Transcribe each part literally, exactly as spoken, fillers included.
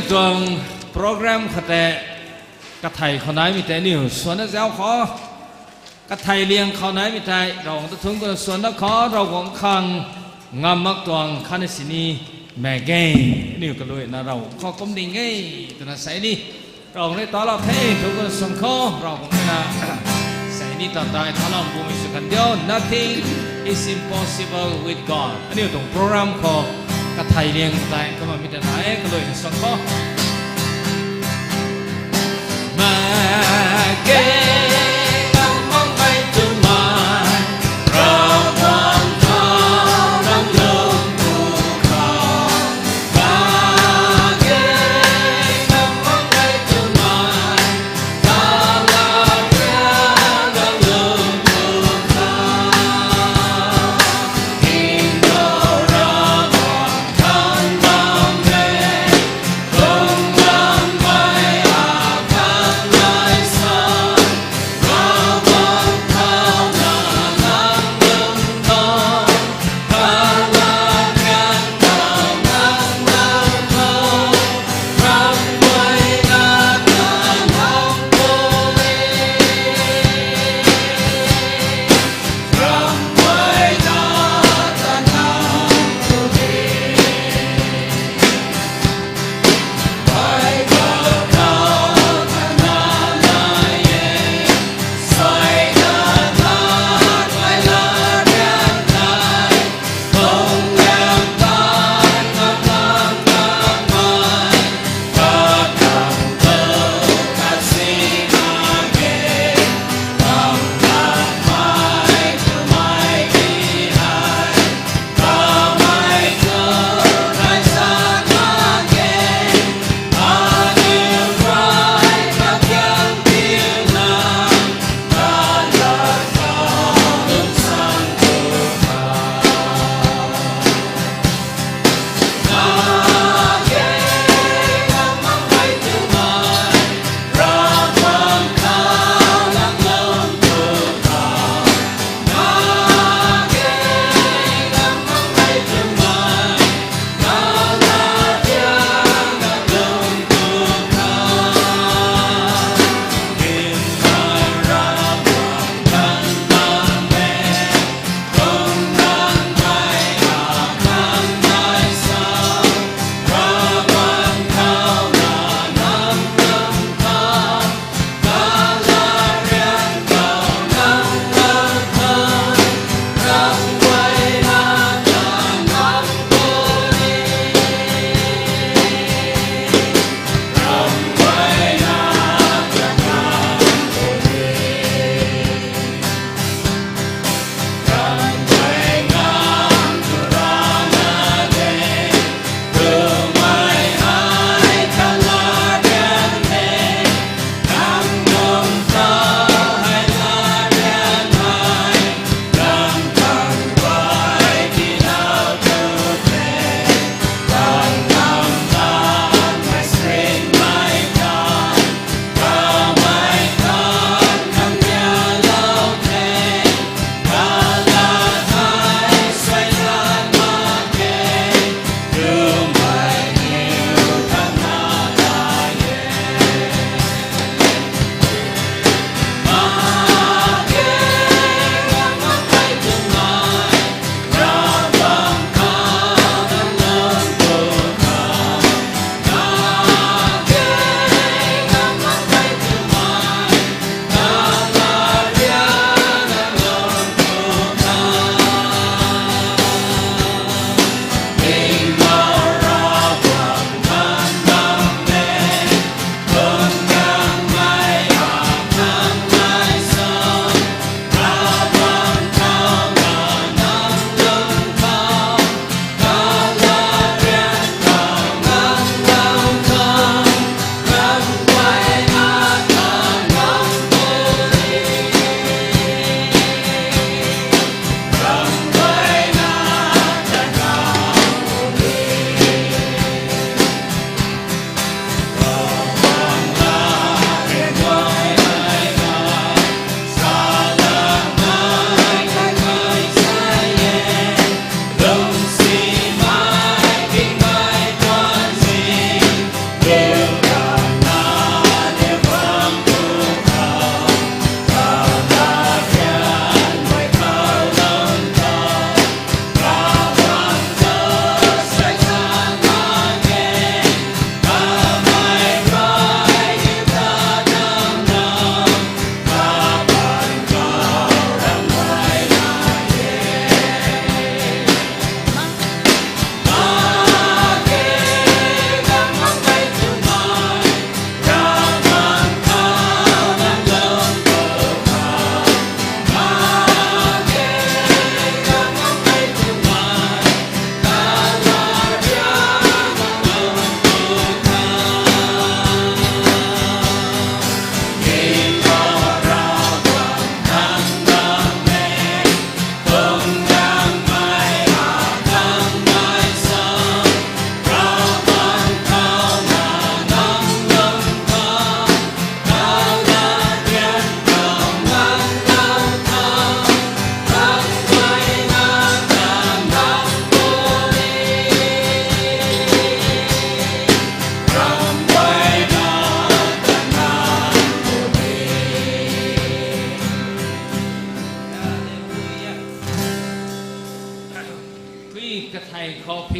Tuang program khou tei kathei khou naimei tei aniu swanna zauc khou, kathei liang khou naimei tei Ravguangc ta thungc kuna swanna khou Ravguangc khang ngam mak tuang khatni sini mak ge. Aniu kaluaina Ravguangc khou kum ding e twna sei ni Ravguangc rui talou the thungc kuna swan khou Ravguangc ruina sei ni ta tei thalam bumei sw kan diu. Nothing is impossible with God. Aniu tuang program khou kathei liang tei kumna mi ta nai kaluaina swan khou. Mak ge, ngam makmei twmei, Ravguangc ta nang lung ku khang. Mak ge, ngam makmei twmei, ta la pia nang lung ku khang. Tingkauh Ravguangc khang bam e, khou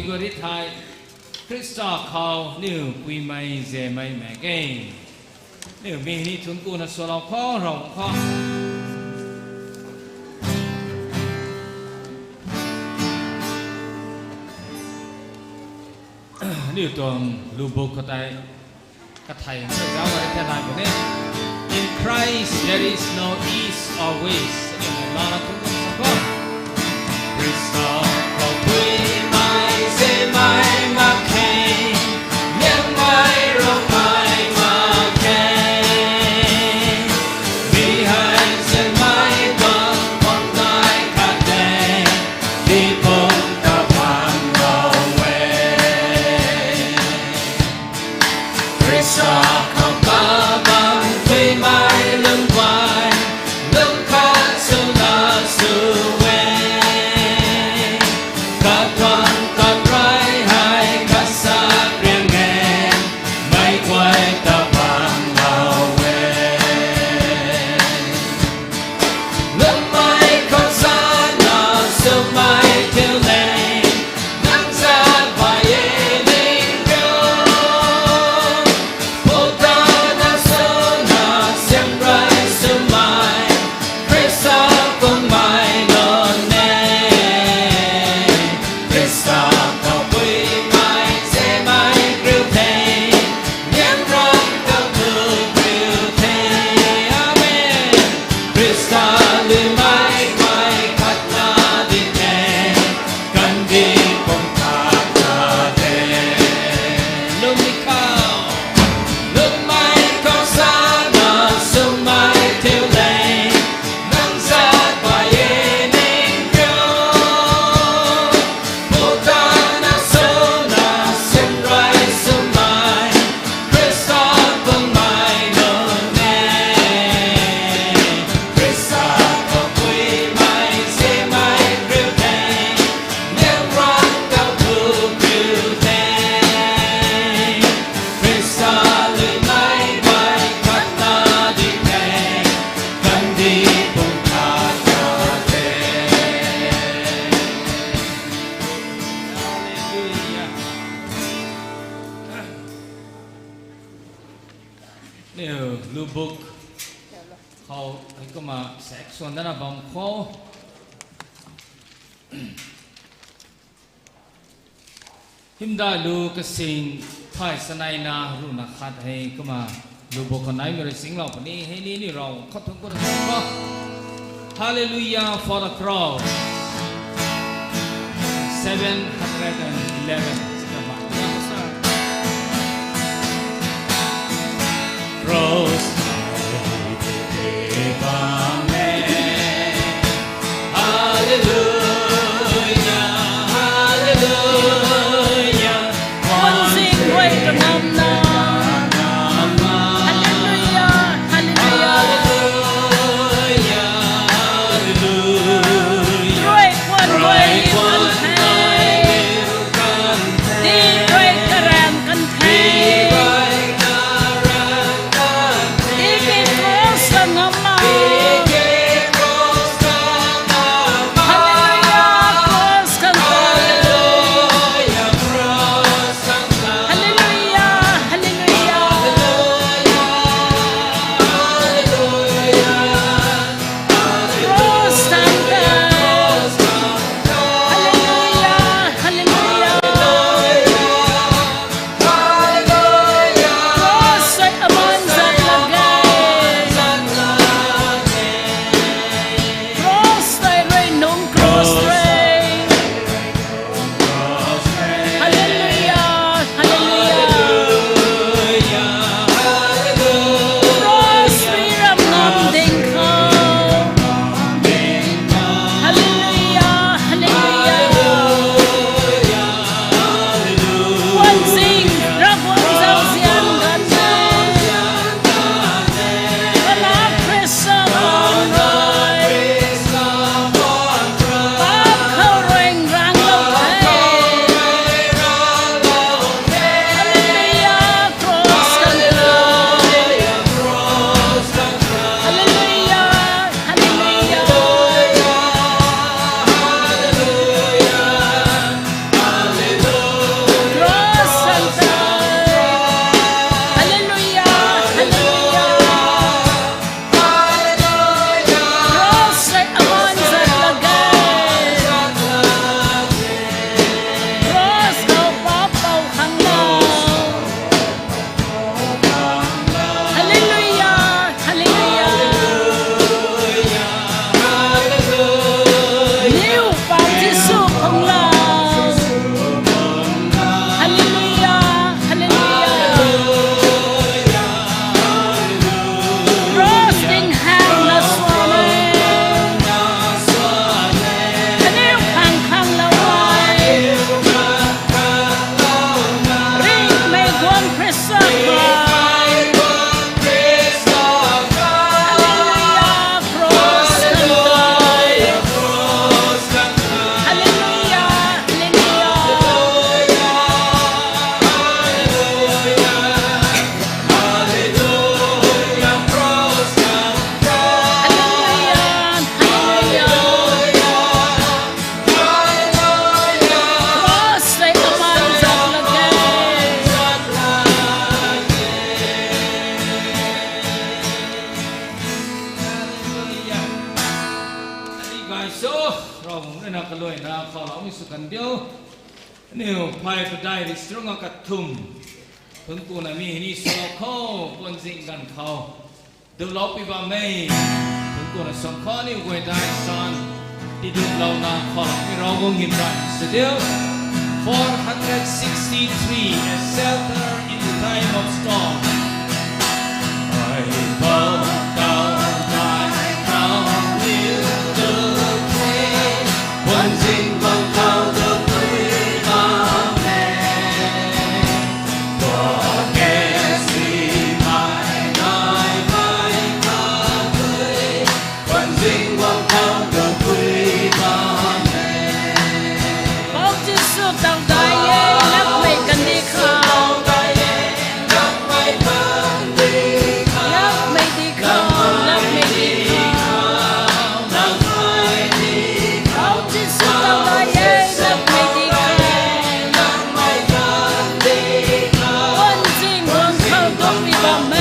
Ri thei, Khrista khou niw puimei zemei mak ge. Niw mi ni thun kuna swlou khou, rau khou. Niw tuang lubuk khou tei, kathei mei zauc rui tei nai puni. In Christ there is no east or west. Aniu mei lana thun kuna sa khou. Khrista khou puimei zemei mak khe, liangmei ravmei mak khe. Mi hei zemei bam pang nai khat de, di pum ta bam lou e. Khrista khou kabam puimei lungpai, lung khat swna sw e. Katuang tat rey hei kasa riang e, meic guay ta bam lou e. Lungmei khou sana swmei thiu le, nang zat phay e ning riu. Putana swna siam rey swmei, Khrista pumei nunc e. Khrista khou puimei zemei kriu the, liangmei ravmei kriu the. Amen. Khrista luimei guay khatna di the, kandih pum khatna the. Lungmei khou, lungmei khou sana swmei thiu le, nang zat phay e ning riu. Putana swna siam rey swmei, Khrista pumei nunc e. Khrista khou puimei zemei kriu the, liangmei ravmei kriu the. Khrista luimei guay khatna di the, kandih pum khatna the. Hallelujah. Niw lubuk khou hei kumna section dana bam khou. Hymdaih lu kasing phay saneina ruhna khat hei kumna lubuk khou naimei rui singlou puni, hei ni ni rau khou thun kuna sa khou. Hallelujah for the cross. Seven hundred and eleven. Cross. Hallelujah, hallelujah. Khwan sing guay kanamna. Hallelujah, hallelujah. Rui khwan guay kan the. Sw kan diu. Aniu phay padeih rui charuk nga kathumh. Thuanc kuna mi hei ni sw khou, puanzing ganv khou duplou pui bam e. Thuanc kuna sw khou aniu guay dai san tiduplouna khou mi Ravguangc hym rui sw diu. Four hundred sixty-three, a shelter in the time of storm. Bautism tau dai e, lakmei kandih khou. Lakmei dih khou, lakmei dih khou. Bautism tau dai e, lakmei dih khou. Puanzing guang khou duklou pui bam e.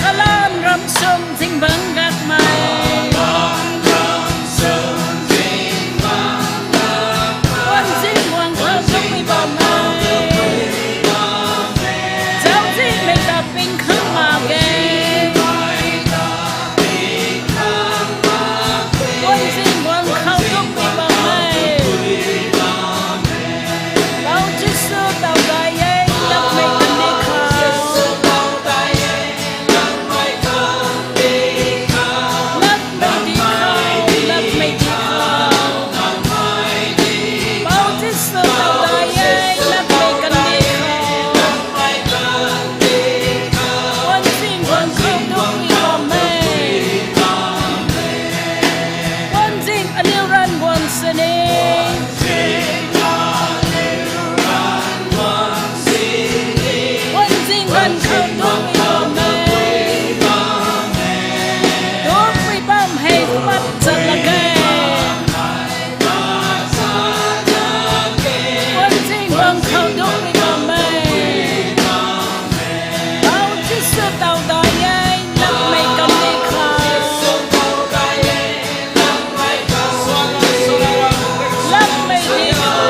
Kalan ram sung zingbangc gakmei. Puanzing guang khou duklou pui bam e. Zauczihmei ta ping khang mak ge. Puanzing guang khou duklou pui bam e. Bautism tau dai e, lakmei kandih khou. Lakmei dih khou, lakmei dih khou. Bautism tau dai e, lakmei kandih khou. Puanzing guang khou duklou pui bam e. Puanzing aniu ranv guang sini. Puanzing ganv khou duklou pui bam e. Duklou pui bam hei pat chat lak ge. Puanzing guang khou duklou pui bam e. Bautism tau dai e, lakmei kandih khou. Lakmei dih khou.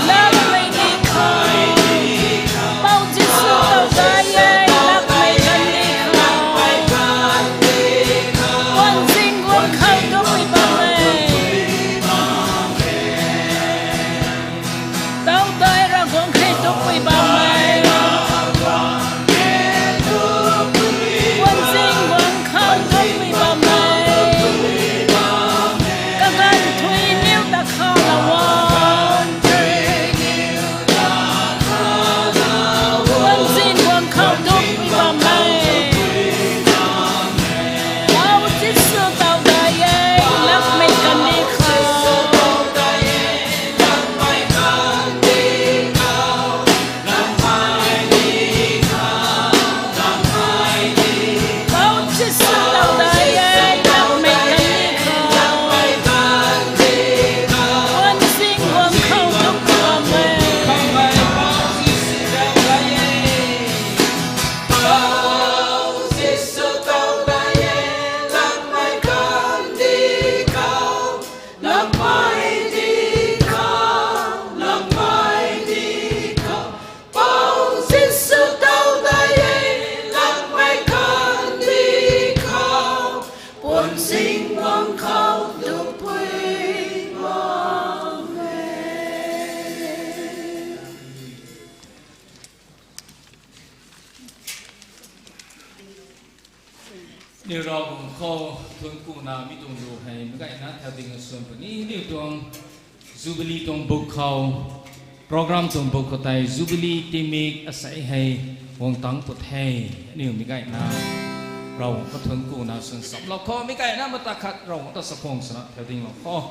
Lakmei dih khou. Bautism tau dai e, lakmei kandih khou. Puanzing guang khou duklou pui bam e. Tau dai Ravguangc hei duklou pui bam e. Puanzing guang khou duklou pui bam e. Kaganv thui niw ta khou lou o. Puanzing guang khou duklou pui bam e. Bautism tau dai e, lakmei kandih khou. Bautism tau dai e, lakmei kandih khou. Puanzing guang khou duklou pui bam e. Puanzing guang khou duklou pui bam e. Aniu Ravguangc khou thuanc kuna mi tuang lu hei mi gayna thau ding a swn puni. Aniu tuang Jubilee tuang buk khou, program tuang buk khou tei Jubilee tingmik asei hei guang tangc pw the. Aniu mi gayna Ravguangc khou thuanc kuna swn samlou khou mi gayna mata khat Ravguangc ta chakhwang swna thau dinglou khou.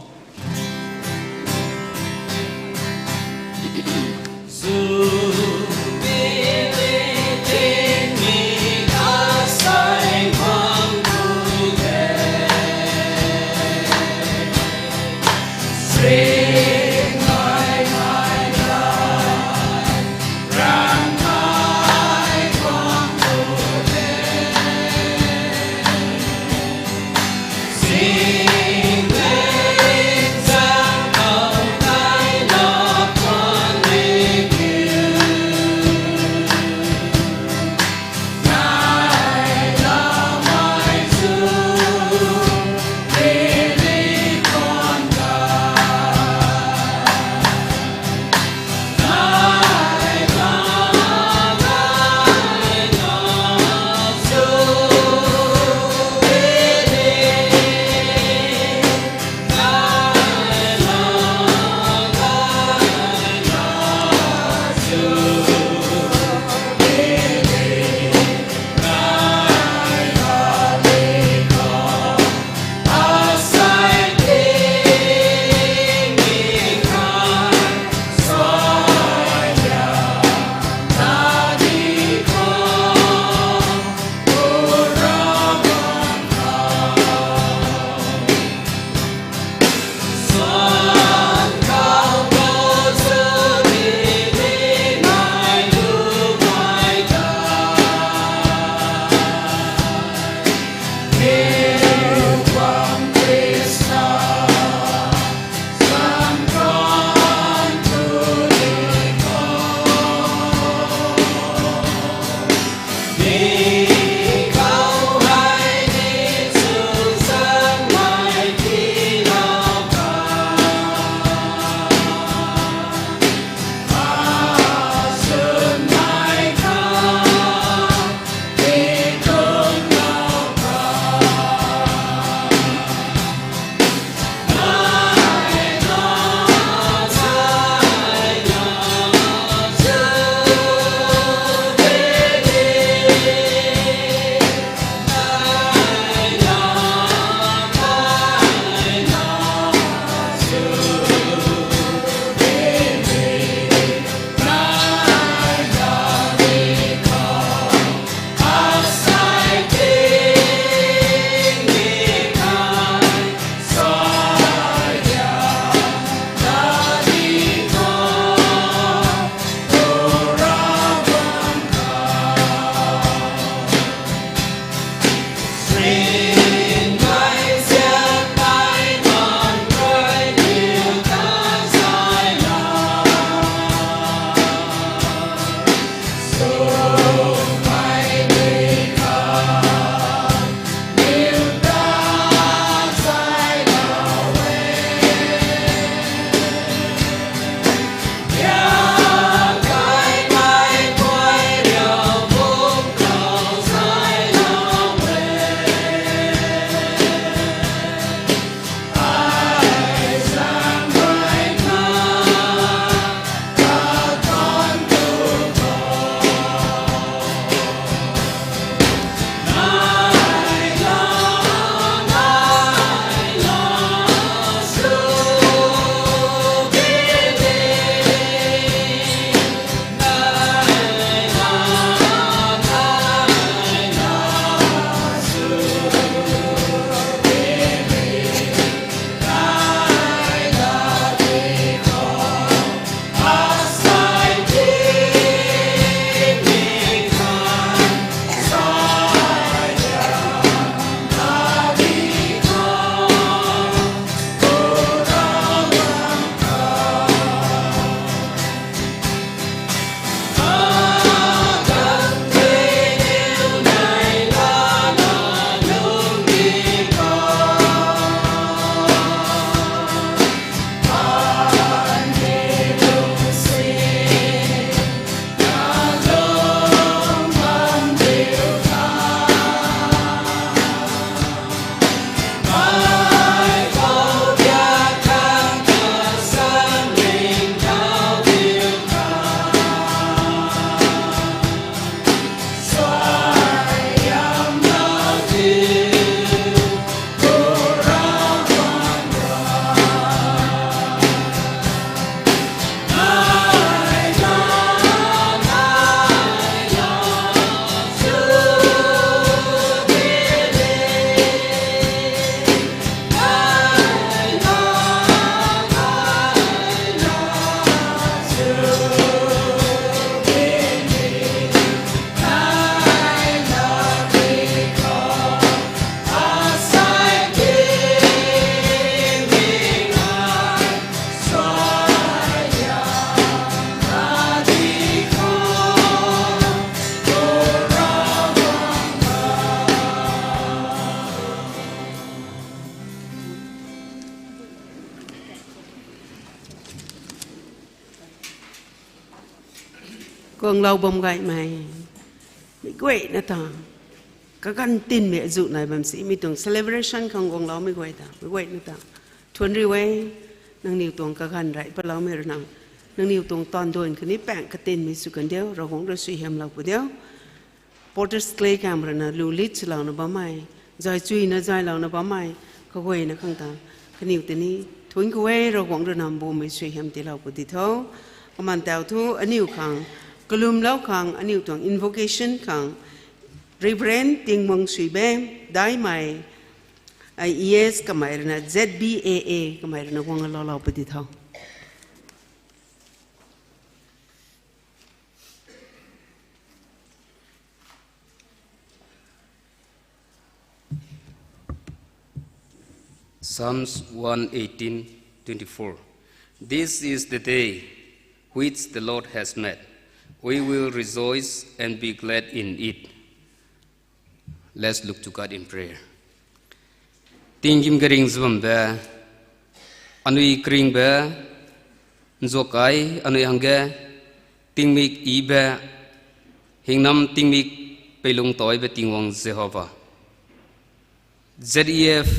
Guanglou bam gaymei, mi guayna ta kaganv tinmei azuh nai bam si, mi tuang celebration khang guangloumei guay ta, mi guayna ta thuanc riu e. Nangniw tuang kaganv rey patloumei rui na, nangniw tuang taanv duan khatni paeng katinmei sw kan diu, Ravguangc rui suaihiamlou pu diu. Potter's clay khang rui na lu lit swlouna bammei, zay chuyna zaylouna bammei, kaguayna khang ta, kaniw tini thuanc khou e, Ravguangc rui na mbumei suaihiam tiilou pu di tho. Kaman tau thu aniu khang, kalumlou khang, aniu tuang invocation khang, Reverend Tingmung Suibe, Daimei, I E S kamei rui na, Z B A A kamei rui na guang loulou pu di tho. Psalms one eighteen twenty-four. This is the day which the Lord has made. We will rejoice and be glad in it. Let's look to God in prayer. Tingkim karing zubam be, anui karing be, nzuak kai anui hangge, tingmik i be, hingnam tingmik peilung tei be Tingwang Jehova. Z E F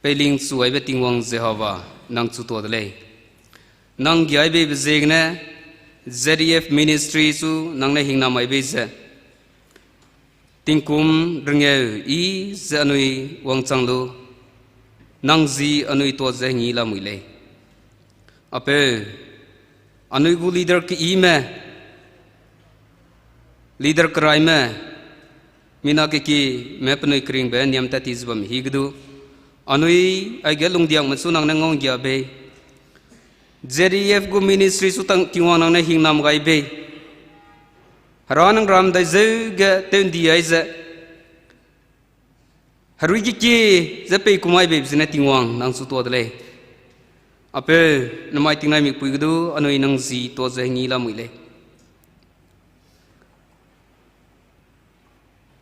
peiling chuai be Tingwang Jehova, nang chu tuat de le. Nang giai be be ziegene, Z E F ministry chu nang ne hingnamei be ze, tingkum ringeu i ze anui wangchang lu, nang zi anui tuat ze ngi lamui le. Apeu, anui gu leader ki i me, leader karai me, mi na kiki me panui karing be niam tat ti zubam hi kadu. Anui aige lungdiang ma chu nang ne ngong gia be. Z E F gu ministry chu tang Tingwang nang ne hingnam gay be. Hera nang ram dai zeu ge tendi ai ze, harui kiki ze pei kumai be zine Tingwang nang chu tuat de le. Apeu, namai tingnaimik pui kadu, anui nang zi tuat ze ngi lamui le.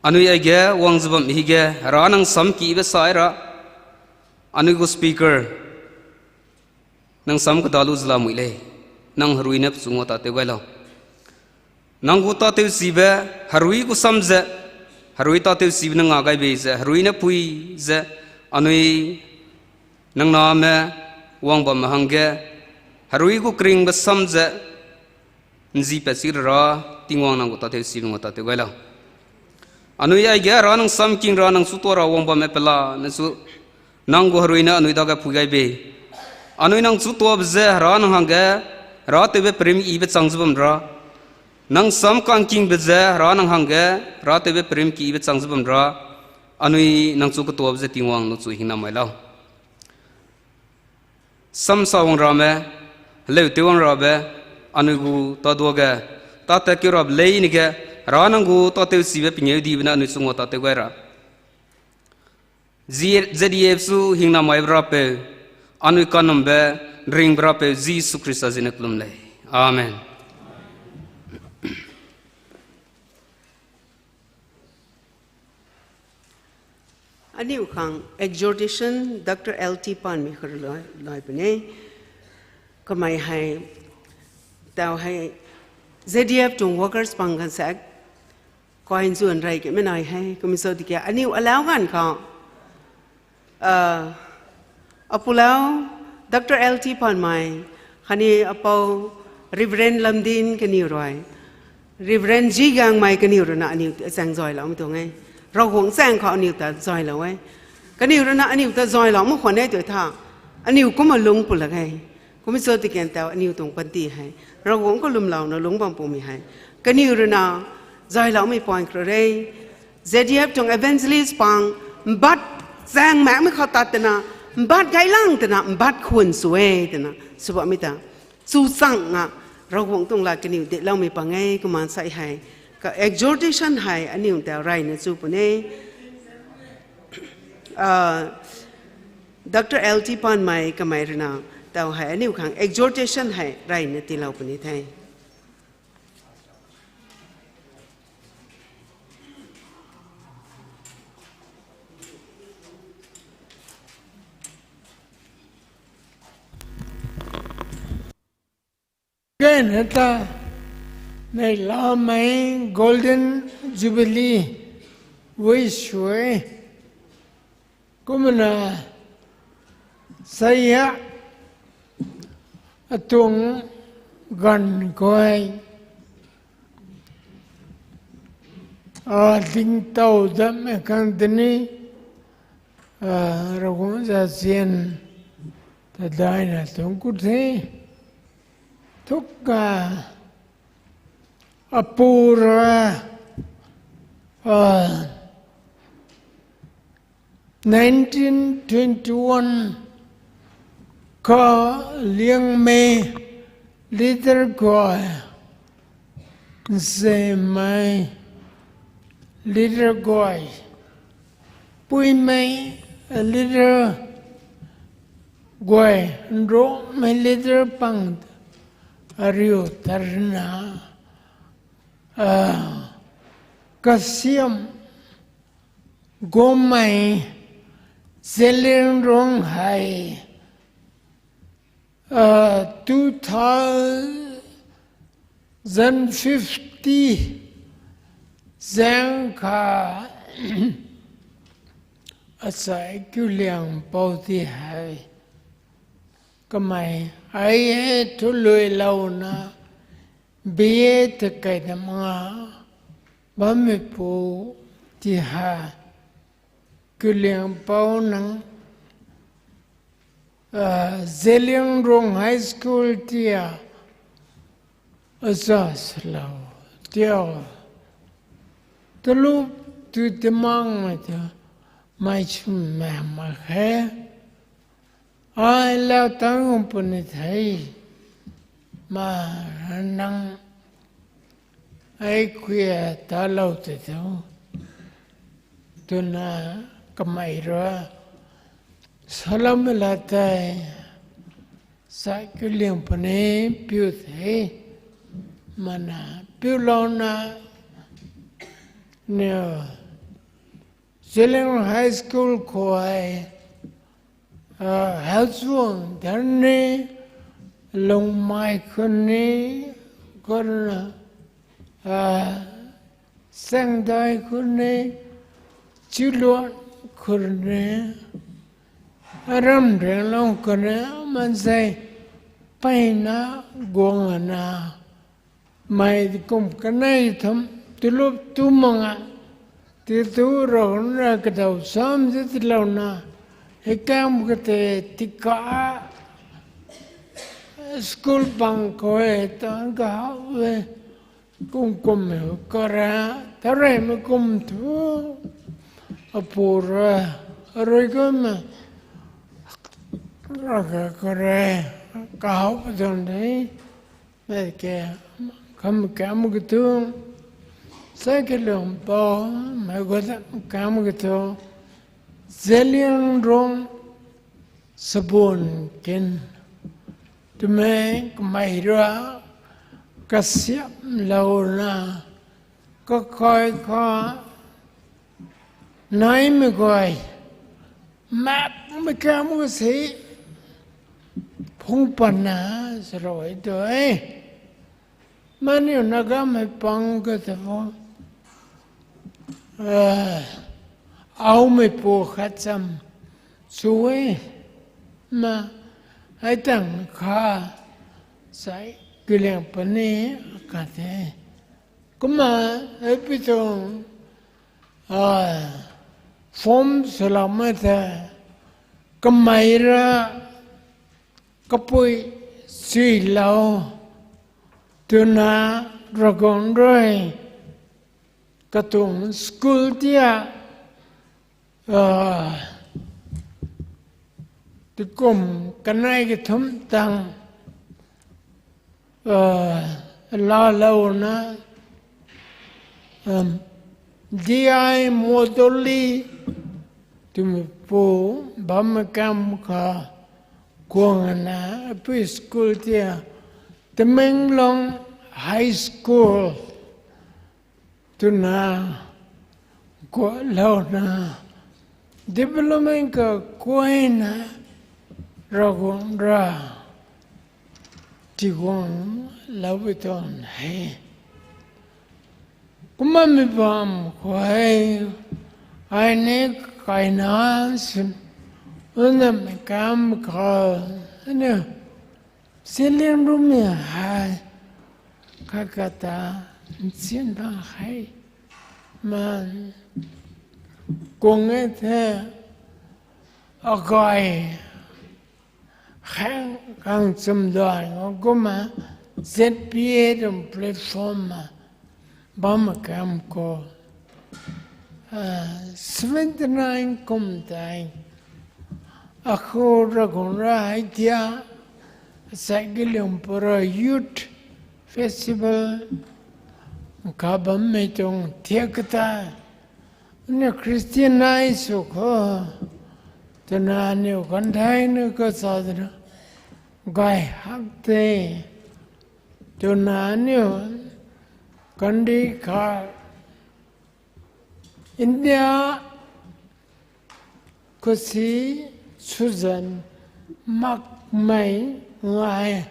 Anui aige wang zubam hi ge, hera nang sam ki be sai ra, anui gu speaker, nang sam kadalu zala mui le, nang harui na pachung wa ta teu gaylou. Nang gu ta teu si be, harui gu sam ze, harui ta teu si be nang nga gay be ze, harui na pui ze, anui nang na me wang bam hangge, harui gu karing be sam ze, nzi pat si ra, Tingwang nang gu ta teu si be nga ta teu gaylou. Anui aige ra nang sam king ra nang chu tua ra wang bam e pela, nang chu, nang gu harui na anui da ga pui gay be. Anui nang chu tua be ze, ra nang hangge, ra teu be prim i be chang zubam ra. Nang sam kang king be ze, ra nang hangge, ra teu be prim ki i be chang zubam ra. Anui nang chu katuap ze Tingwang nu chu hingnamei lau. Sam sa wang ra me, leu teu wang ra be, anui gu ta dua ge, ta ta kiu ra be lei ni ge, ra nang gu ta teu si be pingeu di be na anui chungwa ta teu gay ra. Z D F chu hingnamei be ra peu, anui kanam be, ring be ra peu, Jisu Khrista zina kalum le. Amen. Aniu khang exhortation Doctor L T Panmei khou rui lai puni. Kamei hei, tau hei, Z D F tuang workers pang kan sak, kainzuan rey kamei nai hei, kamei cho tiki aniu alau ganv khou, apulau Doctor L T Panmei, khatni apou Reverend Lamdin kaniw rui, Reverend G Gangmei kaniw rui na aniu ta chaeng zayloumei tuang e. Ravguangc chaeng khou aniu ta zaylou e. Kaniw rui na aniu ta zaylou mak khwan e tw tha, aniu kumna lungc pu lak e. Kummei cho tiki tau aniu tuang panty hei, Ravguangc khou lwmlouna lungc bam pumei hei, kaniw rui na zayloumei point khrui re. Z D F tuang evangelist pang, mbat zaeng makmei khou tat twna, mbat gaylang twna, mbat khwan sw e twna sw bammei ta, chuchang na, Ravguangc tuang lat kaniw diloumei pang e. Kumna sa hei, ka exhortation hei aniu tau reyna chu puni. Doctor L T Panmei kamei rui na, tau hei aniu khang exhortation hei reyna tiilou puni the. Gayna ta, Neihlamei Golden Jubilee wish sw e. Kumna saya atuang ganv khou, a, dingtow datmei khang tini, a, Ravguangc zauzian ta daina tuang ku the. Thuk ka apu rui, a, nineteen twenty-one khou Liangmei leader guay, Nzemei leader guay, Puimei leader guay, Nrumei leader pang ariu tarna, a, kasiam guangmei Zeliangrong hei, a, two thousand fifty zaeng kha asai Kuliangpou ti hei kamei ai e thuluilouna B A ta kai na mak nga bammeipu ti hei Kuliangpou nang, a, Zeliangrong High School tia aza salou tiu. Talup tu timangmei ta mei sw mak mak khe. Ai lau tang puni the. Ma nang ai kuya talou tei thu, twna kamei rui saloumei la tei sai Kuliangpou ni piu the. Mana piulouna niu Zeliangrong High School khou, a, Hauchuang tharni, Lungmei khou ni, khou, a, Sangdai khou ni, Chiluan khou ni, Aram Rianglung khou ni, mansei peyna guang ana mei kum kanei thum talup tu mak nga, ti tu Ravguangc rui kadaw sam ti tiilouna, hei kam kate tika school bang khou e tan kahau e, kum kum e kara, tareymei kum thu, apu rui, arui kum e, raka kare, kahau pa tuang de, mei ke, kam kam ka thu, sai Kuliangpou, mei guay ta kam ka thu, Zeliangrong sabun kin twmei kamei rui kasiamlouna, kakai kha naimei guay, mapmei kam ka si, phung patna sarui tu e. Maniu Nagamei pang ka ta pho, a, aumeipu khat cham sw e, ma, hei tang kha sai Kuliangpou ni ka the. Kumna hei pi tuang, a, form swloumei the, kamei rui kapui chuilou twna Ravguangc rui katuang school tia, a, tikum kanei kathumh tang, a, laalouna, um, D I Modoli twmeipu bammei kam kha guang ana, apui school tia, Tamenglong High School twna guanglouna, development kaguayna Ravguangc rui tiguanglou pui tuang e. Kumna mi bam khou hei, ai ni kaina sin, unna mi kam khou, aniu siling rumei hei, kakata nsin bang hei, man, kung e the, akai, khang kang chum duan khou kumna Z P A tuang platform ma bam kam khou, ah, seventy nine kum tei, akhou Ravguangc rui hei tia, asai ki liang pura youth festival ka bammei tuang thiak kata, aniu Christian nai sw khou, twna aniu kanthei ni kasa twna, gay hak the, twna aniu kandih kha, India khou si swzan makmei ngai,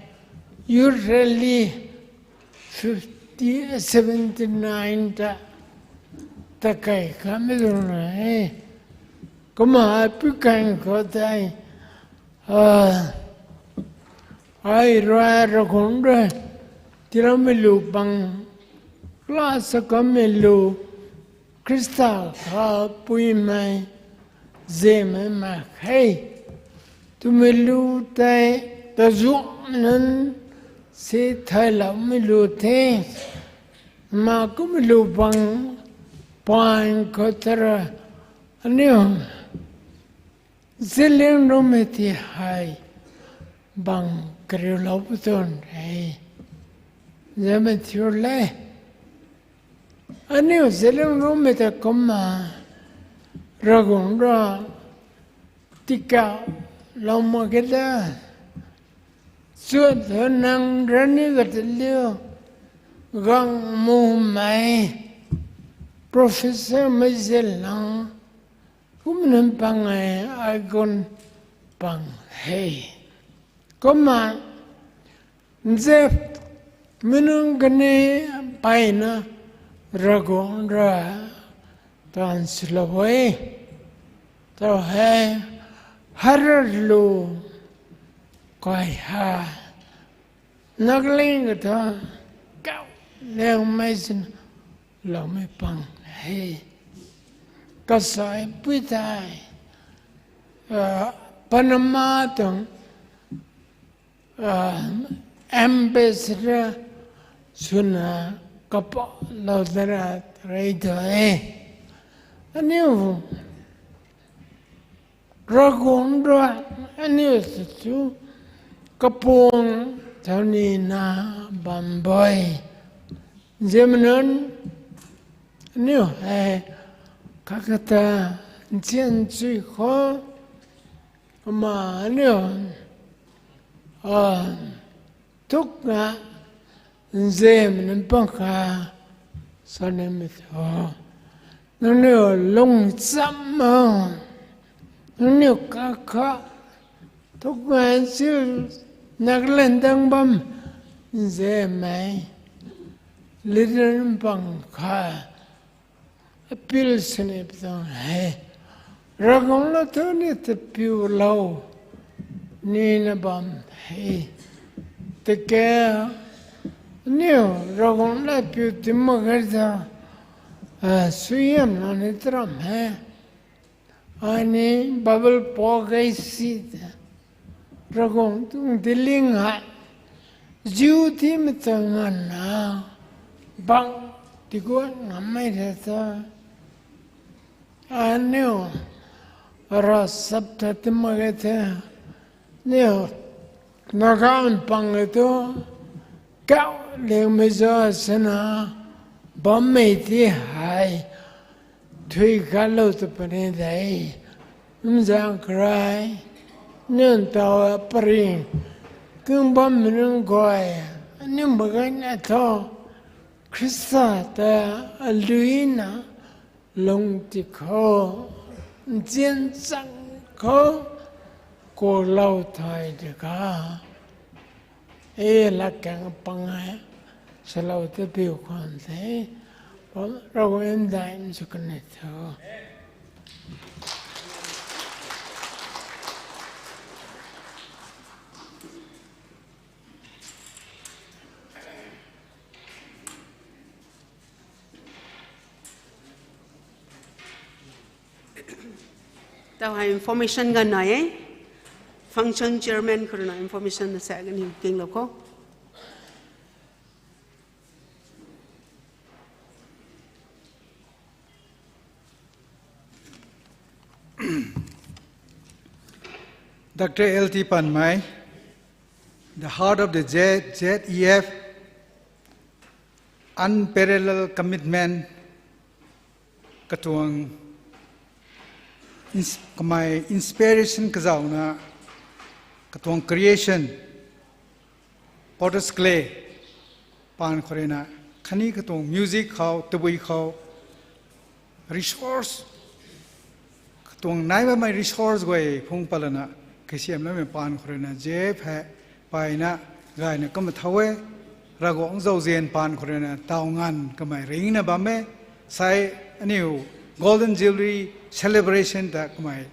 youth rally fifty, seventy nine ta, ta kei kamei tuang e. Kumna pi kan khou tei, ah, ai rui Ravguangc rui tiiloumei lu pang, class kamei lu, Khrista kha puimei, zemei mak khe twmei lu tei, tazuh nunc si theiloumei lu the, ma kummei lu bang, pan khou tara, aniu siling rumei ti hei, bang kariulou pu tuang e, zemei thiu le. Aniu siling rumei ta kumna, Ravguangc rui, tikaloumei kata, chuat thu nang rani kata liu, gang mumei, professor mei zilang, kumna pang e, ai gun pang he. Kumna, nzep, mi nunc kani mpeyna Ravguangc rui taanv swlou e. Tau hei, harar lu, kai ha, Nagaland kata, kau, liangmei sin, loumei pang he. Kasai pui tei, ah, Panama tuang, ah, ambassador swna kapalou dara rei tu e. Aniu Ravguangc rui aniu ta chu kapuang thau nina bam bui. Nzianmei nunc, aniu hei kakata nzian chui khou, kumna aniu, ah, thukna nzianmei nunc pang kha sa nimei thu, nangniw lungcham o, nangniw kakha thukna nziu Nagaland dang bam nzianmei leader nunc pang kha appeal sini pi tuang he. Ravguangc la thu ni tapiulou nina bam he. Tiki aniu Ravguangc la piu ti mak ge ta, ah, suaihiamna ni taram he. Ai ni Bible pou kei si ta, Ravguangc tuang tiling hei ziu tiimei ta nganvna bang tiguan ngammei ta ta, aniu ravchap ta ti mak ge the, niu Naga pang e tu, kau liangmei za sana bammei ti hei thui kalou tu puni de. Nzaeng krai, niu taw paring kung bammei nunc guay, aniu mak ge na thu, Khrista ta aluina lung ti khou, nzian chang khou, kalou thai de ka. E latkaeng pang e, salou ta piu khwan the. Paul Ravguangc dai mei sw kan e tho. Tau hei information ganv nai e. Function chairman khou rui na information na sa kani kinglou khou. Doctor L T Panmei, the heart of the Z-, Z E F, unparalleled commitment, katuang ins-, kamei inspiration kazauna, katuang creation, Potters Clay, paan khou rui na, khatni katuang music khou, tabui khou, resource, katuang nai bammei resource guay phung patlana, kasiamhloumei paan khou rui na, Jeff hei, paina, gayna kumna thau e, Ravguangc zauzian paan khou rui na, taw nganv kamei ringcna bam e, sai aniu Golden Jubilee celebration ta kamei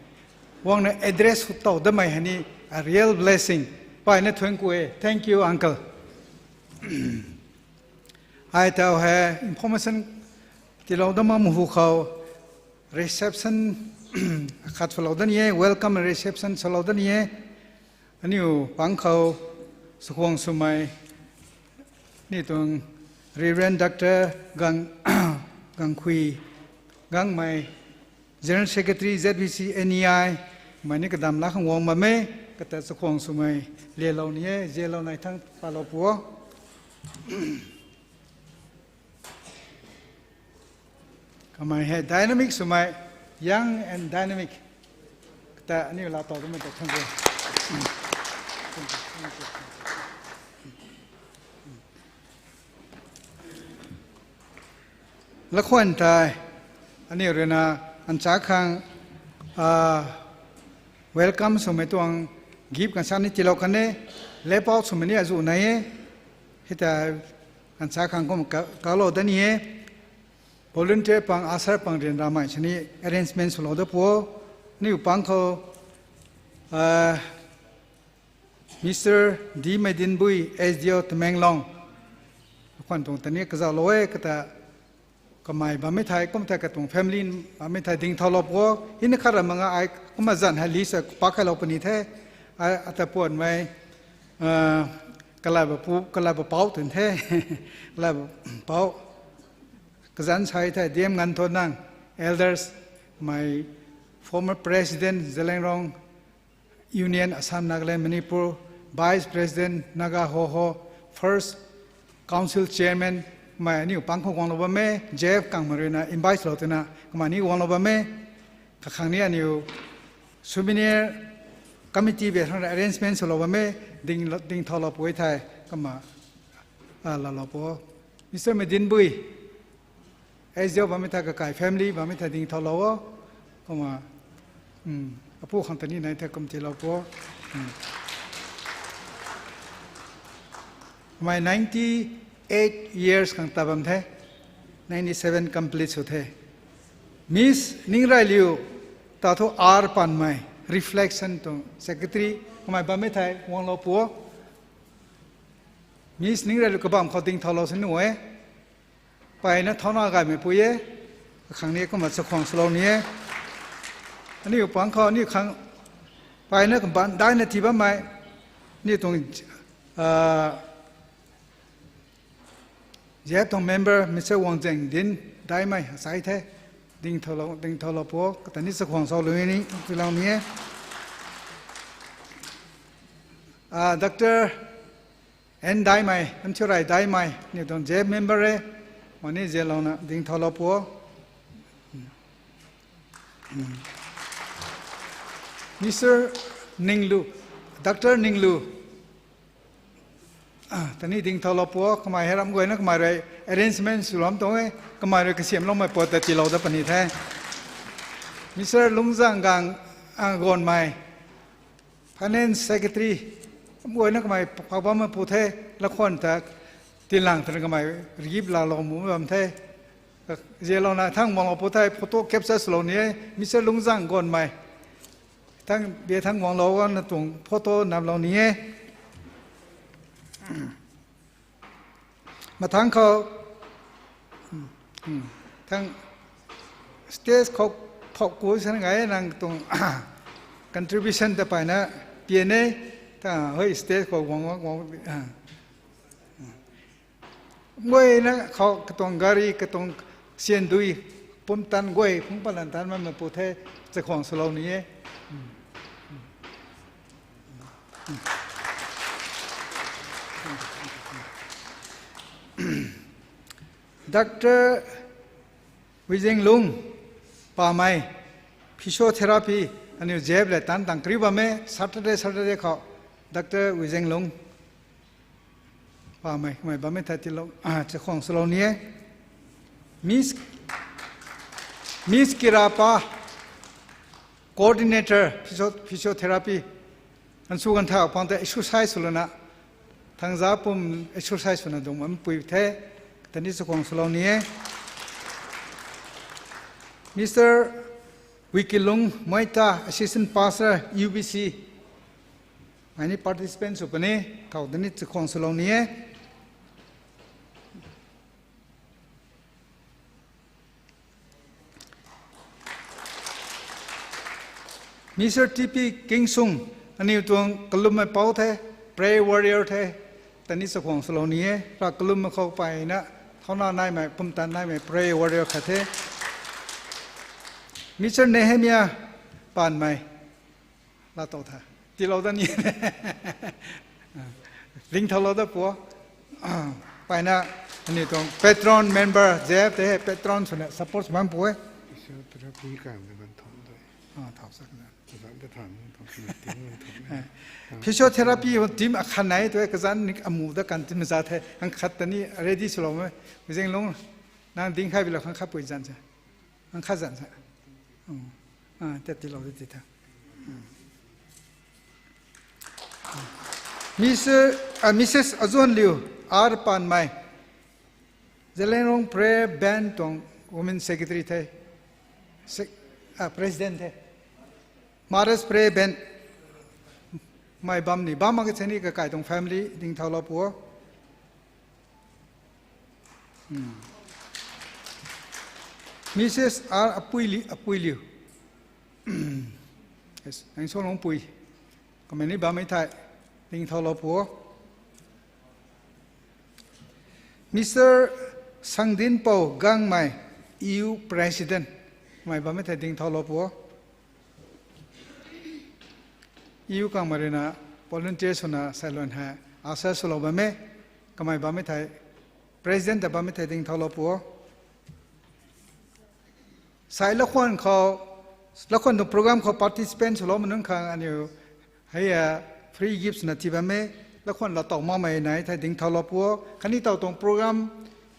guangna address hu taw damei hei ni a real blessing. Paina thuanc ku e. Thank you, uncle. Ai tau hei information tiilou dam mak hu khou reception khat swlou dat ni e, welcome reception swlou dat ni e. Aniu pang khou sakhwang swmei ni tuang Reverend Doctor Gang, Gangkhui Gangmei, General Secretary Z B C N E I, mei ni kadam la khang guang bam e, kata sakhwang swmei lelou ni e, zialou nai thang palou pu o. Kamei hei dynamic swmei, young and dynamic. Kata aniu la taw damei ta thank you. Lakhwan tei, aniu rui na, ancha khang, welcome swmei tuang gift kansa ni tiilou kan e, lepou swmei ni azuh nai e, hei ta kansa khang kum ka, kalou dat ni e, volunteer pang, usher pang ryanramei sini arrangement swlou dat pu o, aniu pang khou, Mister D Meidinbui, S D O Tamenglong, khwan tuang tani kazauhlou e, kata kamei bammei thei, kum thei katuang family bammei thei dingthaulou pu o, hina khat ra manga ai kumna zan hei list a pak khailou puni the, ai ata puanmei, kalaiba pu, kalaiba pou twna the, kalaiba pou, kazanc sai thei D M Nganthonang, elders, my former president, Zeliangrong Union, Assam, Nagaland, Manipur, Vice President, Naga Hoho, First Council Chairman, mei aniu pang khou guanglou bam e, Jeff Kangmei rui na invite lou twna, kamei ni guanglou bam e, kakhang ni aniu souvenir committee be thang arrangement swlou bam e, ding, dingthaulou pu e thei, kama, a, lalou pu o. Mister Meidinbui, S D O bammei thei kakai family bammei thei dingthaulou o. Kumna, apu khang tani nai thei kum tiilou pu o. Mei ninety eight years khang ta bam the. Ninety seven complete sw the. Miss Ningray Liu, ta thu R Panmei, reflection tuang secretary, kamei bammei thei guanglou pu o. Miss Ningray Liu kabam khou dingthaulou sini e. Paina thauna gaymei pui e. Kakhang ni kumna chakhwang swlou ni e. Aniu pang khou, aniu khang, paina kaban daina tii bammei, aniu tuang, Z F tuang member Mister Wangzeng Din daimei asai the. Dingthaulou, dingthaulou pu o, kata ni chakhwang swlou ni, tiilou ni e. Doctor N Daimei, N Thiurai Daimei, aniu tuang Z F member e, mani zialouna dingthaulou pu o. Mister Ninglu, Doctor Ninglu, tani dingthaulou pu o, kamei hei ram guayna kamei rui arrangement swlou tuang e, kamei rui kasiamhloumei pat ta tiilou dat puni the. Mister Lungzang Gang, Gonmei, Finance Secretary, ram guayna kamei pak bammei pu the, lakhwan ta tiilang twna kamei gift laalou mu bam the. Zialouna thang guanglou pu thei photo capture swlou ni e, Mister Lungzang Gonmei. Thang bia thang guanglou na tuang photo namlou ni e. Mathang khou, thang stage khou phok ku san ngai nang tuang contribution ta paina pian e, ta hoi stage khou guang guang guang. Guayna khou katuang gari, katuang siandui pumtan guay phungc palan tan mamei pu the, chakhwang swlou ni e. Doctor Wizinglung Pamei, physiotherapy, aniu zep le tan tang kariu bam e, Saturday, Saturday khou, Doctor Wizinglung Pamei, kamei bammei thei tilou, ah, chakhwang swlou ni e. Miss, Miss Kirapa, coordinator, physio-, physiotherapy. Answ kan thau pang tei exercise swlouna, thangza pum exercise swna dungc bampui the, tani chakhwang swlou ni e. Mister Wikilung Moita, Assistant Pastor, U B C. Mei ni participant sw puni, thau tani chakhwang swlou ni e. Mister T P Kingsung, aniu tuang kalummei pou the, prayer warrior the, tani chakhwang swlou ni e, ra kalummei khou paina, thauna naimei, pumtan naimei, prayer warrior khat the. Mister Nehemiah Panmei, laa tow tha, tiilou da ni, ringcthaulou da pu, paina, aniu tuang patron member, Z F te patron swna support bam pu e. Physiotherapy kan de kan thom de. Ah, thau sak na. Kazanc ta than, thom na ting, thom na. Physiotherapy team akhat nai tu e, kazanc ni amu da kan team za the, khang khat tani ready swlou e. Wizinglung, nang ding khai bilou khang khat pui zan se. Khang khat zan se. Hmm. Ah, tat tiilou de ti tha. Mister, ah, Missus Azonliu R Panmei, Zeliangrong Prayer Band tuang Women Secretary the, sec-, ah, President the, Mothers Prayer Band, mei bam ni bam mak ke chani kakai tuang family dingthaulou pu o. Missus R Apuili, Apuiliu. Yes, Angsonglungpui. Kamei ni bammei thei dingthaulou pu o. Mister Sangdinpou Gangmei, E U President. Kamei bammei thei dingthaulou pu o. E U kangmei ruina volunteer swna sailuan hei usher swlou bam e. Kamei bammei thei, President ta bammei thei dingthaulou pu o. Sai lakhwan khou, lakhwan tuang program khou participant swloumei nunc khang aniu hei, ah, free gifts na tii bam e. Lakhwan laatow makmei nai thei dingthaulou pu o. Khatni taw tuang program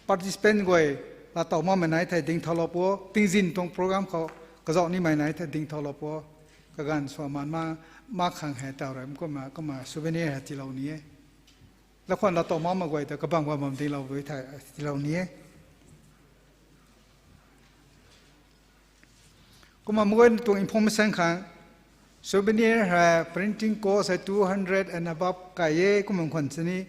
participant guay laatow makmei nai thei dingthaulou pu o. Tingzin tuang program khou kazauh nimei nai thei dingthaulou pu o. Kaganv sw man ma, mak khang hei taw rui kumna, kumna souvenir hei tiilou ni e. Lakhwan laatow makmei guay ta kabam kabam dinglou dui thei tiilou ni e. Kumna mei guayna tuang information khang souvenir hei printing cost hei two hundred and above kai e, kumna khwan sini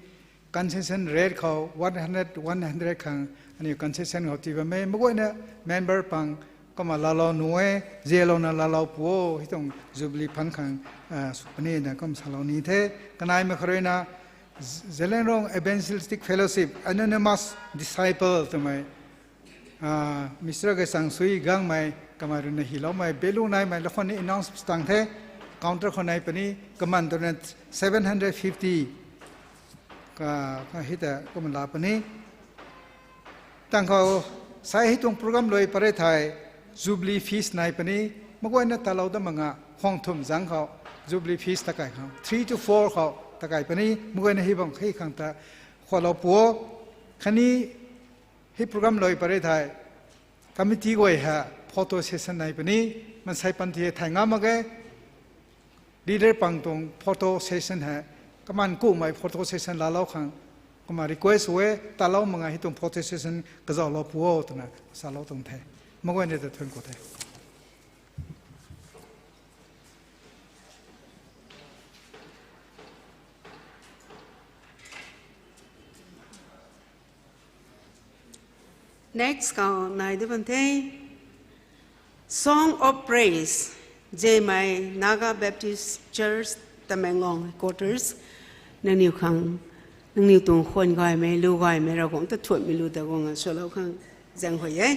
concession rate khou one hundred, one hundred khang aniu concession khou tii bam e. Mei guayna member pang kumna laalou nuh e, zialouna laalou pu o, hei tuang Jubilee Fund khang, ah, sw puni na kum salou ni the. Kanaimei kha ruina, Z-, Zeliangrong Evangelistic Fellowship, Anonymous Disciple twmei, ah, Mister Gaisang Sui Gangmei, kamei ruina hyloumei, belu naimei, lakhwan ni announce tang the, counter khou nai puni, kaman twna seven hundred fifty, ka, ka hei ta kumna laa puni. Tang khou, sai hei tuang program lui pary thei, Jubilee feast nai puni, mei guayna talou da manga, khwang thum zang khou, Jubilee feast takai khang, three to four khou, takai puni, mei guayna hei bam khei khang ta, khwanlou pu o, khatni, hei program lui pary thei, committee guay hei photo session nai puni, mansei panty hei thay ngam mak ge, leader pang tuang photo session hei, kaman kumei photo session laalou khang, Kumna request e, talou mak ge, hei tuang protestation kazauhlou pu o twna salou tuang the. Mak guayna ta thuanc ku the. Next khou nai de bam the. Song of Praise, Zemei Naga Baptist Church, Tamenglong Headquarters. Nangniw khang, nangniw tuang khwan gaymei, lu gaymei, Ravguangc ta thuanmei lu ta guang a swlou khang zaeng huay e.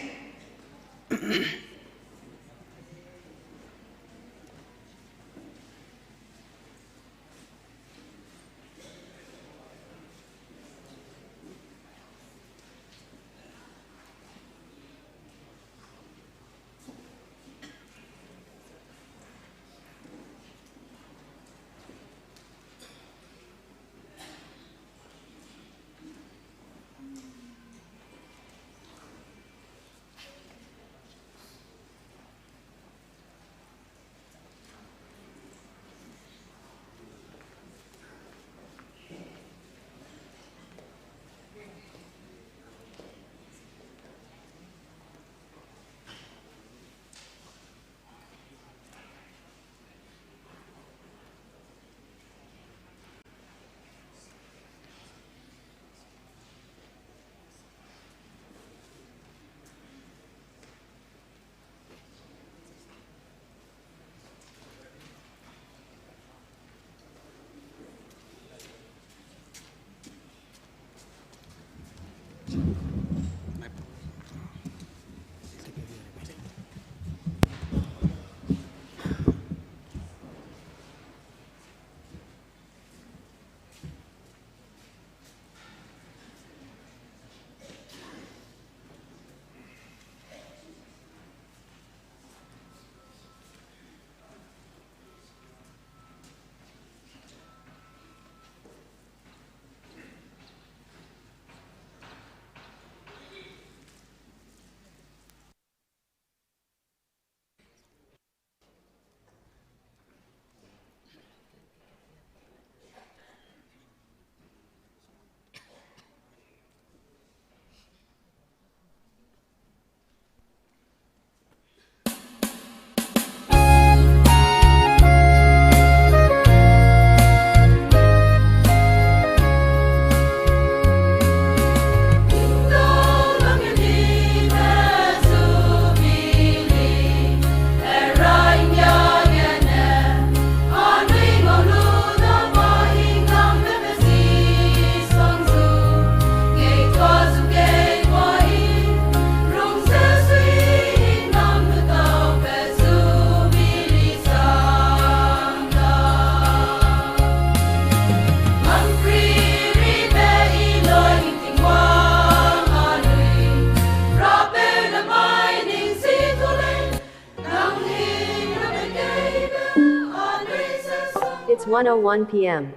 It's one oh one p m.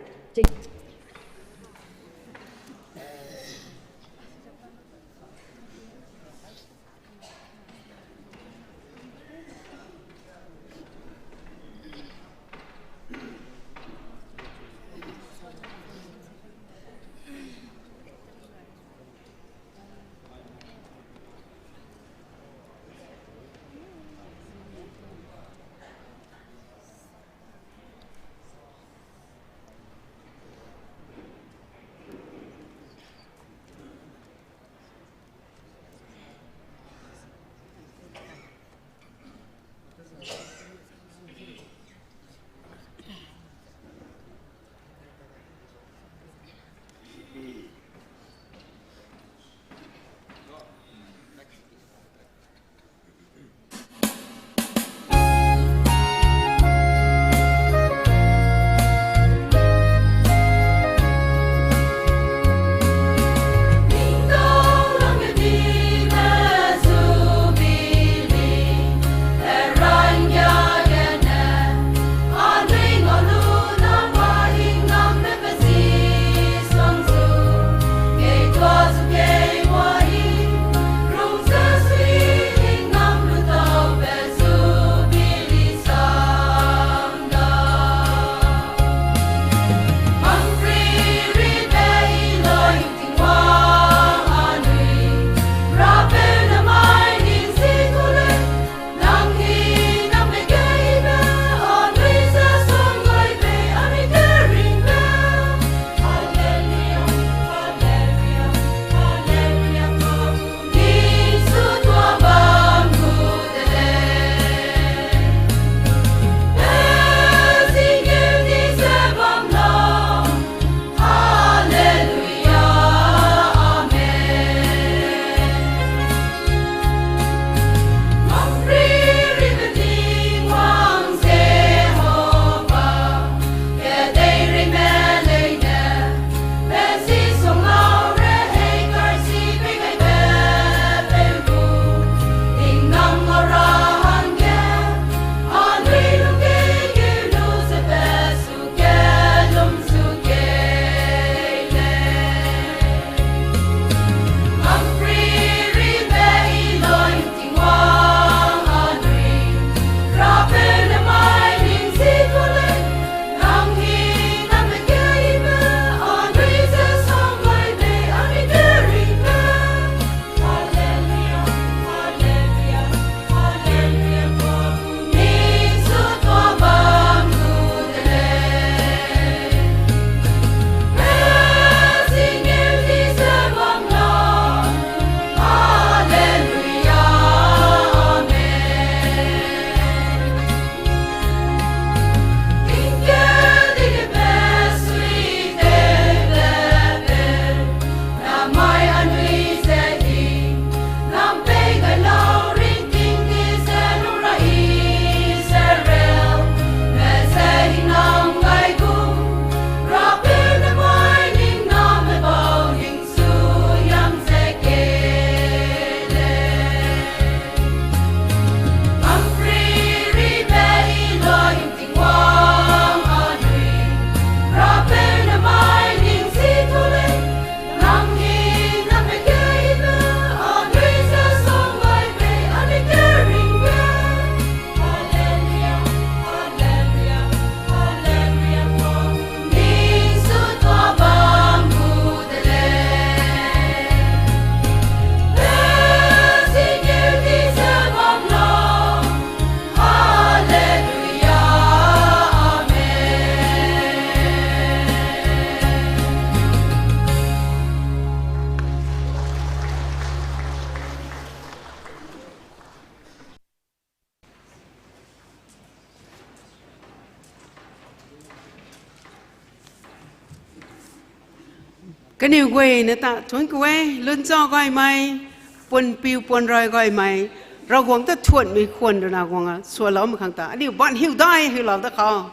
Kaniw guayna ta thuanc ku e, lungc cho gaymei, puan piu puan rui gaymei, Ravguangc ta thuanmei khwan rui na guang a, sualoumei khang ta, aniu ban hiu dai hiulou da khou.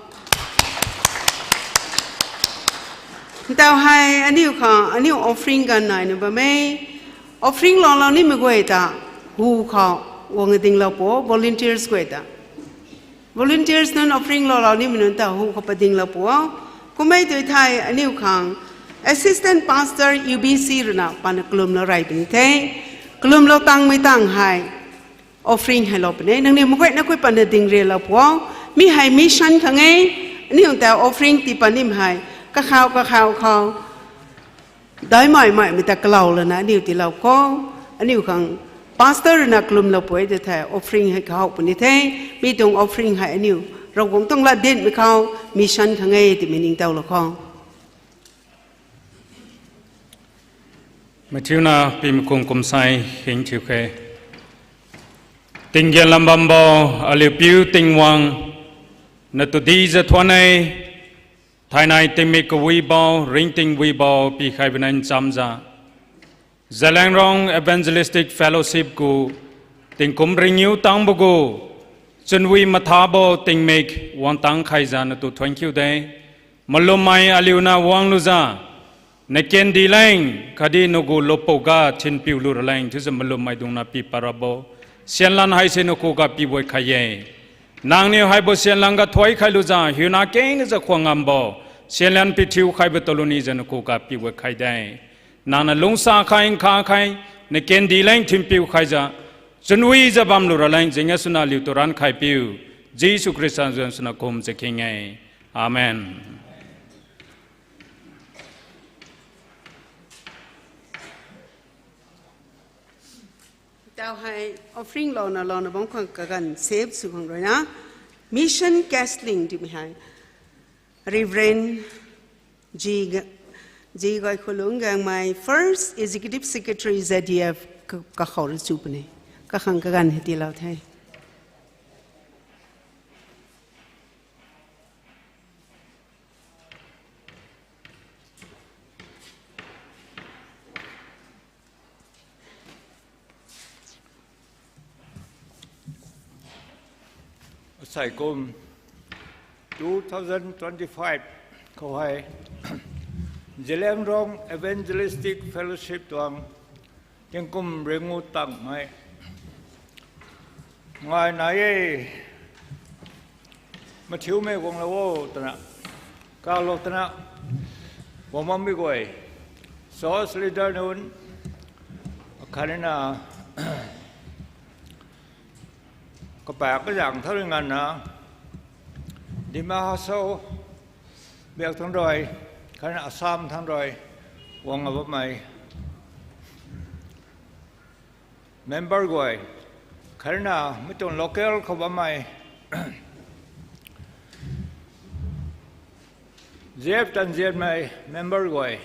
Ntau hei, aniu khang, aniu offering ganv naina bam e, offering loulou nimei guay ta, hu khou, guang dinglou pu, volunteers guay ta. Volunteers nunc offering loulou nimei nunc ta hu khou padinglou pu o. Kummei tu thei aniu khang Assistant Pastor U B C rui na pana kalumlou rey puni the. Kalumlou tangmei tang hei offering hei lou puni. Nangniw maguayna kui pana ding rialou pu o. Mi hei mission khang e. Aniu ta offering tii pat nimei hei kakhou kakhou khou daimei meimei ta kalou lana aniu tiilou khou, aniu khang pastor rui na kalumlou pui de the, offering hei kahow puni the, mi tuang offering hei aniu Ravguangc tuang latdinmei khou mission khang e twmei ningtowlou khou. Mathiuna pimei kum kum sai hing thiu khe. Tinggian lam bam bo, aliu piu Tingwang, na tu di za thuan e, thainai tingmik kawi bo, ringting wi bo, pi khai bina ncham za. Zeliangrong Evangelistic Fellowship ku tingkum ringiu tang bo gu, chunwi matha bo tingmik wang tang khai za na tu thuan kiu de. Malummei aliuna wang lu za, na ken di leng, khatdi na gu lupou ga thinpiu lu ra leng, thu za malummei dungna pi para bo. Sianlan hei se na ku ga pi buai khai e. Nangniw hei bo sianlan ga thuai khai lu za, hiuna keng na za khwang ngam bo. Sianlan pi thiu khai bo taluni za na ku ga pi buai khai de. Nang na lungsa khai, nkha khai, na ken di leng thinpiu khai za, chunwi za bam lu ra leng, zing a swna liu tu ran khai piu. Jisu Khrista zan swna kum za khing e. Amen. Tau hei offering louna louna bam khang kaganv save sw khang rui na. Mission Castling twmei hei Reverend G, G Gaikhulung Gangmei, First Executive Secretary Z D F ka, kakhou rui chu puni. Kakhang kaganv hei tiilou the. Asei kum two thousand twenty-five khou hei Zeliangrong Evangelistic Fellowship tuang tingkum ringu tangmei ngai nai e. Mathiumei guanglou o twna, kalou twna, guang bammei guay, church leader nunc, khatni na, kapaek kazang thau rui nganvna, Dima Hasao biak thang rui, khatni Assam thang rui, guang bammei member guay, khatni na mi tuang local khou bammei, Z F tanzianmei member guay,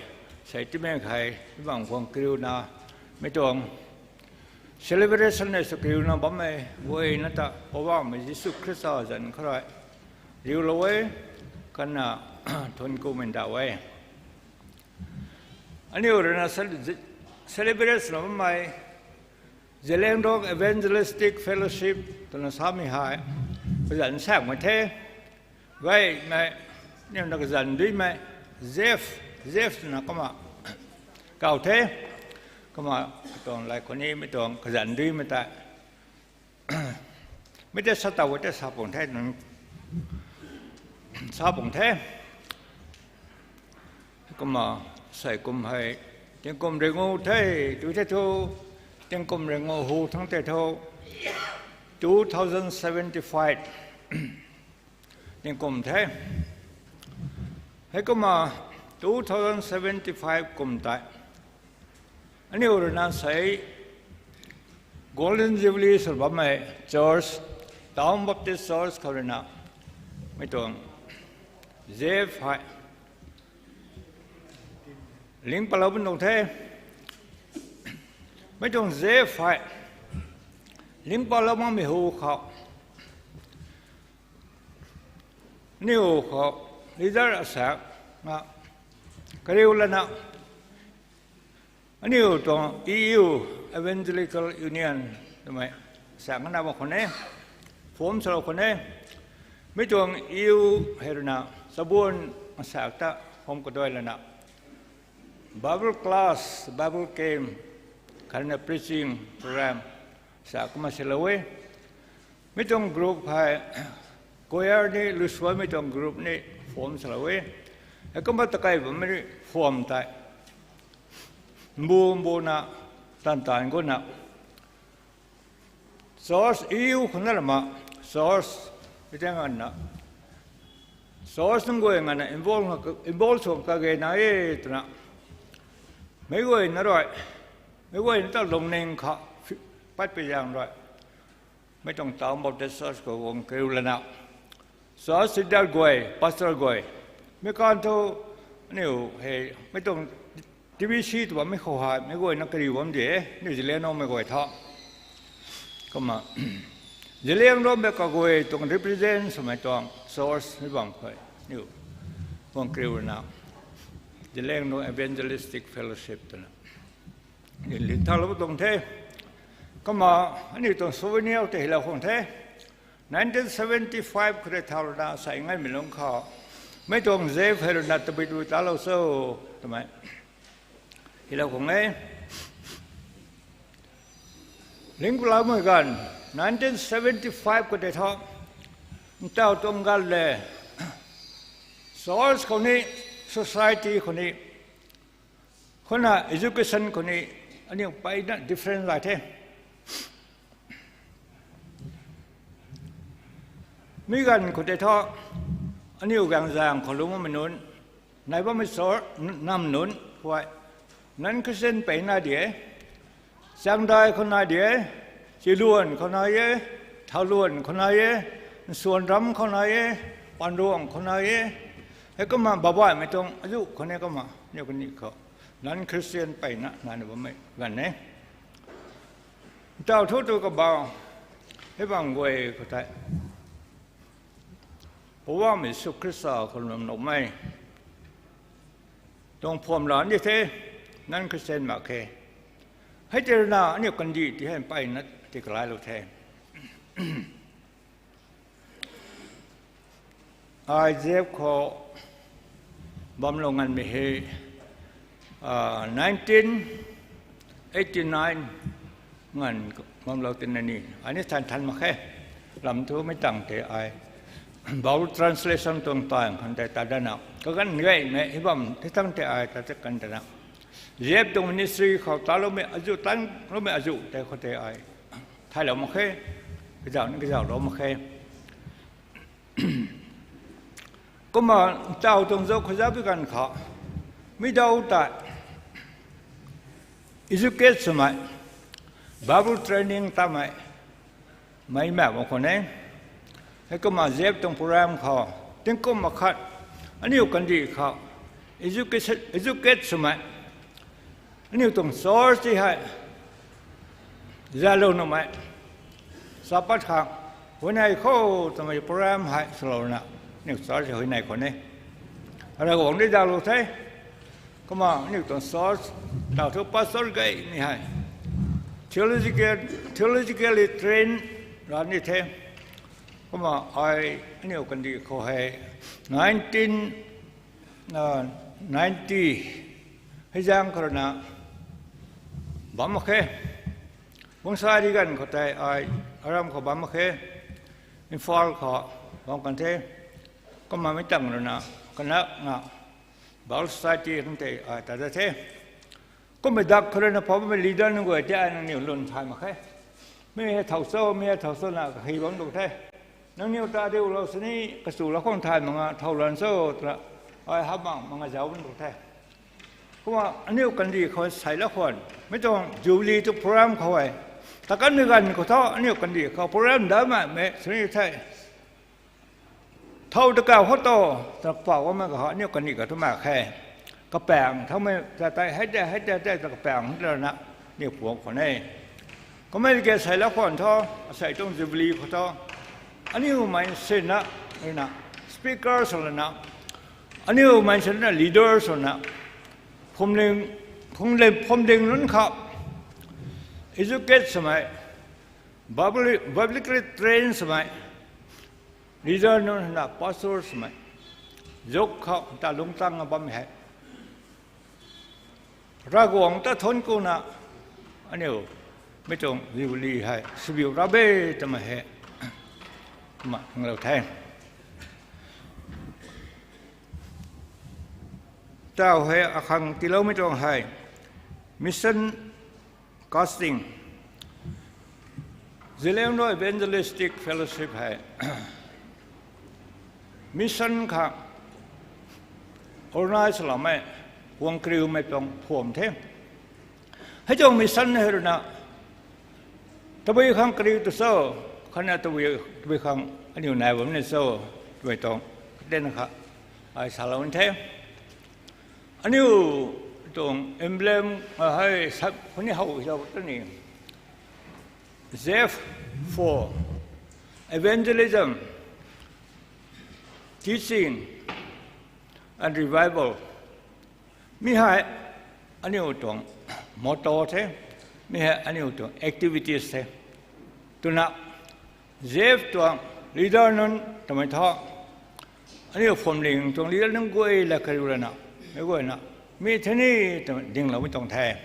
sei timei khai, mi bang khwang kariuna, mi tuang celebration nei sw kariuna bammei guayna ta Poubauhmei Jisu Khrista zanc khou rui riulou e, kana thuanc kumei ndauh e. Aniu rui na cel-, celebrate swna bammei Zeliangrong Evangelistic Fellowship twna samei hei kazanc saekmei the. Gaymei, aniu na kazanc duimei, Jeff, Jeff twna kumna kaw the. Kumna katuang lai khou ni mi tuang kazanc duimei tei, mi tei sa taw tei sa pung the, nang sa pung the. Kumna sei kum hei tingkum ringu the, tu the thu, tingkum ringu hu thang tei thu, two thousand seventy-five tingkum the. Heikumna two thousand seventy-five kum tei aniu rui na sei Golden Jubilee sw bammei church, Town Baptist Church khou rui na mi tuang Jeff hei ling palou bam tuang the. Mi tuang Jeff hei ling palou makmei hu khou, aniu khou leader asaekc na kariu lana Aniu tuang E U, Evangelical Union twmei sa ngana bam khwan e, form salou khwan e. Mi tuang E U hei rui na chabuan masak ta form kaduai lana Bible class, Bible camp, khatni preaching program sa kumna silou e. Mi tuang group hei choir ni, lusuanmei tuang group ni form salou e. Heikumna takai bammei form tei mbu mbuna, tan tan guna church, E U khou na lama church, mi tei nganvna church nunc guay nganvna involve, involve sw kage na e twna, meic guayna rui, meic guayna ta lungning kha, patpui zaeng rui mi tuang Town Baptist Church khou guang kariu lana, church leader guay, pastor guay, mi kan thu aniu hei mi tuang T B C tw bammei khou hei meic guayna kariu bam de, aniu Zeliangrongmei guay tha. Kumna Zeliangrongmei kaguay tuang represent swmei tuang church mi bam khou aniu guang kariu lana Zeliangrong Evangelistic Fellowship twna lin thaulou tuang the. Kumna aniu tuang souvenir tei hilou khang the. Nineteen seventy five khou rui thau lana sei ngaimei lungc khou, mei tuang zep hei rui na tabui tabui talou cho twmei hilou khang e. Ling paloumei ganv nineteen seventy five khou tei thu, ntaw tuang ganv le church khou ni, society khou ni, khou na education khou ni, aniu mpeyna different lai the. Mi ganv khou tei thu, aniu gaengzaeng khou lungc bammei nunc, nai bammei church, nam nunc huay, non-Christian mpeyna di e. Changdai khou nai di e, Chiluan khou nai e, Thauluan khou nai e, Nsuanram khou nai e, Panruang khou nai e. Heikumna babaihmei tuang azuh khou ni kumna aniu kaniw khou non-Christian mpeyna naina bammei ganv e. Ntaw thu tu kabau, hei bam guay khou tei Poubauhmei Jisu Khrista khou lwmloumei tuang phuam la ni the, non-Christian mak khe. Hei tei rui na aniu kandih ti hei mpeyna ti kalailou the. Ai zep khou bamlou nganvmei hei, nineteen eighty nine nganv bamlou tina ni, ai ni than than mak khe. Lam thu mei tang tei ai Bible translation tuang taanv khang tei ta dana kaganv gaymei hei bam tei tang tei ai ta ta kan dana, zep tuang ministry khou taloumei azuh, tangloumei azuh tei khou tei ai thaylou mak khe, kazauh ni kazauhlou mak khe. Kumna ntaw tuang zauc khou zauc pi ganv khou, mi daw tei educate swmei, Bible training tamei, mei mak bam khwan e. Heikumna zep tuang program khou, tingkum makhat, aniu kandih khou educate, educate swmei, aniu tuang church ti hei zalou numei, Sabbath khang huayney khou twmei program hei swlouna, aniu church huayney khou ni Ravguangc ni zalou the. Kumna aniu tuang church, taw thu pastor gaymei hei theological, theologically train ra ni the. Kumna ai aniu kandih khou hei nineteen ninety hei zaeng khou rui na bam mak khe. Bungsa ri ganv khou tei ai aram khou bam mak khe. Imphal khou bam kan the. Kumna mei tang rui na, kana na, Bible Society khang tei ai ta da the. Kummei dak khou rui na phoumei leader nunc guay tei ai nangniw lwn thay mak khe. Mi hei thow cho, mi hei thow cho na kahi bam duk the. Nangniw ta diulou sini kachulou khang thay mak nga thow lan cho twna ai hap mak mak nga zauc bam duk the. Kumna aniu kandih khou seilou khwan, mi tuang Jubilee tu program khou e, ta kanmei ganv khou thu aniu kandih khou program dammei sini the. Thow ta kau khou tu, ta pau kamei khou aniu kandih khou tu mak khe. Kapaeng thaumei ta tei hei tei hei tei tei ta kapaeng tei na, aniu puang khwan e. Kummei ke seilou khwan thu, asei tuang Jubilee khou thu, aniu mei sinna, na, speaker swlana, aniu mei sinna leader swna, phuamling Khang le phwamling nunc khou educate swmei, biblically trained swmei leader nunc na pastor swmei zuk khou ta lungtang bam hei Ravguangc ta thuanc kuna aniu mi tuang Jubilee hei sibiu ra be twmei hei kumna hanglou the. Tau hei akhang tiiloumei tuang hei mission casting. Zeliangrong Evangelistic Fellowship hei mission khang organize loumei guang kariumei tuang phwam the. Hei tuang mission hei ruina tabui khang kariu tu cho, khatni tabui khang aniu nai bam ni cho twmei tuang kadan kha ai salou the. Aniu tuang emblem hei sap khou ni how hei tu ni, Z for Evangelism, Teaching and Revival. Mi hei aniu tuang motto the, mi hei aniu tuang activities the. Twna Z tuang leader nunc twmei thu aniu phwamling tuang leader nunc guay la kariu lana, mei guayna mi the ni twmei dingloumei tuang the.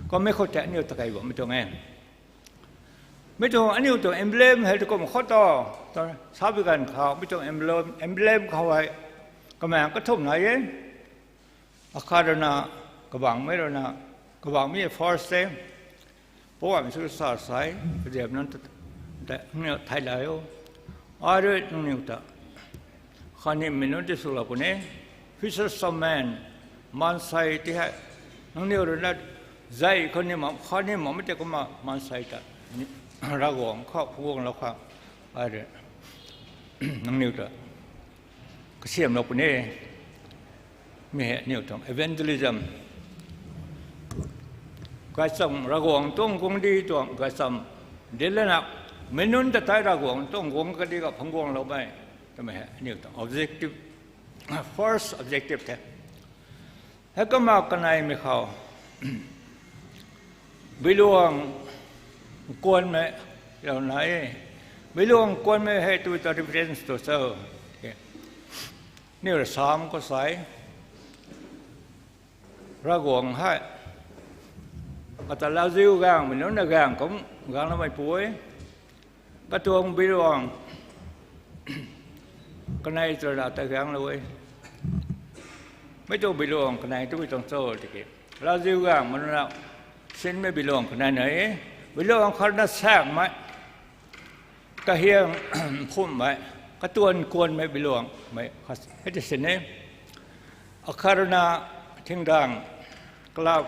Kummei khou tei aniu takei bammei tuang e. Mi tuang aniu tuang emblem hei tu kum khou tu, tu sabi ganv khou mi tuang emblem, emblem khou hei kamang kathumh nai e. Akhat ruina kabangmei ruina, kabangmei first e, Poubauhmei Jisu Khrista sa e, kadiap nunc ta, ta, nangniw thei lay o. Ai rui nangniw ta khatni mei nunc ti swlou puni, fishers of men, maansei ti hei nangniw ruina zei khou ni mak, khatni makmei tei kumna maansei ta Ravguangc khou phungc guanglou khang ai rui nangniw ta kasiamhlou puni. Mi hei aniu tuang evangelism, gaychamv Ravguangc tuang guangcdic tuang gaychamv dinclana, mei nunc ta tei Ravguangc tuang guangcdic khou phungc guangloumei twmei hei aniu tuang objective, first objective the. Heikumna kaneimei khou biluang kuanmei lou nai e. Biluang kuanmei hei tu ta reference tu cho, aniu rui Sam khou sa e, Ravguangc hei ata lauziu gaengmei nunc na gaeng kum gaengloumeipu e. Katuang biluang kanei twra ta gaenglou e. Mei tuang biluang kanei twmei tuang cho tiki, lauziu gaengmei nunc na sinmei biluang kanei nai e. Biluang khat na saekmei, kahiang phumhmei, katuan kuanmei biluangmei hei ti sin e. Akhat ruina thingdang, cloud,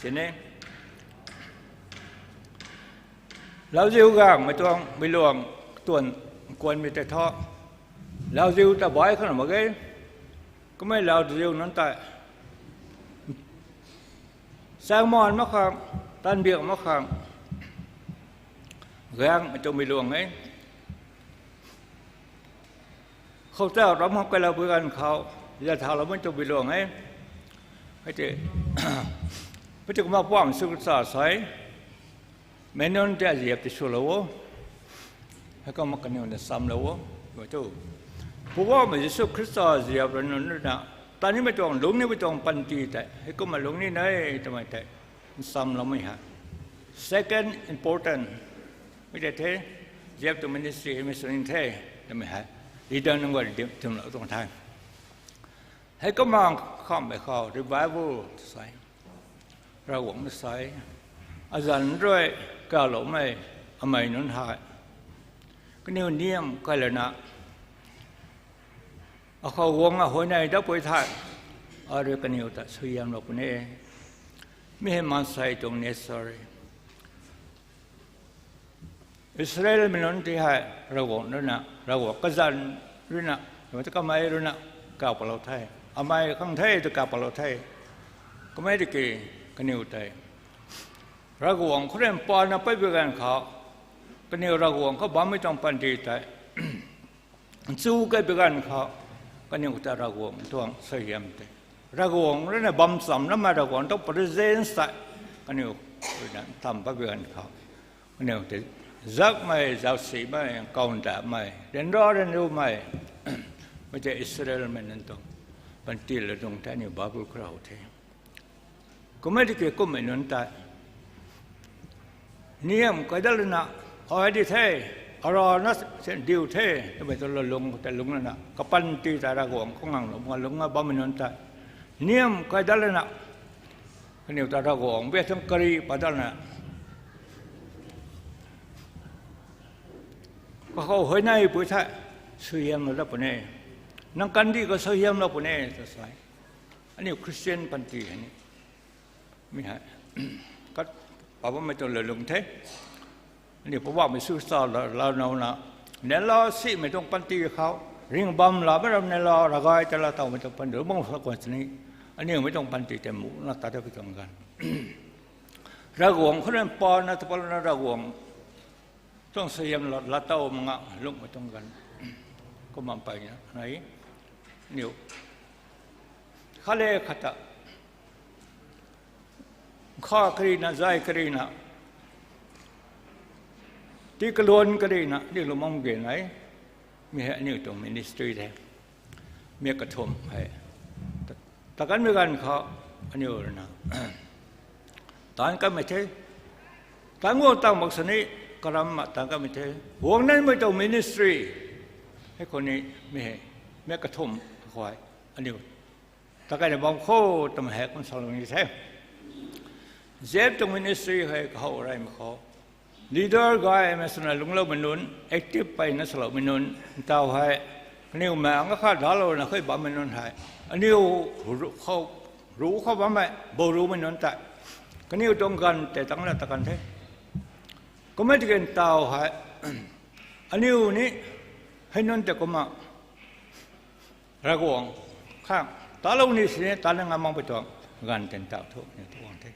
sin e. Lauziu gaengmei tuang biluang katuan kuanmei tei thu, lauziu ta bai khang mak ge. Kummei lauziu nunc tei chaengmaan mak khang, tanbiak mak khang gaengmei tuang biluang e. Khou tau ram khou kailou pui ganv khou, za thauloumei tuang biluang e. Hei tei, hei tei kumna Poubauhmei Jisu Khrista sa e, mei nunc tei aziap ti swlou o, heikumna kaniw na samlou o, mei tu. Poubauhmei Jisu Khrista ziap rui nunc ruina tanimei tuang, lungcnimei tuang panty tei heikumna lungcni e twmei tei nsamloumei hei second important mei tei the. Ziap tuang ministry mission the twmei hei leader nunc guay thumlou tuang the. Heikumna khamhmei khou revival sa e, Ravguangc na sa e, azanc rui kaloumei amei nunc hei kaniw niam kailana, akhou guang ahuayney dat pui thei, arui kaniw ta suaihiamlou puni. Mi hei maansei tuang nature e. Israelmei nunc ti hei Ravguangc ruina, Ravguangc kazanc ruina, twmei ta kamei ruina kaw palou the, amei khang the tu kaw palou the. Kummei tiki kaniw tei Ravguangc khou rui mpana pei bi ganv khou, kaniw Ravguangc khou bammei tuang panty tei chu kei bi ganv khou, kaniw ta Ravguangc tuang suaihiam tei Ravguangc rui na bam chamv namei Ravguangc tuang presence tei kaniw rui na tam pat bi ganv khou, kaniw tei zakmei, zaucsimei, kaundamei, ryanra ryanriumei, mei tei Israelmei nunc tuang panty ladung tei aniu Bible khou rau the. Kummei tiki kummei nunc tei niam kai dat lana, ai di the, arana diu the twmei tuang lalung tei lungc lana, kapanty tei Ravguangc khou ngang lungc, lungc bammei nunc tei niam kai dat lana, kaniw ta Ravguangc bia thang kari pat dat lana, kakhou huayneypui the, suaihiamlou dat puni, nang kandih khou suaihiamlou puni ta sa e. Aniu Christian panty hei ni, mi hei, kat pa bammei tuang lalung the. Aniu Poubauhmei Jisu Khrista la, la now na, neihla simei tuang panty khou, ringh bam la mei ram neihla ravgay ta la tawmei tuang panty bam khou kan sini, aniu mei tuang panty tei muna ta ta pi tuang ganv, Ravguangc khou rui paan na ta pat lana Ravguangc tuang suaihiam la, la taw mak nga lungmei tuang ganv, kumna mpeyna nai, aniu khat le khat ta kha karina, zay karina, tii kaluan karina aniu lungmang ge nai. Mi hei aniu tuang ministry the. Mi kathumh hei, ta, takanmei ganv khou aniu rui na taanc kanmei the. Taanc guang tang mak sini, karamna taanc kanmei the. Guang namei tuang ministry hei khou ni, mi hei, mi kathumh khou aniu ta kaina bam khou twmei hei kum salou ni the. Zep tuang ministry hei kahow reymei khou, leader gaymei swna lungcloumei nunc, active peyna swloumei nunc, ntaw hei, kaniw maengc kha daclouna khuy bammei nunc hei, aniu ru khou, ru khou bammei bow rumei nunc tei, kaniw tuang ganv tei tangcna ta kan the. Kummei tiki ntaw hei, aniu ni hei nunc tei kumna Ravguangc khang talou ni sini, tana ngam makpui tuang ganv tei ntaw thu ni tuang the.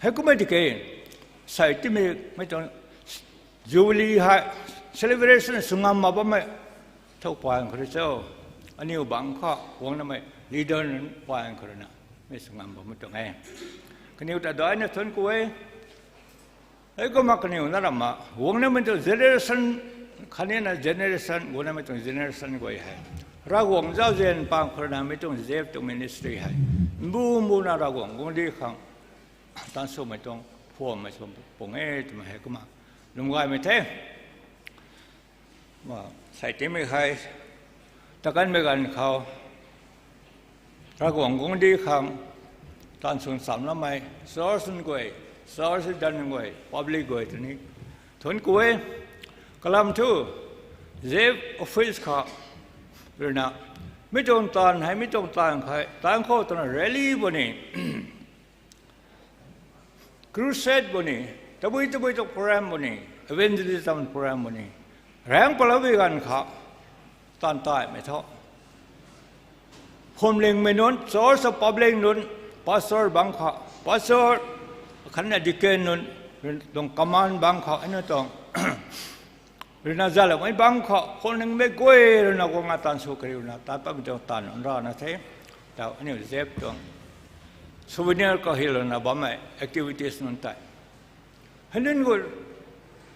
Hei kummei tiki, sei timei mei tuang Jubilee hei celebration sw ngam mak bammei thow paan khou rui cho, aniu bangc khou guang namei leader nunc paan khou rui na, mei sw ngam bammei tuang e. Kaniw ta daina thuanc ku e. Hei kumna kaniw na ramna guang namei tuang generation, khatnina generation, guang namei tuang generation guay hei, Ravguangc zauzian paan khou rui na mei tuang Zep tuang ministry hei mbu mbuna Ravguangc guangcdic khang taanv swmei tuang phuammei sw pung e twmei hei kumna lwm gaymei the. Sei timei hei, takanmei ganv khou, Ravguangc guangcdic khang taanv swn chamv namei church nunc guay, church leader nunc guay, public guay tei ni thuanc ku e. Kalam thu, Zep office khou rui na, mi tuang taanv hei, mi tuang taanv khou, taanv khou twna rally puni, crusade puni, tabui tabui tuang program puni, evangelism program puni, raengc palou bi ganv khou, taanv taimei thu, phuamlingmei nunc, church of public nunc, pastor bangc khou, pastor, khatna deacon nunc, tuang command bangc khou, aniu tuang rui na zaloumei bangc khou, phuamlingmei guay rui na guangna taanv sw kariuna, taanv patmei tuang taanv nunc rana the. Taw aniu Zep tuang souvenir khou hylouna bammei activities nunc tei, hei nunc guay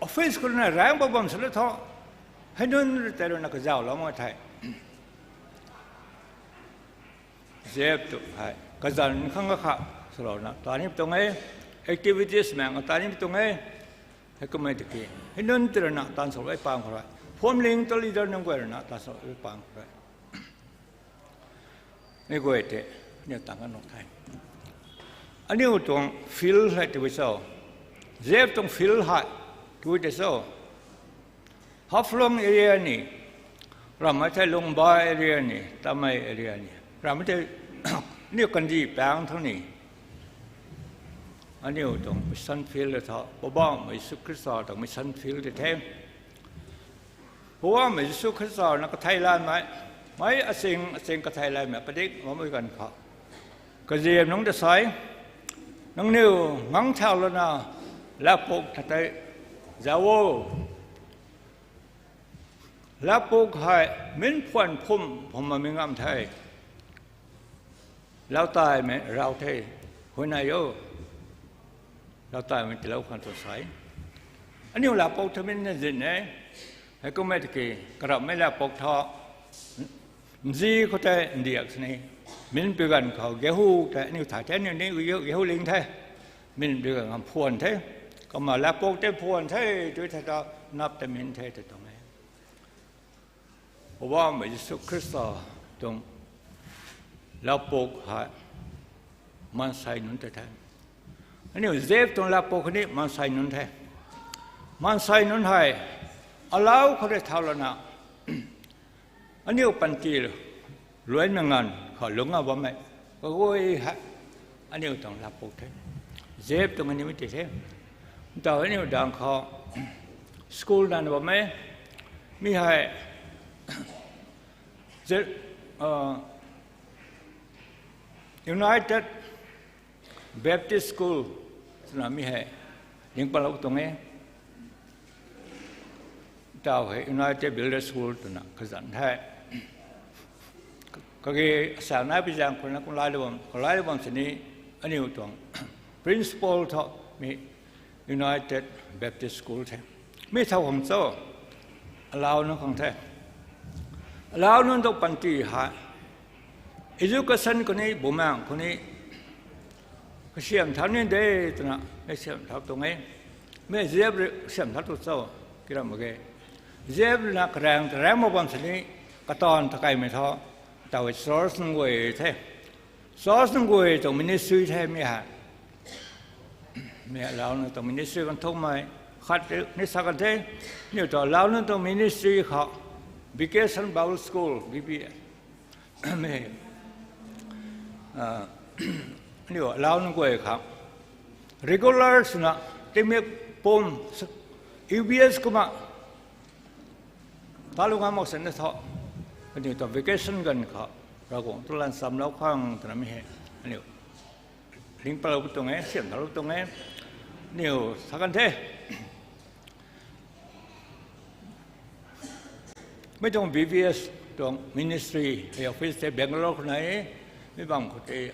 office khou rui na raengc pa bam swlou thu, hei nunc rui tei rui na kazauhlou mak the. Zep tu hei kazanc khang kha swlouna tat nimei tuang e, activities maengc tat nimei tuang e. Hei kummei tiki, hei nunc tei rui na taanv sw e paan khou rui, phuamling ta leader nunc guay rui na taanv sw e paan khou rui, mi guay tei aniu tang kan nuh the. Aniu tuang field hei tabui cho, Zep tuang field hei tabui tei cho, Haflong area ni, ramhmei thei Lungba area ni, Tamei area ni, ramhmei thei aniu kandih paengc thang ni, aniu tuang mission field tho, Poubauhmei Jisu Khrista tuang mission field tei the. Poubauhmei Jisu Khrista na kathei lanmei, mei aching aching kathei lanmei padik bammei ganv khou, kaziam nunc ta sa e, nangniw ngangthau lana, lappuk ta tei zauc o. Lappuk hei min phuan phum phum ma mi ngam the. Lautai mei rau the, huayney o. Lautai mei tilou khang tu sa e. Aniu lapok thamin na zin e. Hei kummei tiki, karamhmei lapok tho. Nzi khou tei ndiak sini. Min pi ganv khou gehu tei aniu thay the, aniu ni gehu ling the. Min pi ganv khou phuan the. Kumna lapok tei phuan the, tui the ta nap ta min the ta tuang e. Poubauhmei Jisu Khrista tuang lapok hei maansei nunc tei the. Aniu Zep tuang lapok khatni maansei nunc the. Maansei nunc hei alau khou rui thau lana, aniu panty luaimei nganv khou lungc a bammei kaguay hei aniu tuang lapok the. Zep tuang aniu ti the. Ntaw aniu dang khou school nana bam e. Mi hei United Baptist School twna mi hei ning palou tuang e. Ntaw hei United Builder School twna kazanc the. Kage sa nai pi zaeng khou na kum lai lou bam, kum lai lou bam sini aniu tuang principal tho mi United Baptist School the. Mi thau khang cho, alau nunc khang the. Alau nunc tuang panty hei education khou ni, bumaengh khou ni kasiam thau ni de twna mei siam thau tuang e. Mi Zep rui kasiam thau tu cho, kiram mak ge. Zep rui na karaeng ta raeng mak bam sini kataanv ta kaimei tho, taw church nunc guay the. Church nunc guay tuang ministry the mi hei. Mi alau nunc tuang ministry kan thukmei khat ni sa kan the. Aniu tuang alau nunc tuang ministry khou Vacation Bible School, V B S. Mi aniu alau nunc guay khang regular swna tingmik pum, U B S kumna talou ngam mak sini tho. Aniu tuang vacation ganv khou Ravguangc tuang lat nchamlou khang twna mi hei aniu ling palou tuang e, siam thaulou tuang e. Aniu sa kan the. Mi tuang V B S tuang ministry hei office tei Bangalore khou nai e. Mi bam khou tei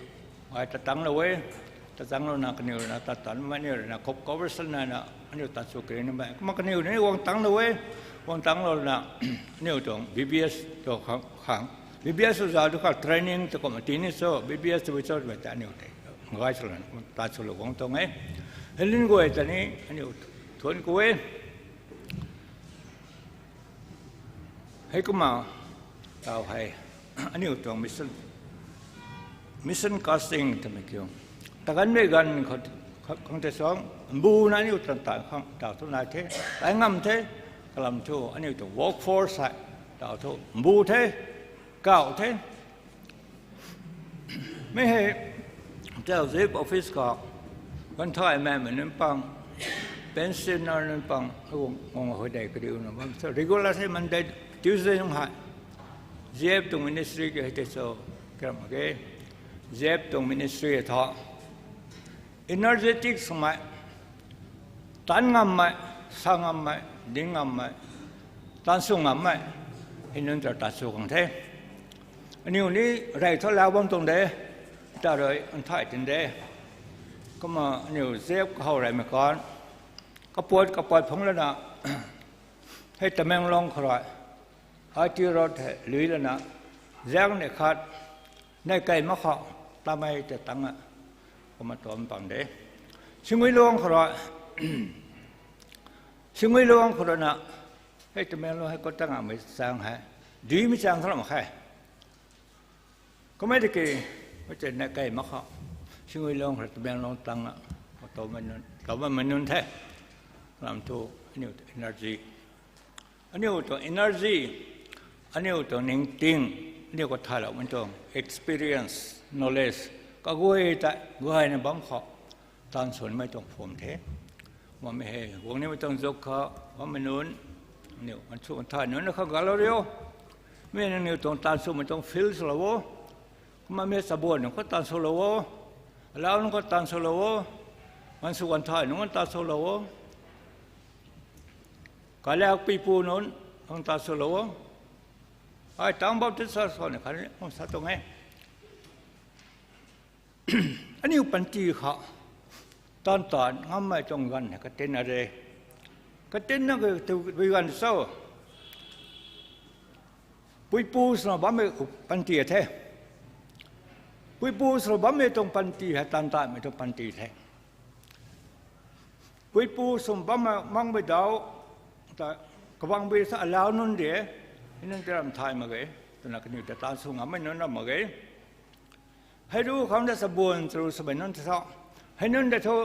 ai ta tangclou e. Ta tangclouna kaniw rui na tat tanmei, aniu rui na cooperation naina aniu tat sw kari namei. Kumna kaniw ni guang tangclou e. Guang tangclouna aniu tuang V B S tuang khang, V B S oja tu kha training ta kumna ti ni cho, V B S tabui cho twmei ta aniu tei gay swlana tat swlou guang tuang e. Helin guay ta ni aniu thuanc ku e. Heikumna taw hei aniu tuang mission, mission casting twmei kiu, taganmei ganv khang tei suang mbuna aniu tan tan khang taw thu nai the, tai ngam the. Kalam thu aniu tuang workforce hei taw thu mbu the, kauh the. Mi hei, tau Zep office khou, ganv thaymei nunc pang, pensioner nunc pang, guang hui dei kariuna bam so, regular hei Monday, Tuesday nung hei Zep tuang ministry ki hei tei cho, kiram mak ge. Zep tuang ministry thu energetic swmei, tan ngammei, sa ngammei, ding ngammei, tan sw ngammei, hei nunc ta tan sw khang the. Aniu ni rey thu lau bam tuang de, ta rui nthay tin de. Kumna aniu Zep kahow reymei kan, kapuat kapuat phungc lana, hei Tamenglong khou rui, I T Road hei lui lana, zaeng ni khat, nei kei mak khou, tamei ta tang a, kumna tuam pang de. Singuiluang khou rui, Singuiluang khou rui na, hei Tamenglong hei khou tang a mei chaeng hei, duimei chaeng tharam khe. Kummei tiki, mei tei nei kei mak khou, Singuiluang khou rui Tamenglong tang a, kumna tuam mei nunc, tuam mei nunc the. Lam thu, aniu energy, aniu tuang energy, aniu tuang ningting, aniu khou thayloumei tuang experience, knowledge, kaguay tei gayna bam khou, tan swnmei tuang phwam the. Bammei hei guang nimei tuang zuk khou bammei nunc, aniu an sw an thay nunc na khou galou rio. Mi nangniw tuang tan swmei tuang field swlou o. Kumna mi chabuan nunc khou tan swlou o. Alau nunc khou tan swlou o. An sw an thay nunc khou tan swlou o. Kaliak pipu nunc khou tan swlou o. Ai tang Baptist Church khou ni khatni kum sa tuang e. aniu panty khou taanv ta ngammei tuang ganv hei katinna de. Katinna kei tu bui ganv cho. Puipu swna bammei panty the. Puipu swna bammei tuang panty hei taanv tamei tuang panty the. Puipu swna bammei makmei dau ta kabang bui sa alau nunc de, hei nunc ta ram thay mak ge, twna kaniw ta taanv sw ngammei nunc ram mak ge. Hei ru khang ta chabuan charu swmei nunc ta tho. Hei nunc ta thu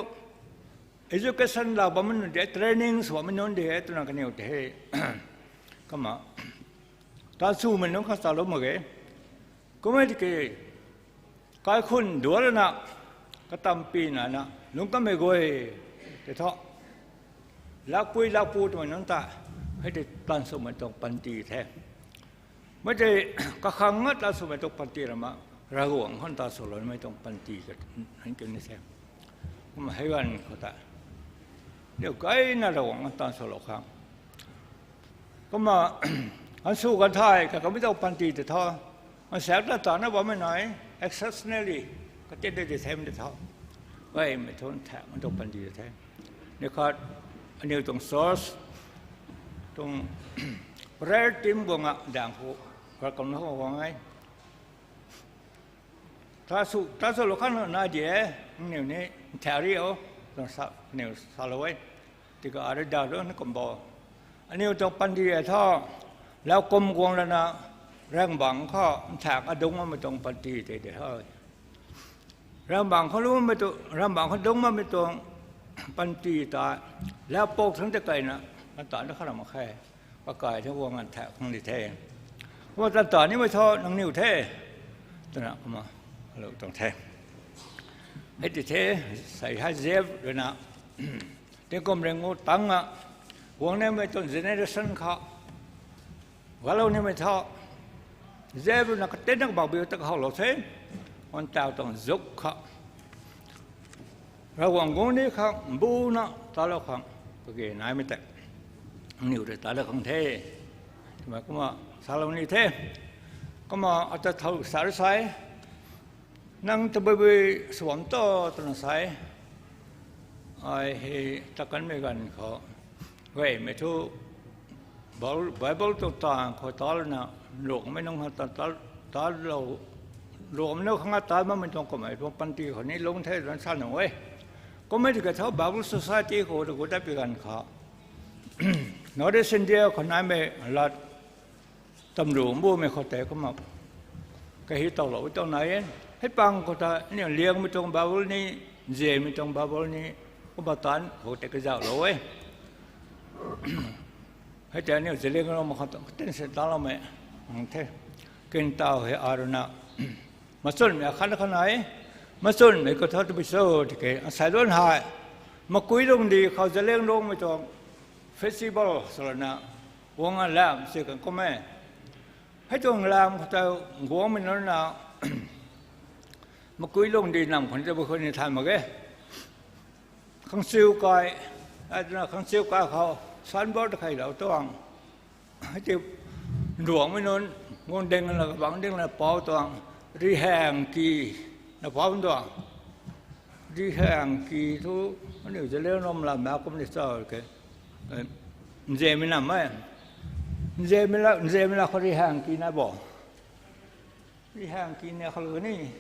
education lau bammei nunc de, training sw bammei nunc de, twna kaniw ta hei. Kumna taanv swmei nunc khang talou mak ge. Kummei tiki, kaikhun dualana, katampina na, lungc kammei guay, tei tho. Lakpui lakpu twmei nunc ta, hei tei taanv swmei tuang panty the. Mei tei kakhang nga taanv swmei tuang panty rama, Ravguangc khang taanv swloumei tuang panty ka, han kiu ni the. Kumna hei ganv khou ta, niw gayna Ravguangc khang taanv swlou khang. Kumna, answ kan thay, kakamei tuang panty tei tho. Ansaekc ta tana bammei nai, exceptionally, katin de di themei tei tho. Gaymei thu nthaekmei tuang panty tei the. Ni khat, aniw tuang church, tuang prayer team guang a, daeng khou, kar kamna khou guang e. Taanv sw, taanv swlou khang nai di e, aniw ni, nthaekc ri o, tuang sa, aniw salou e. Tika ari da lu ni kum bo. Aniw tuang panty e tho, lau kum guang lana, rangbangc khou nthaekc adungc bammei tuang panty tei de he. Rangbangc khou lungmei tu, rangbangc khou dungc bammei tuang panty ta, lau pok thangc ta kaina, ata na kha ram mak khe. Kakai the guang nthaekc khang di the. Kumna taanv ta nimei tho nangniw the. Twna kumna, alou tuang the. Hei ti the, sei hei Zeb ruina, tingkum ringu tangc a, guang nimei tuang generation khou, galou nimei tho, Zeb ruina katinna kabak biu ta kahowlou the, guang tau tuang zuk khou. Ravguangc guang ni khang, mbuna talou khang, kage naimei tei, aniw rui talou khang the. Twmei kumna, salou ni the. Kumna, ata thau sa rui sa e. Nang tabui bui swam to, twna sa e. Ai hei, takanmei ganv khou, gaymei thu, Bible, Bible tuang taanv khou talana, nruangmei nunc khang ta, ta, talou, nruangmei nunc khang a tal makmei tuang kummei tuang panty khou ni lungc the twna sa nung e. Kummei tiki tho Bible Society khou ta gu tat pi ganv khou, North East India khou naimei lat, tamruc mbumei khou tei kumna, kahi towlou tuang nai e. Hei pang khou ta, aniu Liangmei tuang Bible ni, Zemei tuang Bible ni, kumna taanv khou tei kazauhlou e. Hei tei aniu Zeliangrong khou ta, katin si taloumei, ang the, kintau hei aruna, machunmei akhat khat nai, machunmei khou tho tabui cho tiki, asei lun hei, Makuilungdi khou Zeliangrongmei tuang festival swlana, guang a lam si kan kum e. Hei tuang lam khou ta guangmei nunc na, Makuilungdi nam khou ni tabui khou ni thay mak ge. Khangchiu kai, ai twna khangchiu kai khou, signboard khailou tuang. Hei ti nruangmei nunc, guang ding la, kabang ding la pou tuang, Rihangki, na pou tuang. Rihangki thu, aniu Zeliangrong lam na kum ni cho ke, Nzemei nam e. Nzemei la, Nzemei la khou Rihangki na bo. Rihangki ni khou lu ni.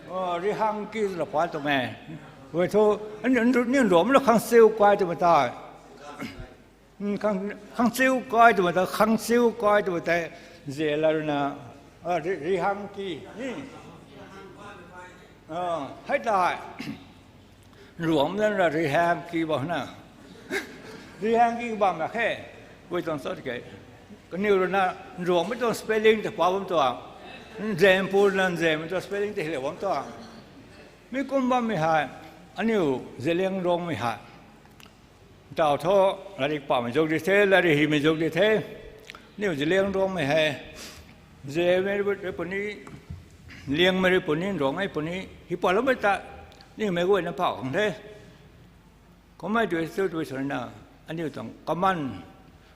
Rihangki la pa tuang e. Wei thu, aniu nruangmei la khangchiu kai twmei ta. Khang, khangchiu kai twmei ta, khangchiu kai twmei tei, ze la runa, Rihangki ni. Hei tei, nruangmei la Rihangki bam na. Rihangki bam na khe, wei tuang cho ke. Kaniw runa, nruangmei tuang spelling ta pa bam tuang. Nzempur na Nzemei tuang spelling ta hilou bam tuang. Mi kum bammei hei, aniu Zeliangrongmei hei. Tau thu, lairik pamei zuk di the, lairik himei zuk di the. Aniu Zeliangrongmei hei, Zemei rui puni, Liangmei rui puni, nruangmei puni, hi paloumei ta, nimei guayna pau khang the. Kummei tui tu tui swna, aniu tuang common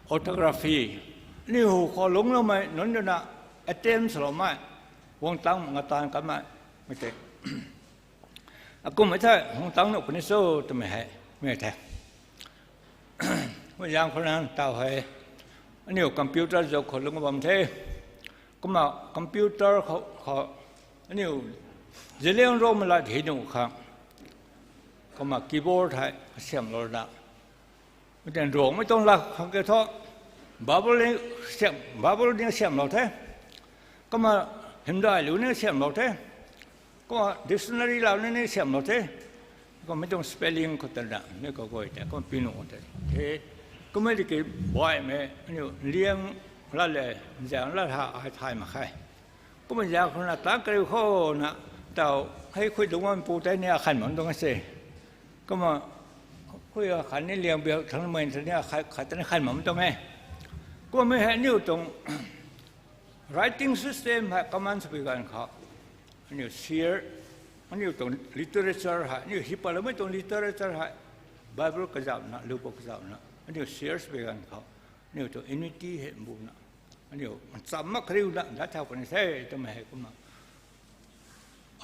orthography, aniu hu khou lungcloumei nunc rui na, attempt swloumei, guang tang nga taanv kanmei, Mei tei, akumhmei thei hung tang nuh puni cho twmei hei, mei the. Mei zaeng khou na taw hei, aniu computer zauc khou lung bam the. Kumna computer khou, khou, aniu Zeliangrongmei lat hei nuh khang, kumna keyboard hei kasiamhlou na, mei tei Ruangmei tuang lat khang ke thu, Bible ni siam, Bible ni siamhlou the. Kumna hymdaih lu ni siamhlou the. Kumna dictionary lau ni ni siamhlou the. Kumna mei tuang spelling khou ta na, mei khou guay tei, kumna pi nuh tei the. Kumna di ki baihmei, aniu liang lat le, zaeng lat ha, ai thay mak khe. Kumna zaeng khou na tang kariu khou na, taw, hei khui dungc bam pu tei ni akhan bam tuang se. Kumna, khui akhan ni liang biak thangmei ta ni akhat, khat ta ni khan bam tuang e. Kumna mei hei aniu tuang writing system hei common swpui ganv khou, aniu share, aniu tuang literature hei, aniu hi patloumei tuang literature hei, Bible kazauhna, lu pou kazauhna, aniu share swpui ganv khou, aniu tuang unity hei mbuna, aniu ncham mak kariuna dat thau puni the twmei hei kumna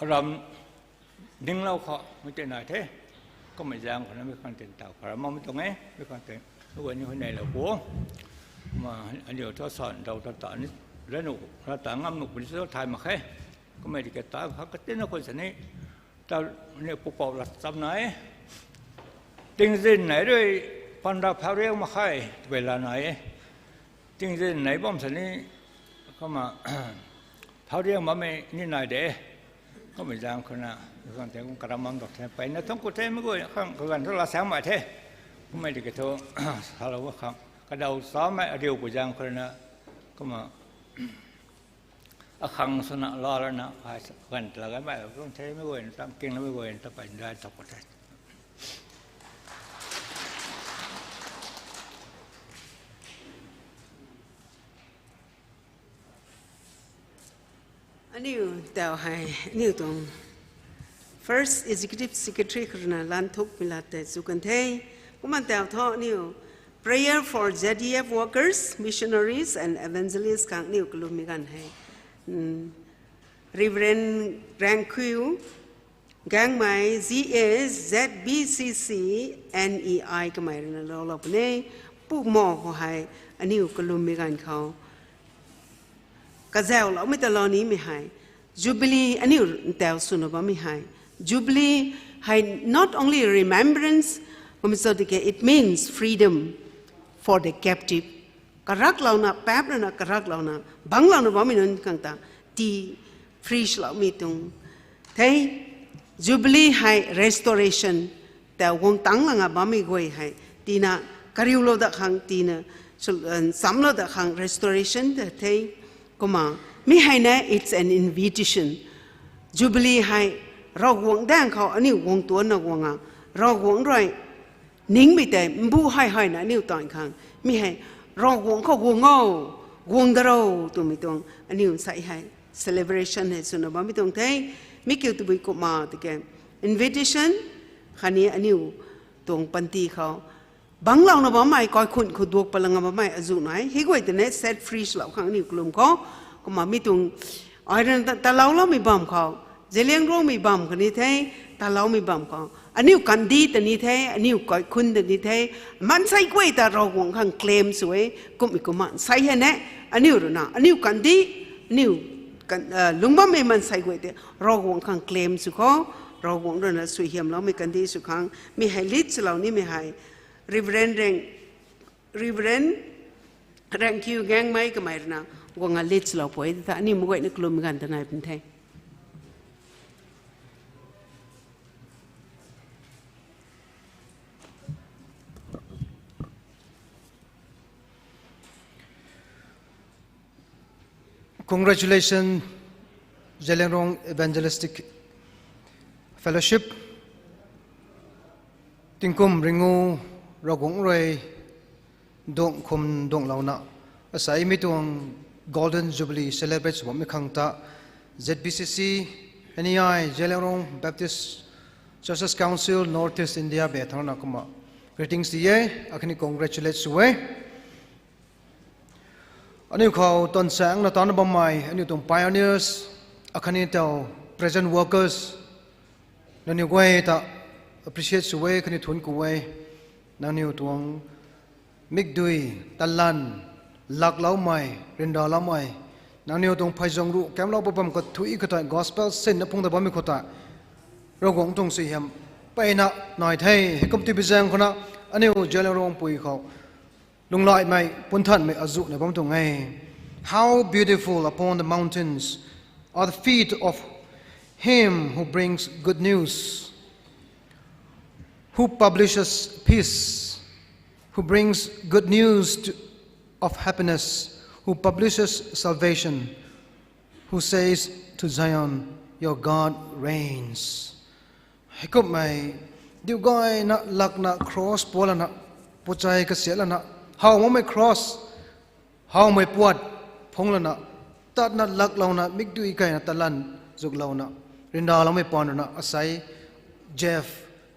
aram ninglou khou mei tei nai the. Kummei zaeng khou na mei khang tin taw kharam makmei tuang e, mei khang tin, mei guay ni hu neilou pu. Kumna aniu thu san daw ta ta ni, ranu, rata ngam nuh puni cho thay mak khe. Kummei di ke ta kha katina khou sini, ta, aniu pupouc lat cham nai e. Tingzin nei rui, panda phauc riang mak khe, twpui la nai e. Tingzin nei bam sini, kumna, phauc riang bammei ni nai de. Kummei zaeng khou na, khang tei kum karam bam dok the, mpeyna thang ku the, mei guay khang kaganv thu la saeng mai the. Kummei di ke thu, salou khang, kadaw chamei ariu pu zaeng khou na, kumna, akhang swna la lana, ai, ganv ta la ganmei tuang the, mei guay na tam king la, mei guay na ta mpeyna dai thak ku the. Aniu taw hei, aniu tuang First Executive Secretary khou rui na lan thukmei lat tei chu kan the. Kumna taw thu aniu Prayer for Z E F workers, missionaries and evangelists khang aniu kalummei ganv hei, Reverend Rangkhiu Gangmei, G A, Z B C C, N E I kamei rui na loulou puni. Pukmo khou hei, aniu kalummei ganv khou kazauhloumei ta lou nimei hei, Jubilee aniu ntaw swna bammei hei, Jubilee hei not only remembrance, kumna cho tiki it means freedom for the captive. Karaklouna, paap rui na karaklouna, bangclouna bammei nunc khang ta, tii free swloumei tuang the. Jubilee hei restoration, ta guang tang langa bammei guay hei, tina kariulou dat khang, tina chamlou dat khang restoration ta the. Kumna, mi hei na, it's an invitation. Jubilee hei, Ravguangc daeng khou aniu guang tuanna guang a, Ravguangc rui ningmei tei mbu hei hei na aniu tan khang, mi hei, Ravguangc khou guang o, guang da ro twmei tuang aniu nsei hei celebration hei swna bammei tuang the. Mi kiu tabui kumna tiki invitation khatni aniu tuang panty khou bangclouna bammei, kaikhunc khou duak pat langa bammei azuh nai, hei guay ta ni set free swlou khang aniu kalum khou. Kumna mi tuang, ai rui na ta, talouloumei bam khou, Zeliangrongmei bam khatni the, taloumei bam khou, aniu kandih ta ni the, aniu kaikhunc ta ni the, maansei guay ta Ravguangc khang claim sw e. Kummei kumna nsei hei na, aniu rui na aniu kandih, aniu lungc bammei maansei guay tei Ravguangc khang claim sw khou, Ravguangc rui na suaihiamloumei kandih sw khang mi hei lead swlou nimei hei Reverend Rang, Reverend Rangkhiu Gangmei kamei rui na guang a lead swlou pui ta, aniu mei guayna kalummei ganv ta nai pun the. Congratulations, Zeliangrong Evangelistic Fellowship. Tingkum ringu Ravguangc rui duang khum duanglouna, asei mi tuang Golden Jubilee celebrate sw bammei khang ta, Z B C C, N E I, Zeliangrong Baptist Churches Council, North East India bey thangc na kumna greetings ti e, akhatni congratulate sw e. Aniu khou tansaengna tanna bammei aniu tuang pioneers, akhatni taw present workers, nangniw guay ta appreciate sw e khatni thuanc ku e. Nangniw tuang mikdui, talan, lakloumei, ryanraloumei, nangniw tuang pheyzang ruh kamlou pw bam kathui khou tei gospel sinna phungc ta bammei khou tei Ravguangc tuang suaihiam mpeyna nai the. Heikum tibi zaeng khou na aniu Zeliangrongpui khou lunglaimei punthanmei azuh na bam tuang e. How beautiful upon the mountains are the feet of him who brings good news, who publishes peace, who brings good news to, of happiness, who publishes salvation, who says to Zion, Your God reigns. Heikumhmei, diu gayna lakna cross pualana, puchai kasiatlana, how makmei cross, howmei puat phungc lana, tatna laklouna, mikdui kayna talan zuklouna, ryanraloumei paan runa asei Jeff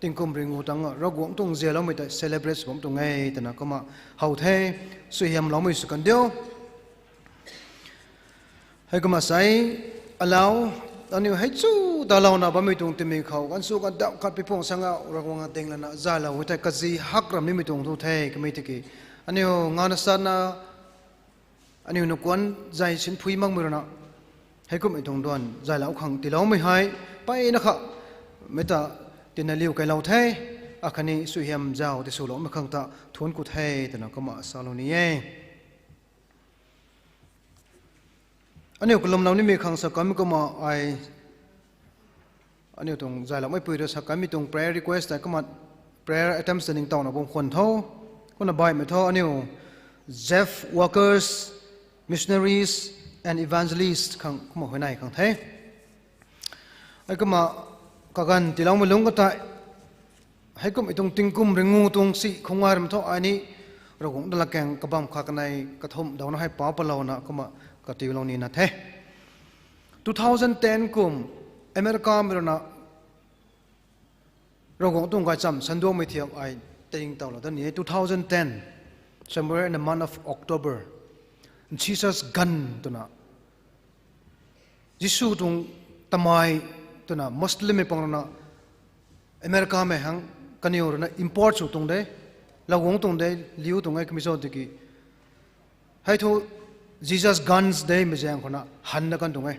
tingkum ringu tangc Ravguangc tuang zialoumei tei celebrate sw bam tuang e twna kumna how the. Suaihiamloumei sw kan diu. Heikumna sei, alau, aniu hei chu talouna bammei tuang timei khou ganv sw kandauh khat pui phung sangau Ravguangc a dinglana zaylou e thei kazi hak ram nimei tuang thu the kamei tiki, aniu ngana sana, aniu nukuan zay sinphui makmei runa, heikumhmei tuang duan zaylou khang tiiloumei hei mpeyna kha mei ta tina liu kailou the. Akhatni suaihiam zauc tiswloumei khang ta thuanc ku the twna kumna salou ni e. Aniu kalumlou nimei khang sa kanmei kumna ai, aniu tuang zayloumei pui rui sa kanmei tuang prayer request tei kumna prayer items ta ningtowna bam khwan tho. Kumna baihmei thu aniu Jeff workers, missionaries and evangelist khang kumna huayney khang the. Heikumna kaganv tiiloumei lungc ka tei, heikumhmei tuang tingkum ringu tuang si khou ngai ram thu ai ni Ravguangc ta latkaeng kabam khat kanei kathumh dauna hei pa palouna kumna katiulou nina the. Two thousand ten kum Americamei runa Ravguangc tuang gaychamv sanduangmei thiak ai tiningtowlou dat ni e. Two thousand ten, somewhere in the month of October, Jesus Gunn twna, Jisu tuang tamei twna Muslimmei pang runa Americamei hang kaniw runa import sw tuang de, laguang tuang de, liu tuang e kamei cho tiki, hei thu Jesus Guns Day mei zaeng khou na hanna kan tuang e.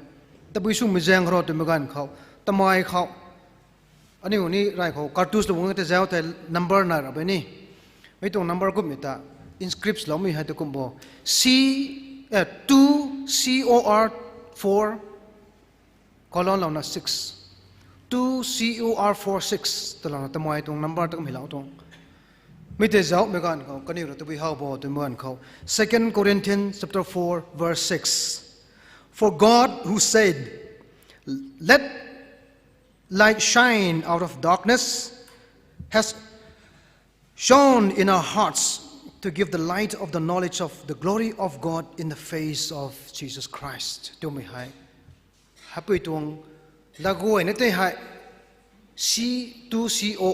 Tabui swmei zaeng khou rui twmei ganv khou, tamei khou, aniu ni rey khou cartridge lou guang tei zauc tei number nai rap e ni. Mei tuang number kumhmei ta inscripts loumei hei tu kum bo, C, eh, two C O R four colon louna six. Two C O R four six twlouna tamei tuang number ta kumhmei lou tuang. Mei tei zaucmei ganv khou kaniw rui tabui how bo twmei ganv khou, Second Corinthians chapter four verse six. For God, who said, Let light shine out of darkness, has shone in our hearts to give the light of the knowledge of the glory of God in the face of Jesus Christ twmei hei, heipui tuang laguayna tei hei C, two C O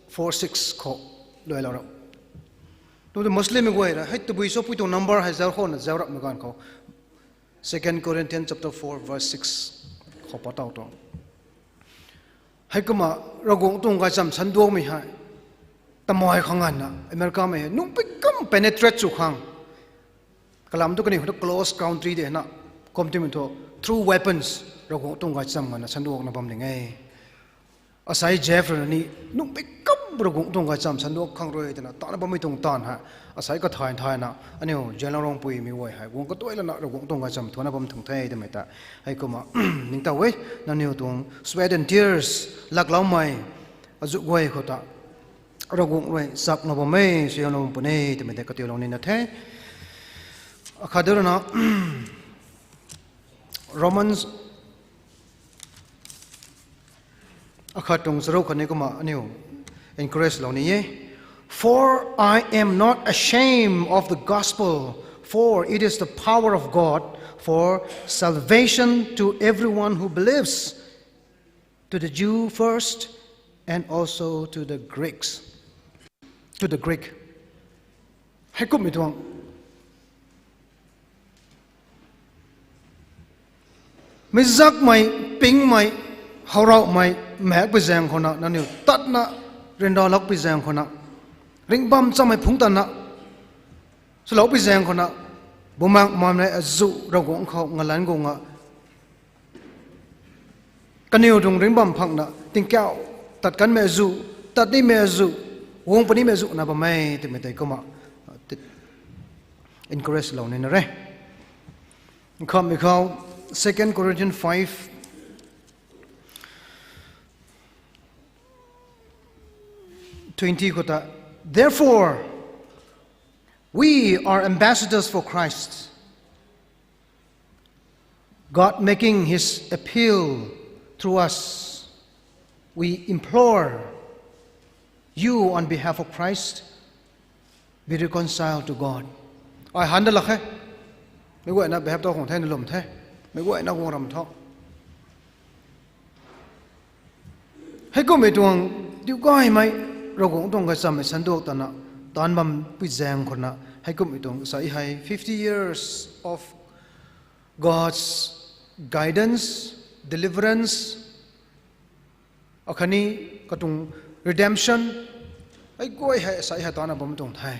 four six khou luailou rap. Twmei Muslimmei guay rui hei tabui cho pui tuang number hei zauc khou na zauc rapmei ganv khou, Second Corinthians chapter four verse six khou pat tow tuang. Heikumna Ravguangc tuang gaychamv sanduangmei hei tamei khang nganvna Americamei hei nungpui kam penetrate sw khang, kalam tu kaniw khou tu close country de na, kum timei thu through weapons Ravguangc tuang gaychamv nganvna sanduangna bam ning e. Asei Jeff rui ni nungpui kam Ravguangc tuang gaychamv sanduang khang rui twna tana bammei tuang taanv hei, asei kathay thayna aniu Zeliangrongpui mei guay hei guang katuai lana Ravguangc tuang gaychamv thuanna bam tuang the twmei ta heikumna ningtow e. Nangniw tuang sweat and tears, lakloumei azuh guay khou ta Ravguangc rui chakna bam e, suaihiamlou puni twmei tei katiulou nina the. Akhat de rui na Romans akhat tuang charuk khatni kumna aniu encourage lou ni e. For I am not ashamed of the gospel, for it is the power of God for salvation to everyone who believes, to the Jew first, and also to the Greeks, to the Greek. Heikumhmei tuang mei zakmei, pingmei, howraumei maekpui zaeng khou na, nangniw tatna ryanralakpui zaeng khou na, ringhbam chamei phungc tatna swloupui zaeng khou na, Bumaengh Mpouh rui azuh Ravguangc khou ngalanc guang a, kaniw tuang ringhbam phangna tingkauh tat kanmei azuh, tat nimei azuh, guang punimei azuh na bam e twmei tei kumna encourage lou nina re. Khammei khou, Second Corinthians five twenty khou ta, Therefore, we are ambassadors for Christ, God making his appeal through us. We implore you on behalf of Christ, be reconciled to God. Ai han da lak khe. Meic guayna behave tho khang the, na lwm the. Meic guayna guang ram tho. Heikumhmei tuang diu gaymei Ravguangc tuang gaychamv mei sanduak tana taanc bampui zaeng khou na, heikumhmei tuang sa hei fifty years of God's guidance, deliverance, akhatni katuang redemption, hei guay hei sa hei taanna bam tuang the.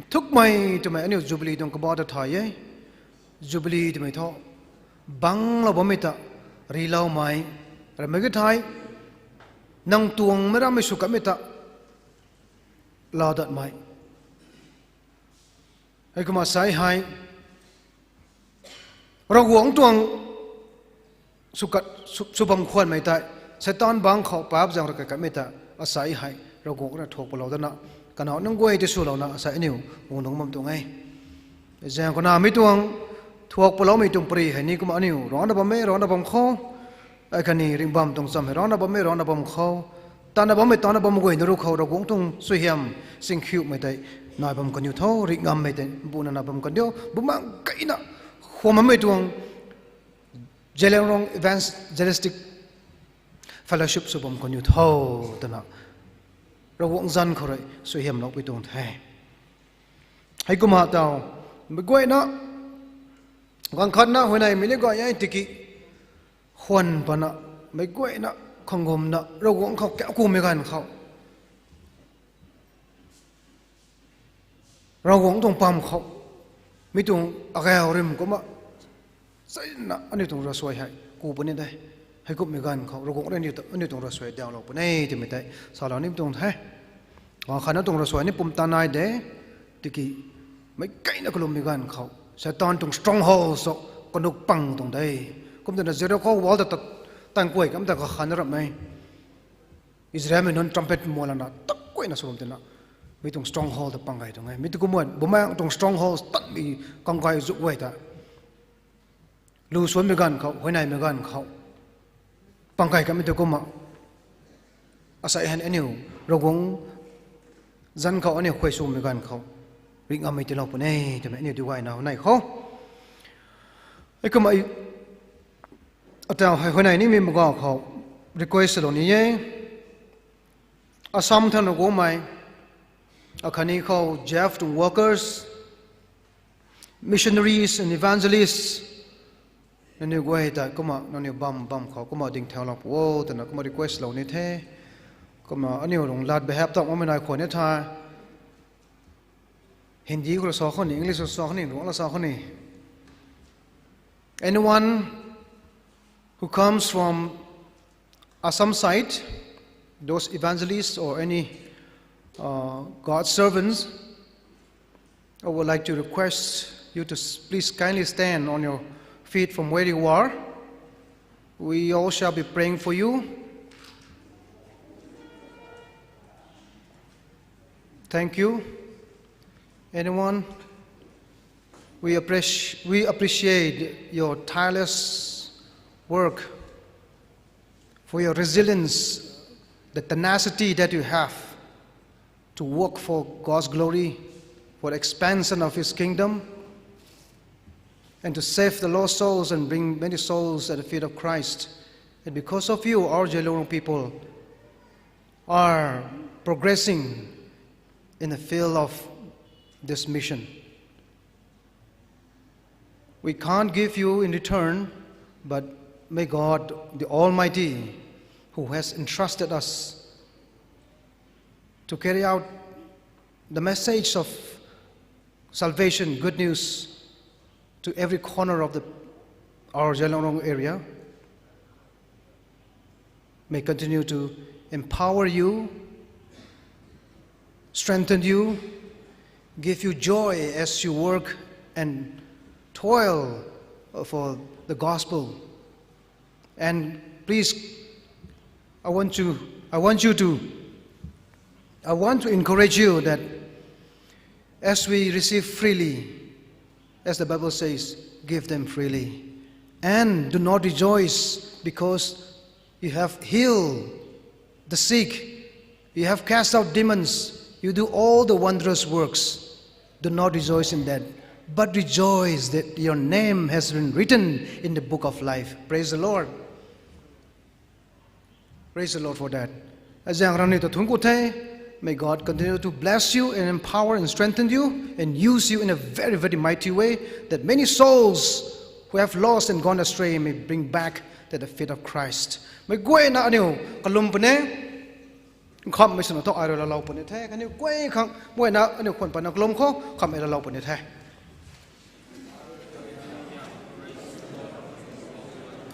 Nthukmei twmei aniu Jubilee tuang kabah ta thay e. Jubilee twmei thu banglou bammei ta riloumei, ramei ka thei, nang tuang meic rammei sw katmei ta laa datmei. Heikumna sa hei Ravguangc tuang sw kat, sw, sw bam khwanmei tei, Seitaan bangc khou paap zaeng rui kai katmei ta, asei hei Ravguangc rui thuak palou dana, kanow nunc guay tei swlouna asei aniu guang dungc bam tuang e. Zaeng khou na mi tuang thuak paloumei tuang pary hei ni kumna aniu rana bam e, rana bam khou, akhatni ringhbam tuang cham hei rana bam e, rana bam khou, tana bammei tana bam guay na ru khou Ravguangc tuang suaihiam singkhiumei tei nai bam kaniw tho, ringh ngammei tei buna na bam kaniw, Bumaengh Mpouh na khwanmei tuang Zeliangrong Evangelistic Fellowship sw bam kaniw tho, twna Ravguangc zanc khou rui suaihiamloupui tuang the. Heikumna taw, meic guayna, ganv khatna huayneymei ni gay e tiki, khwan pana, meic guayna, khang gumna Ravguangc khou kauc kumei ganv khou, Ravguangc tuang pam khou, mi tuang agau rim kumna, chana aniu tuang ravsuai hei ku puni de. Heikumhmei ganv khou Ravguangc rui aniu tuang ravsuai daulou puni twmei tei salou ni tuang the. Ganv khatna tuang ravsuai ni pumtan nai de, tiki, meic guayna kalummei ganv khou Seitaan tuang stronghold sw kanuk pang tuang de. Kum twna Jericho wall ta tat, tang kuay kam ta kakhan ramei, Israelmei nunc trumpet mualana tak kuayna sw bam twna, mi tuang stronghold ta pang gay tuang e. Mi tu kumna Bumaengh tuang stronghold tanmei kang gay zuk guay ta, lu suanmei ganv khou, huayneymei ganv khou, pang gay kamei tu kumna, asei hei aniu Ravguangc zanc khou aniu khuay swmei ganv khou, ringh ngammei tiilou puni twmei aniu diu gayna nai khou, heikumna, ataw hei huayney nimei meic guay khou request lou ni e. Assam thangc na guangmei, akhatni khou Jeff tuang workers, missionaries and evangelists, nangniw guay ta kumna nangniw bam bam khou kumna dingthaulou pu o twna kumna request lou ni the. Kumna aniu rung lat behave ta makmei nai khwan ni the. Hindi khou la sa khou ni, English khou la sa khou ni, Ruangmei la sa khou ni. Anyone who comes from Assam side, those evangelists or any, uh, God servants, I would like to request you to s-, please kindly stand on your feet from where you are. We all shall be praying for you. Thank you. Anyone? We appreci-, we appreciate your tireless work, for your resilience, the tenacity that you have to work for God's glory, for the expansion of His kingdom, and to save the lost souls and bring many souls at the feet of Christ. And because of you, our Zeliangrong people are progressing in the field of this mission. We can't give you in return, but May God, the Almighty, who has entrusted us to carry out the message of salvation, good news, to every corner of the, our Zeliangrong area, may continue to empower you, strengthen you, give you joy as you work and toil for the gospel. And please, I want you, I want you to, I want to encourage you that as we receive freely, as the Bible says, give them freely. And do not rejoice because you have healed the sick, you have cast out demons, you do all the wondrous works. Do not rejoice in that, but rejoice that your name has been written in the book of life. Praise the Lord. Praise the Lord for that. Azang rani ta thun ku the. May God continue to bless you and empower and strengthen you and use you in a very, very mighty way, that many souls who have lost and gone astray may bring back to the feet of Christ. Mei guayna aniu kalum pune. Kham mei swna thu ai rui lalou puni the. Kaniw guay khang guayna aniu khwan pana kalum khou kham mei lalou puni the.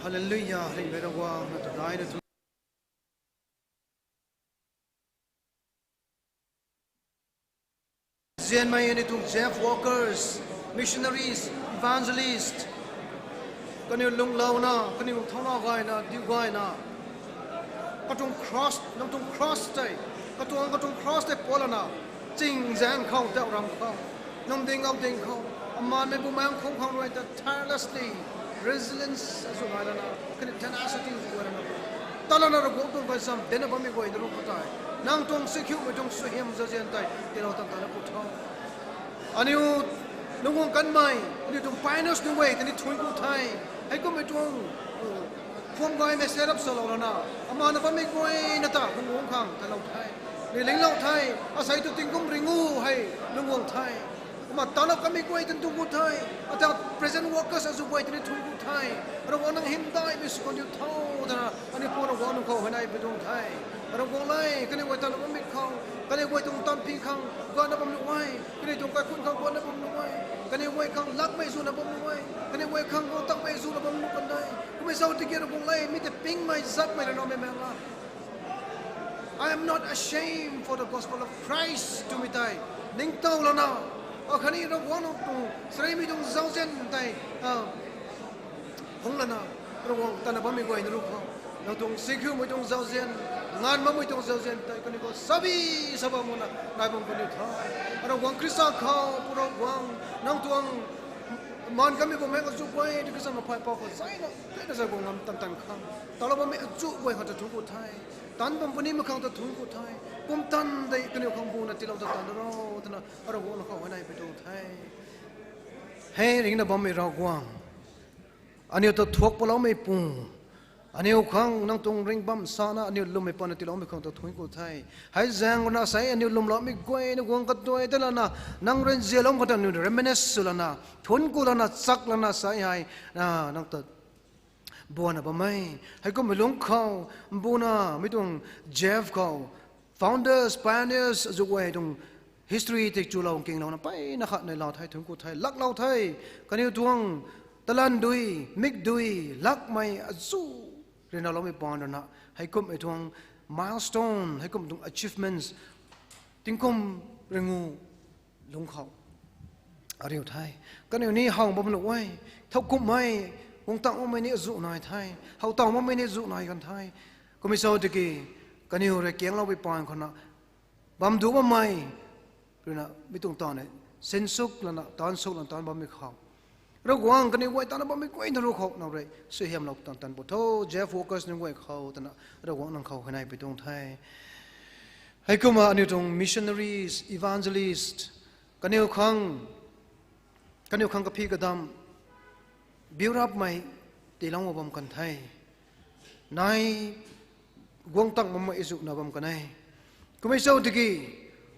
Hallelujah. Ringmei Ravguangc na tu nai na tu. Zianmei aniu tuang Jeff workers, missionaries, evangelist. Kaniw lunglouna, kaniw thauna gayna, diu gayna. Katuang cross, nang tuang cross tei, katuang, katuang cross tei pualana, ching zaeng khou, dauh ram khou, nang ding ngau ding khou, aman mei bumaeng khou khang rui ta tirelessly, resilience azu nai lana, kaniw tenacity azu nai lana. Talana Ravguangc tuang gaychamv dena bammei guay na ru khou tei, nang tuang sikhiumei tuang suaihiam zazian tei, tiilou tan tana pu tho. Aniu nunc guang kanmei, aniu tuang pioneers nunc guay tei ni thuanc ku the. Heikummei tuang, uh, phuam gaymei setup salou lana, amana bammei guayna ta khang guang khang talou the. Ni linglou the, asei tu tingkum ringu hei, nunc guang the. Kumna tana kamei guay tei thuanc ku the, ata present workers azu guay tei ni thuanc ku the. Ravguangc nang hymdaihmei sw khang diu tho, twna, aniu Pu Ravguangc nang khou huayney pi tuang the. Ravguangc le, kaniw guay tana bammei khou, kaniw guay tuang tampy khang, guangna bam nuh e, kaniw tuang kaikhunc khang guangna bam nuh e, kaniw guay khang lakmei zuna bam nuh e, kaniw guay khang guang takmei zuna bam nuh kan de. Kummei zauc tiki Ravguangc le, mi tei pingmei, zatmei rana mei maengla. I am not ashamed for the gospel of Christ twmei tei ningtow lana, akhatni Ravguangc nang tuang sareimei tuang zauzian tei, ah, phungc lana, Ravguangc tana bammei guay na ru khou, nang tuang sikhiumei tuang zauzian, nganv bammei tuang zauzian tei kaniw khou sabi sa bam makna nai bam kaniw tho. Ravguangc Khrista khou, Pu Ravguangc, nang tuang maan kamei bumaengc azu guay, tu Khrista maphay pau khou zaina, zaina zay guang ngam tan tan khang, talou bammei azu guay khang ta thuanc ku the. Taanc bam puni mak khang ta thuanc ku the. Pumtan tei kaniw khang buna tiilou ta tan ro, twna, Ravguangc nang khou huayney pi tuang the. Hei ringna bammei Ravguangc, aniu ta thuak paloumei Pu, aniu khang nang tuang ringh bam sana aniu lwmmei pana tiiloumei khang ta thuanc ku the. Hei zaeng rana sei aniu lwmloumei guay na guang katuay tei lana, nang rui nzianlou khou ta aniu reminisce sw lana, thuanc ku lana, chak lana sei hei, ah, nang ta buana bam e. Heikummei lungc khou, mbuna, mi tuang Jeff khou, founders, pioneers, azu guay tuang history tei chulou kinglouna, mpeyna khat neilou the, thuanc ku the, laklou the, kaniw tuang, talan dui, mikdui, lakmei, azu, ryanraloumei paan rana, heikummei tuang milestone, heikum tuang achievements, tingkum ringu lungc khou ariu the. Kaniw ni how bam nuh e, thowkumhmei, guang tang makmei ni azu nai the, how tang makmei ni azu nai kan the. Kummei zauc tiki, kaniw rui kiangloumei paan khou na, bam du bammei, ruina mi tuang ta ne, sinsuk lana, taansuk lana, taanc bammei khou, Ravguangc kaniw guay tana bammei guay na ru khou nang rui suaihiamlou tan tan pu tho, Jeff workers nunc guay khou twna, Ravguangc nang khou huayney pi tuang the. Heikumna aniu tuang missionaries, evangelist, kaniw khang, kaniw khang kaphi kadam, biurapmei, tiilou bam kan the. Nai, guang tang makmei azu na bam kan e. Kummei zauc tiki,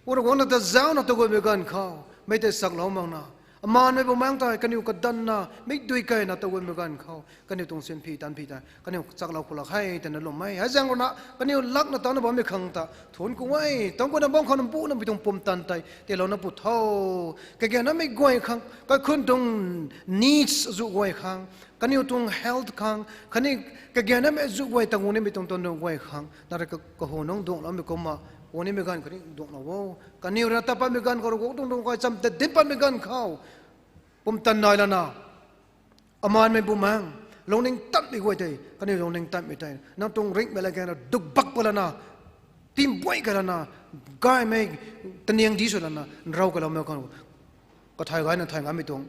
Pu Ravguangc nang ta zaucna ta guangmei ganv khou, mei tei saklou makna, Amanmei Bumaengh tei kaniw kadanna mikdui keyna taguanmei ganv khou kaniw tuang sinphi tanphi tei kaniw chaklou khou lak khe twna lwm e. Hei zaeng ruina kaniw lakna tana bammei khang ta thuanc ku e. Tangc kuna bam khou na buna mei tuang pumtan tei tiilouna pu tho. Kaganvmei guay khang, kaikhunc tuang needs azuh guay khang, kaniw tuang health khang khatni kaganvmei azuh guay tangc gu nimei tuang tuang guay khang nang rui kahu nunc duangloumei kumna, hu nimei ganv khatni duanglou o. Kaniw rui tat patmei ganv khou Ravguangc tuang ru guay cham ta dinc patmei ganv khou pumtan nai lana, Amanmei Bumaengh, lungning tanmei guay tei kaniw lungning tanmei tei nang tuang ringhmei lat ganv na dukbak pat lana, timbuai key lana, gaymei taniang di sw lana nrau kaloumei khang, kathay gayna thay ngammei tuang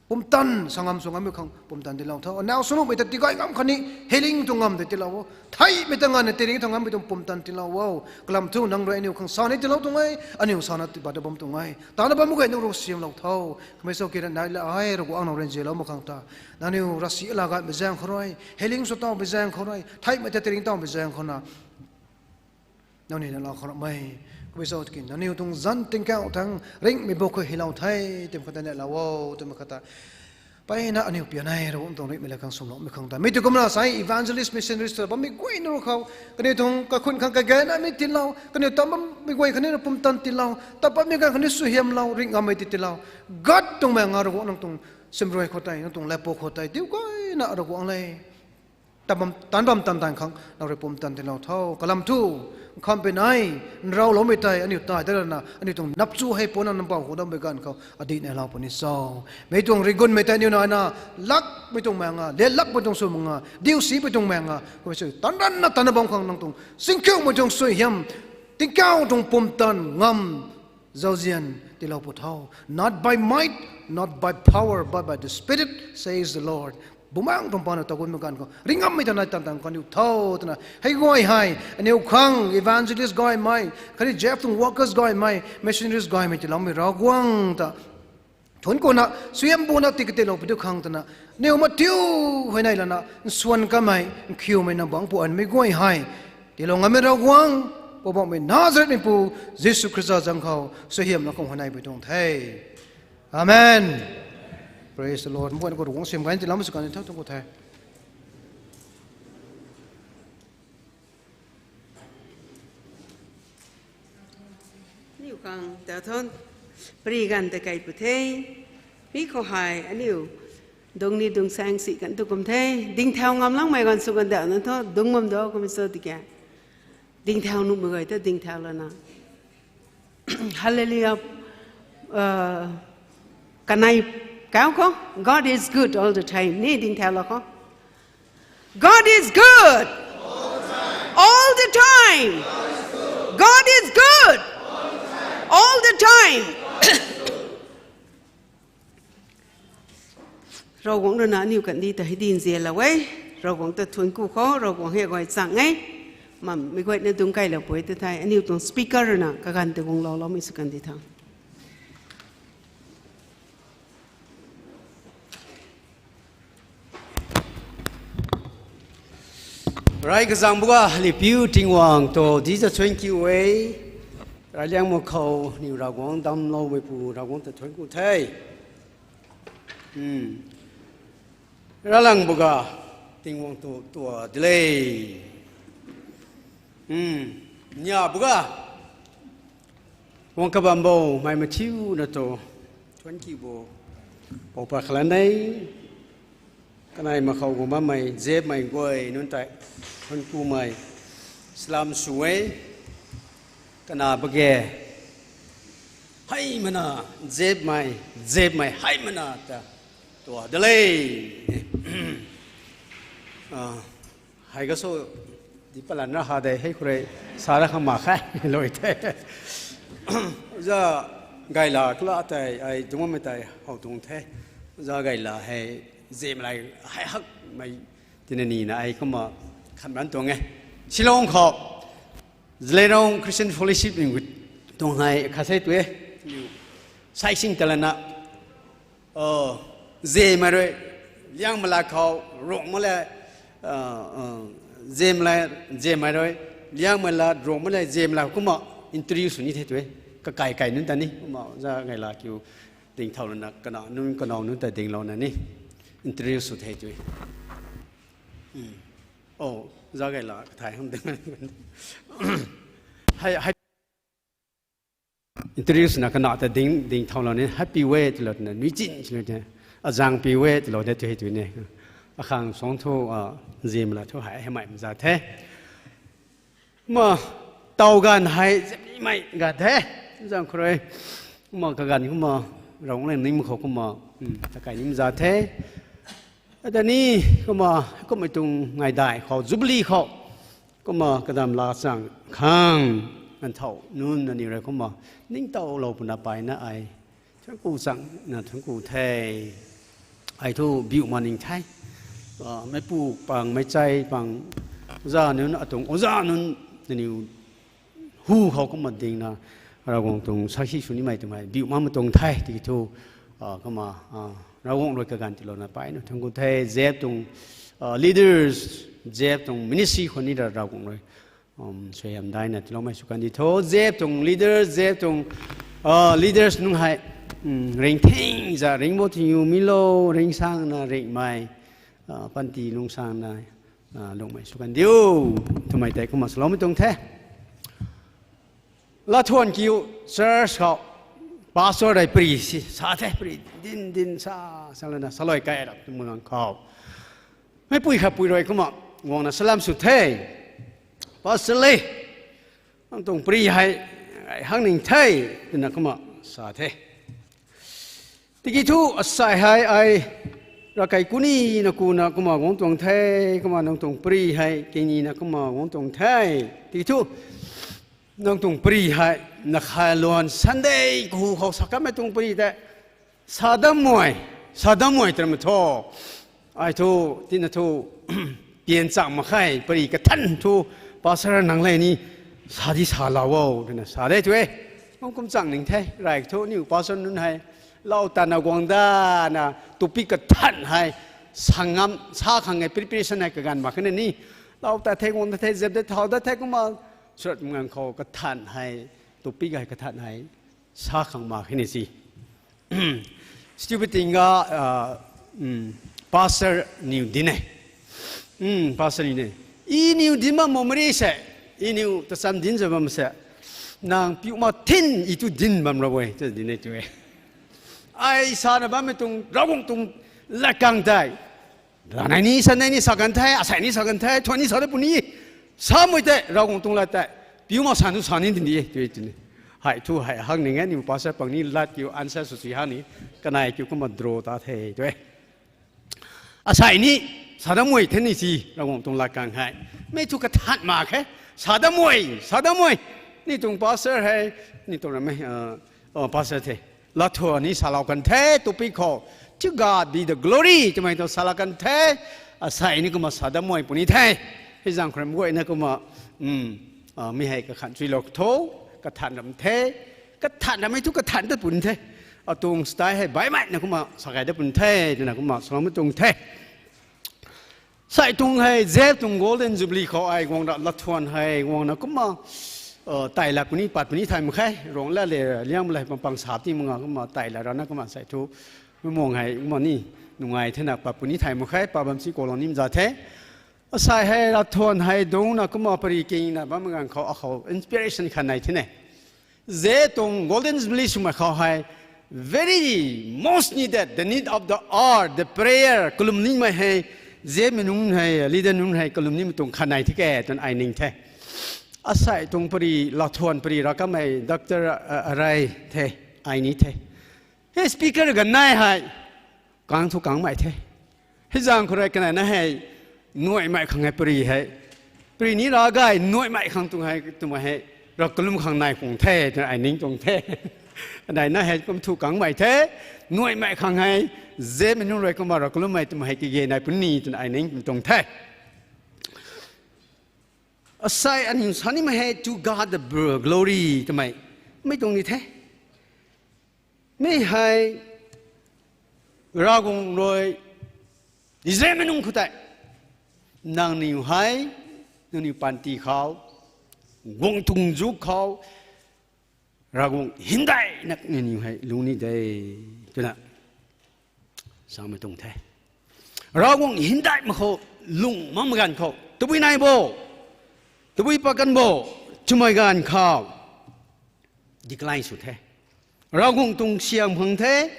pumtan, sangam sw ngammei khang pumtan tiilou tho. Aniw swnuhmei ta tigay ngam khatni healing tuang ngam tei tiilou o. Theihmei ta nganvna tiring tha ngammei tuang pumtan tiilou o. Kalam thu nang rui aniw khang sa ni tiilou tuang e, aniw sana tiipat ta bam tuang e. Tana bammei guay nang rui siamlou tho. Kamei sw ki ra nai la ai Ravguangc nang rui nzianlou mak khang ta, nangniw ravsic laa gatmei zaeng khou rui, healing sw tawmei zaeng khou rui, theihmei ta tiring tawmei zaeng khou na, nangniw na laa khou ramei. Kamei sw ki nangniw tuang zanc tingkauh thangc ringhmei buk khou hylou the twmei khou ta neilou o twmei khou ta, mpeyna aniw pian e Ravguangc tuang ringhmei lat khang swmloumei khang ta. Mi tu kumna sa evangelist, missionaries ta bammei guay nunc khou kaniw tuang kaikhunc khang kaganvmei tiilou, kaniw tam bammei guay khatni na pumtan tiilou, tat patmei ganv khatni suaihiamlou, ringh ngammei tei tiilou. God tuang maengna Ravguangc nang tuang simrui khou tei, nang tuang latpu khou tei diu gayna Ravguangc le, tanc bam tantan khang nang rui pumtan tiilou tho. Kalam thu, nkhamh pui nai, nrauloumei tei aniu tai dat lana aniu tuang napchu hei puna nang bau khou dammei ganv khou adih neilou puni cho. Mei tuang rigunmei tei aniu naina, lakmei tuang maengna, lev lakmei tuang sw makna, diu simei tuang maengna, kumei sw tanranna tanna bam khang nang tuang singkhiumei tuang suaihiam, tingkauh tuang pumtan ngam zauzian tiilou pu tho. Not by might, not by power, but by the Spirit, says the Lord. Bumaengh tuang pana tagunmei ganv khou ringh ngammei ta nai tantan khou aniu tho twna hei guay hei aniu khang evangelist gaymei khatni Jeff tuang workers gaymei, missionaries gaymei tiiloumei Ravguangc ta thuanc kuna suaihiam buna tii katiilou pu diu khang twna, aniu mathiu huayney lana nsuan kamei nkhiumei nang bangc pu anmei guay hei tiilou ngammei Ravguangc, Poubauhmei Nazaretmeipu Jisu Khrista zanc khou suaihiamna khang huayneymei tuang the. Amen. Praise the Lord. Mbuan khou Ravguangc sim gayna tiiloumei sw kan ni tho tuang khou the. Aniu khang ta than pary ganv ta kai pu the. Mi khou hei aniu dungc ni dungc saeng si kan tu kum the. Dingthau ngam langmei ganv sw kan dana tho, dungc bam do kum sw tiki, dingthau nuhmei guay ta dingthau lana Hallelujah. Kanei kau khou, God is good all the time ni dingthaulou khou. God is good all the time. God is good all the time. Ravguangc rui na aniu kandih ta hei dinzianlou e. Ravguangc ta thuanc ku khou, Ravguangc hei guay chang e. Mammei guayna dungc kailou pui ta thei aniu tuang speaker rui na kaganv tei guanglou loumei sw kandih tho. Rey kazang buga lipiu Tingwang tu diza thuanc ku e. Reyliangmei khou niw Ravguangc damcloumeipu Ravguangc ta thuanc ku the. Ralang buga Tingwang tu tua de le. Nia buga guang kabambo mei mathiuna tu thuanc ku bo. Pou pa khalan e. Kanei mak khou guang bammei zepmei guay nunc tei thuanc kumei salam sw e. Kana bage, heimana, zepmei, zepmei heimana ta tua de le. Hei kaso di palan ra ha de hei khou rui sa ra khang mak khe lou the. Za gayla kala tei ai dungc bammei tei how tuang the. Za gayla hei zepmei hei hakmei tina nina ai kumna khan ban tuang e. Shillong khou Zeliangrong Christian Fellowship tuang hei khat sei tu e. Sai sing talana zepmei rui liangmei lat khou Ruangmei le, zepmei rui liangmei lat, Ruangmei le zepmei lat kumna introduce sw ni the tu e. Kakai kai nunc ta ni kumna za gayla kiu ding thau lana kana nunc kanow nunc ta dinglouna ni introduce sw the tui. O, za gay la kathai hang ding. Hei, hei, introduce na kana ta ding ding thau lou ni, happy way twlou na, nui chin twlou ni, azang pi way twlou de tui tui ni. Akhang suang thu, zim la thu hei hei mei mza the. Kumna, taw ganv hei zipmei ganv the. Zang khou rui. Kumna kaganv kumna, Ravguangc leng ning khou kumna, takai nim za the. Ata ni, kumna, kummei tuang ngaidai khou, Jubilee khou. Kumna kadam la chang khang, ganv thau nunc nangniw rui kumna, ningtowlou puna paina ai. Thuanc ku changna thuanc ku the. Ai thu biu ma ning the. Meipu pang, meichai pang, oza nunc atuang, oza nunc nangniw hu khou kumna dingna, Ravguangc tuang sakhi sw nimei twmei biu ma ma tuang the, tiki thu, kumna, Ravguangc rui kaganv tiilouna paina thuanc ku the, zep tuang, leaders, zep tuang ministry khou ni ra Ravguangc rui, suaihiam daina tiiloumei sw kandi tho, zep tuang leader, zep tuang, leaders nunc hei, ringcthing za, ringcbo tingyu milo, ringcsangna ringhmei, panty lungsangna, lungmei sw kandiu, twmei tei kumna swloumei tuang the. Latthuan kiu church khou, pastor rei pri si, sa the, pri din din sa, sa lana, salou kai rap tu mung khou. Meipui khat pui rui kumna, guangna salam sw the. Pastor le, nang tuang pri hei, ai hang ning the, twna kumna sa the. Tiki thu asai hei ai, ravkai kunina kuna kumna guang tuang the, kumna nang tuang pri hei, kinina kumna guang tuang the. Tiki thu, nang tuang pri hei, na kha luan Sunday kahu khou sa kanmei tuang pri tei, sa damei, sa damei twmei thu. Ai thu, tina thu, pian chang mak khe, pri kathan thu, pastor nang le ni, sa di salou o, twna sa de tu e. Kum kum chang ning the, rey thu, niw pastor nunc hei, lau tana guang dana, topic kathan hei, sa ngam, sa khang e preparation hei kaganv mak khe ni. Lau ta the, guang ta the, zep de thau da the kumna, surat ngang khou kathan hei, topic hei kathan hei, sa khang mak khe ni si. Stupid thing ga, pastor niw din e. Pastor niw din e. I niw din bam memory se. I niw tacham din za bam se. Nang piu ma thin i tu din bam ra e, ta din e tu e. Ai sana bammei tuang, Ravguangc tuang latkang tei. Lanei ni, sanei ni sa kan the, asei ni sa kan the, thuan ni sa de puni. Samei tei, Ravguangc tuang lat tei. Piu ma sa nu sa ni din di e, tu e tu ni. Hei thu hei hang ning e, niw pastor pang ni lat kiu answer sw si hang ni. Kanei kiu kumna draw ta the, tu e. Asei ni, sa damei the ni si, Ravguangc tuang latkang hei. Mei thu kathan mak khe, sa damei, sa damei. Ni tuang pastor hei, ni tuang ramei, pastor the. Latthuan ni salou kan the, topic khou. To God be the glory, twmei tuang salou kan the. Asei ni kumna sa damei puni the. Hei zaeng khou ram guayna kumna, mi hei kakhan chuilou tho, kathan ram the. Kathan rammei thu kathan ta puni the. Atuang style hei baihmei na kumna sa kai ta puni the, twna kumna swloumei tuang the. Sai tuang hei, zep tuang Golden Jubilee khou ai guang ra latthuan hei guangna kumna, tei la puni pat puni thay mak khe, rang la le, liang la pang pang sap ti mak nga kumna tei la rana kumna sai thu, mei muang hei kumna ni, nungai thena pat puni thay mak khe, pa bam si kolou nim za the. Asei hei latthuan hei dungcna kumna pari kingna bam ganv khou akhou inspiration khat nai thine. Zep tuang Golden Jubilee swmei khou hei, very most needed, the need of the hour, the prayer, kalum nimei hei, zepmei nunc hei, leader nunc hei, kalum nimei tuang khat nai thi ke, twna ai ning the. Asei tuang pari, latthuan pari, rav kamei, doctor, arei the, ai ni the. Hei speaker ganv nai hei, kang thu kangmei the. Hei zaeng khou rui kanei na hei, nuaimei khang hei pari hei. Pari ni ra gay, nuaimei khang tuang hei, twmei hei, rav kalum khang nai khang the, twna ai ning tuang the. Anei na hei kum thu kangmei the, nuaimei khang hei, zepmei nunc rui kumna rav kalummei twmei hei kage nai puni, twna ai ning tuang the. Asei aniu sa nimei hei, to God the glory, twmei. Mei tuang ni the. Mi hei, Ravguangc rui, Israelmei nunc khou tei, nangniw hei, nangniw panty khou, guang tuang zuk khou, Ravguangc hymdaihna nangniw hei lung ni de, twna samei tuang the. Ravguangc hyndaihmei khou lung makmei ganv khou tabui nai bo, tabui pat kan bo, twmei ganv khou decline sw the. Ravguangc tuang siam khang the,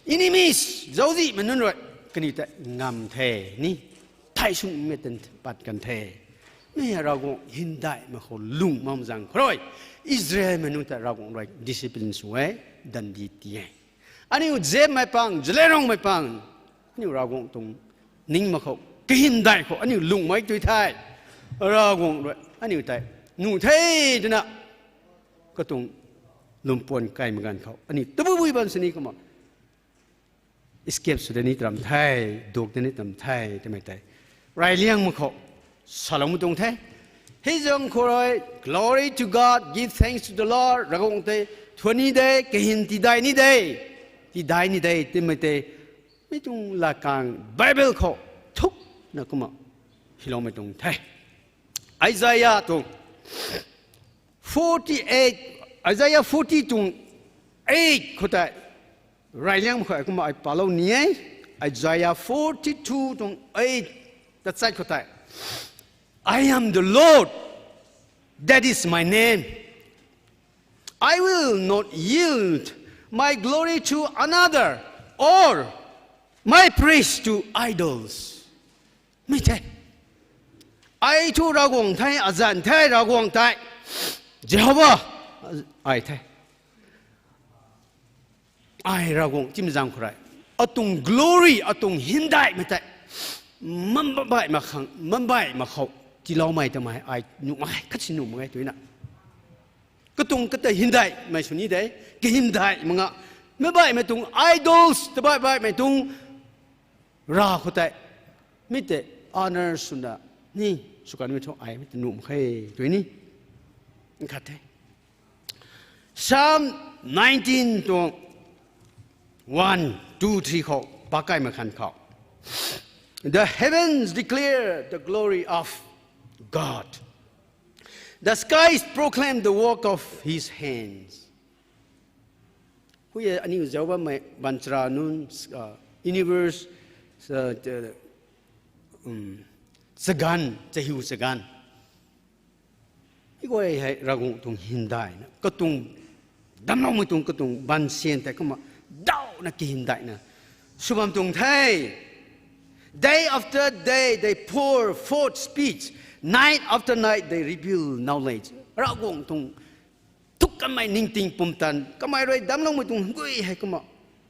enemies, zauczihmei nunc rui kaniw ta ngam the ni, thay swmei tan pat kan the. Mi Ravguangc hyndaihmei khou lung makmei zaeng khou rui Israelmei nunc ta Ravguangc rui discipline sw e, dandi ti e. Aniu Zemei pang, Zeliangrongmei pang, aniu Ravguangc tuang ning mak khou, kahyndaih khou aniu lungmei tui the. Ravguangc rui aniu tei nuh the twna, katuang lwmpuan kaimei ganv khou aniu tabui bui bam sini kumna escape sw da ni tam the, duk da ni tam the twmei tei reyliang mak khou saloumei tuang the. Hei zaeng khou rui, Glory to God, give thanks to the Lord, Ravguangc tei thuan ni de, kahin tidaih ni de, tidaih ni de twmei tei mi tuang latkaeng Bible khou thukna kumna hyloumei tuang the. Isaiah tuang forty-eight, Isaiah forty tuang eight khou tei reyliang khou kumna ai palou ni e. Isaiah forty-two tuang eight ta chat khou tei, I am the Lord, that is my name. I will not yield my glory to another or my praise to idols. Mi the. Ai thu Ravguangc the, azanc the, Ravguangc tei, Jehovah, ai the. Ai Ravguangc timei zaeng khou rui, atuang glory, atuang hyndaihmei tei mambaihmei khang, mambaihmei khou tiiloumei twmei ai nuh mak ge, khatsi nuh mak ge twna. Katuang kata hyndaihmei sw ni de, kahyndaih mak nga, meic baihmei tuang idols, tabaih baihmei tuang rav khou tei, mi tei honour swna ni sw kanmei thu ai mi ta nuh mak khe tw ni khat the. Psalm nineteen tuang one, two, three khou pakaimei khan khou, The heavens declare the glory of God. The skies proclaim the work of his hands. Hui e, aniu zauc bammei baanchara nunc, uh, universe, uh, um, chaganv, chahiu chaganv. Hei guay hei Ravguangc tuang hyndaihna, katuang damcloumei tuang katuang baansian tei kumna dauna kahyndaihna sw bam tuang the. Day after day they pour forth speech, night after night they reveal knowledge. Ravguangc tuang thuk kanmei ningting pumtan kamei rui damcloumei tuang guay hei kumna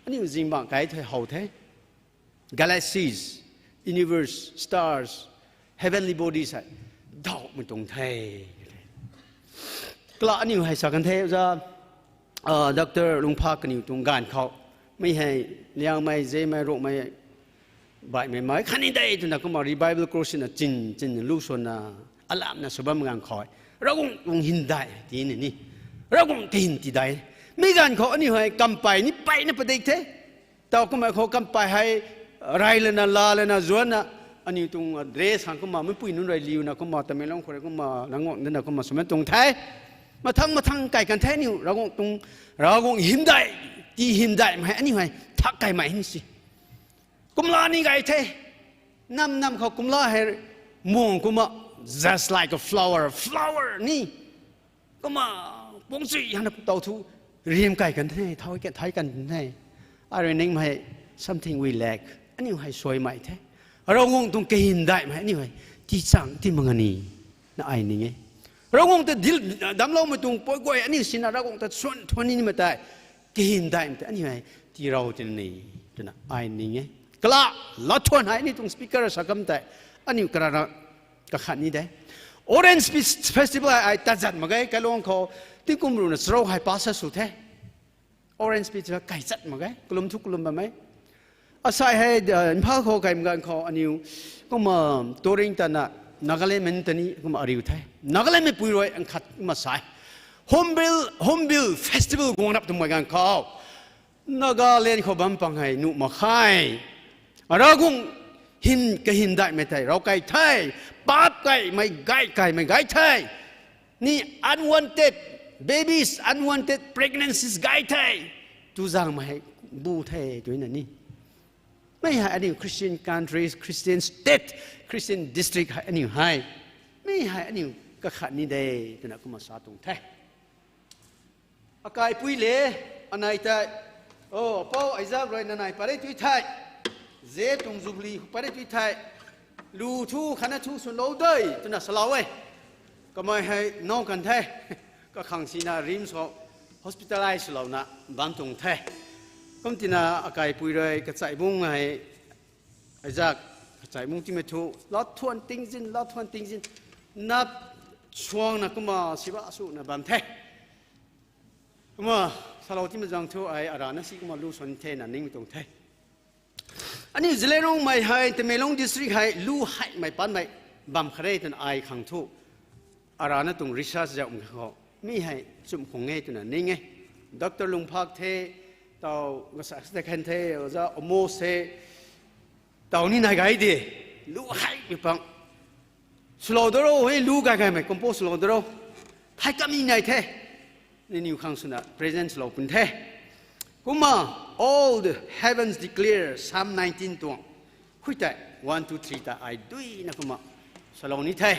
aniu zingbangc kai thei how the. Galaxies, universe, stars, heavenly bodies hei dauhmei tuang the. Kala aniu hei sa kan the, oja, uh, Doctor Lungpha kaniw tuang gaanv khou, mi hei Liangmei, Zemei, Rongmei, baihmei mei khatni de twna kumna Revival Crusade na chin chin lu suanna alamna sw bam gaanv khou, Ravguangc tuang hyndaih tii ni ni, Ravguangc kahin tidaih. Mi gaanv khou aniu hei kampey ni peyna padik the. Tau kumna khou kampey hei rey lana, la lana, zuanna, aniu tuang dress khang kumna meicpui nunc rui liuna kumna Tamenglong khou rui kumna Nangguang dana kumna swmei tuang the. Mathang mathang kai kan the aniu Ravguangc tuang, Ravguangc hymdaih, tii hymdaihmei hei aniu hei thak kaimei hei si. Kumla ni gay the. Nam nam khou kumla hei muang kumna, just like a flower, flower ni. Kumna, puangchui hana tau thu, riam kai kan the, thau kan, thai kan the. Arui ning hei, something we lack. Aniu hei suaimei the. Ravguangc tuang kahyndaihmei aniu hei tii chang ti mak nga ni, na ai ning e. Ravguangc ta dil, damcloumei tuang pui guay aniu sina Ravguangc ta suan thuan nimei tei, kahyndaihmei tei aniu hei tii rou tina ni, twna ai ning e. Kala, lathuan hei aniu tuang speaker sa kam tei, aniu karana kakhat ni de. Orange Fes-, Festival hei ai tazat mak ge, kailuang khou, tingkum ruhna charou hei pa sa sw the. Orange Festival kai chat mak ge, kalum thu kalum bammei. Asai hei, uh, Imphal khou kaimei gaanv khou aniu, kumna touring tana, Nagaland mei ta ni kumna ariu the. Nagaland meipui rui nkhat kumna sa e. Hornbill, Hornbill Festival guang rap twmei gaanv khou, Nagaland khou bam pang hei nuh mak khe. Ravguangc hyn, kahyndaihmei tei rou kai the, paap kaimei gay, kaimei gay the. Ni unwanted babies, unwanted pregnancies gay the. Tu zaengmei hei bu the twna ni. Mi hei aniu Christian countries, Christian state, Christian district hei aniu hei, mi hei aniu kakhat ni de, twna kumna sa tuang the. Akaipui le, anei tei, o, Pou Isaac rui nanei pare tui thei, ze tuang jubilee pare tui thei, lu thu khatna thu swlou de twna salou e. Kamei hei now kan the, kakhang sina RIMS khou hospitalize swlouna bam tuang the. Kum tina akaipui rui kachaibung hei, Isaac, kachaibung timei thu, lat thuan tingzin, lat thuan tingzin, nap suangna kumna siba swna bam the. Kumna, salou timei zaeng thu ai arana si kumna lu swan thena ningmei tuang the. Aniu Zeliangrongmei hei, Tamenglong district hei lu heimei patmei bam khat re twna ai khang thu, arana tuang research zauh khou, mi hei chum khang e twna ning e. Doctor Lungphak the, tau, ngasa sa khan the, oja Amos the, tau ni nai gay de, lu heimei pang. Swlou da ro, hei lu gay gaymei compose swlou da ro. Thei kamei nai the. Nangniw khang swna present swlou pun the. Kumna, all the heavens declare, Psalm nineteen tuang. Hui tei, one, two, three ta ai duina kumna salou ni the.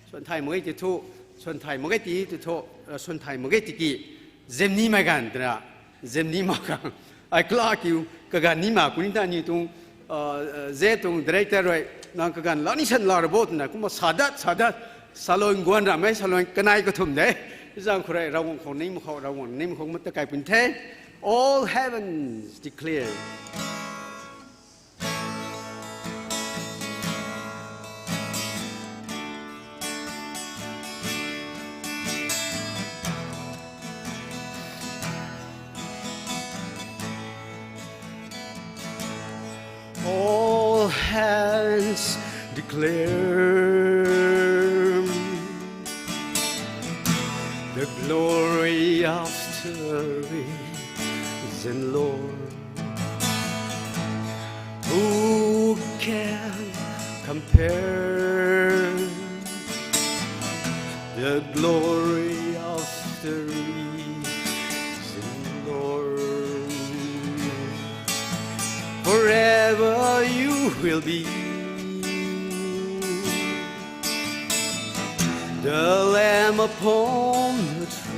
Swan thay mak ge ti thu, swan thay mak ge ti thu, swan thay mak ge tiki, zem nimei ganv twna, zem ni mak khang. Ai kala kiu, kaganv ni mak kuni ta aniu tuang, ze tuang director rui, nang kaganv la ni san la ra bo twna, kumna sa dat, sa dat, salou guan ramei, salou kanei kathumh de. Zaeng khou rui, Ravguangc khou ning mak khou, Ravguangc ning mak khou kumna ta kai pun the. All heavens declare. All heavens declare the glory of the risen Lord. Who can compare the glory of the risen Lord? Forever you will be the Lamb upon the throne.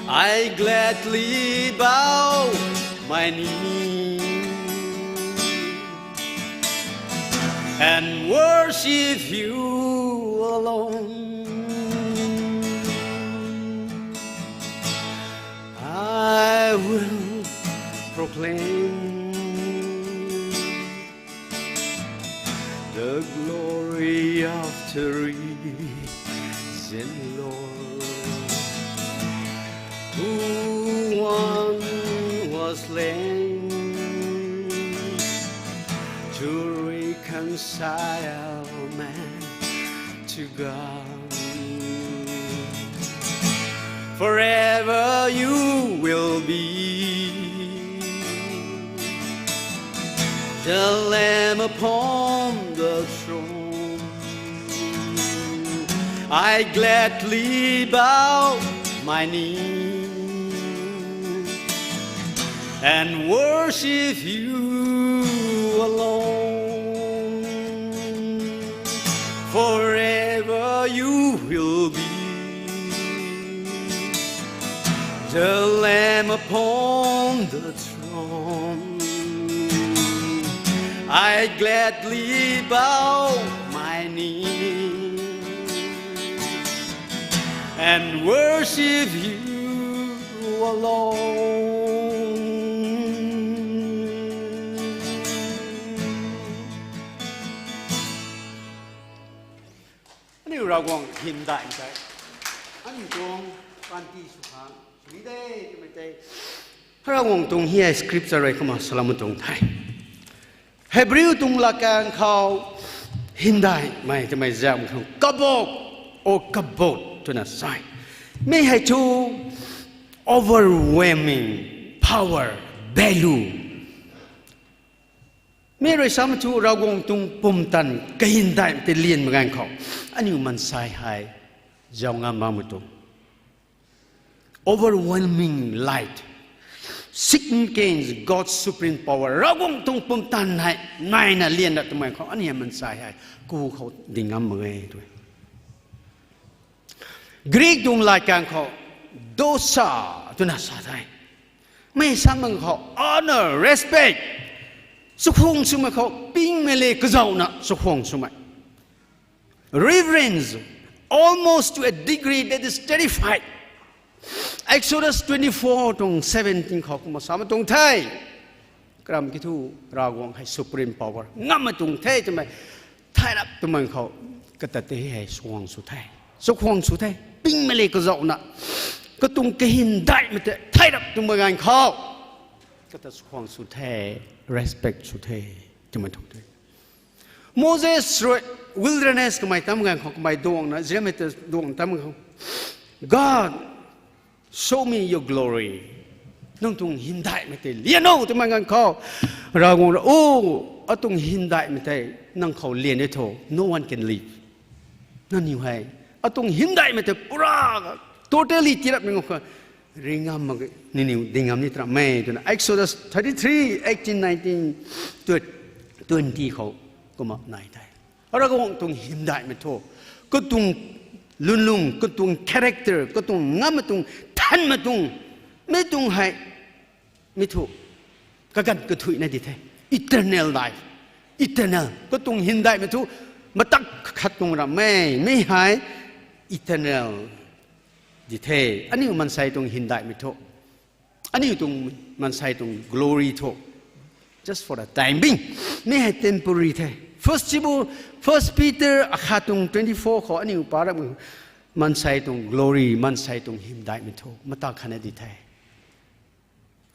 I gladly bow my knee and worship you alone. I will proclaim the glory of the risen Lord, who once was slain to reconcile man to God. Forever you will be the Lamb upon the throne. I gladly bow my knee and worship you alone. Forever you will be the Lamb upon the throne. I gladly bow my knee and worship you alone. Aniu Ravguangc hymdaih tei, aniu tuang panty sw khang sw ni de twmei tei, Ravguangc tuang hei scripture rui kumna salou tuang the. Hebrew tuang latkaeng khou hymdaihmei twmei zam khang kabod, or kabod twna sa e. Mi hei thu overwhelming power, value. Mi rui samei thu Ravguangc tuang pumtan kahymdaih tei lianmei ganv khou aniu mansei hei zau ngam makmei tuang overwhelming light signifies God's supreme power. Ravguangc tuang pumtan hei naina lianna twmei khou aniu maansei hei ku khou ding ngam mak e tw e. Greek tuang latkaeng khou doxa twna sa the. Mei samei khou honor, respect, chakhwang swmei khou pingmei le kazauhna chakhwang swmei. Reverence, almost to a degree that is terrified. Exodus twenty-four tuang seventeen khou kumna samei tuang the. Karam kiu thu, Ravguangc hei supreme power ngammei tuang the twmei. Thairap twmei khou kata tei hei chakhwang sw the. Chakhwang sw the. Pingmei le kazauhna. Katuang kahymdaihmei tei thairap twmei ganv khou kata chakhwang sw the. Respect sw the. Twmei tuang the. Moses rui wilderness kamei tam ganv khou kamei duangna, Israelmei ta duang tam ganv khou, God, show me your glory. Nang tuang hymdaihmei tei lian o twmei ganv khou, Ravguangc rui, o, atuang hymdaihmei tei nang khou lian e thu, no one can live. Nangniw hei atuang hymdaihmei tei pura, totally tirapmei ganv khou ringam mak, nangniw ding ngam ni tramei twna Exodus thirty-three, eighteen, nineteen, twenty khou kumna nai the. Ravguangc tuang hymdaihmei thu, katuang lwnlung, katuang character, katuang ngammei tuang, thanmei tuang, mi tuang hei, mi thu kaganv kathuicna di the. Eternal life. Eternal. Katuang hymdaihmei thu matak khat tuang ramei, mi hei eternal di the. Aniu maansei tuang hymdaihmei thu, aniu tuang maansei tuang glory thu, just for a time being, mi hei temporary the. First Timothy, First Peter akhat tuang twenty-four khou aniu pa ra, maansei tuang glory, maansei tuang hymdaihmei thu matak khatna di the.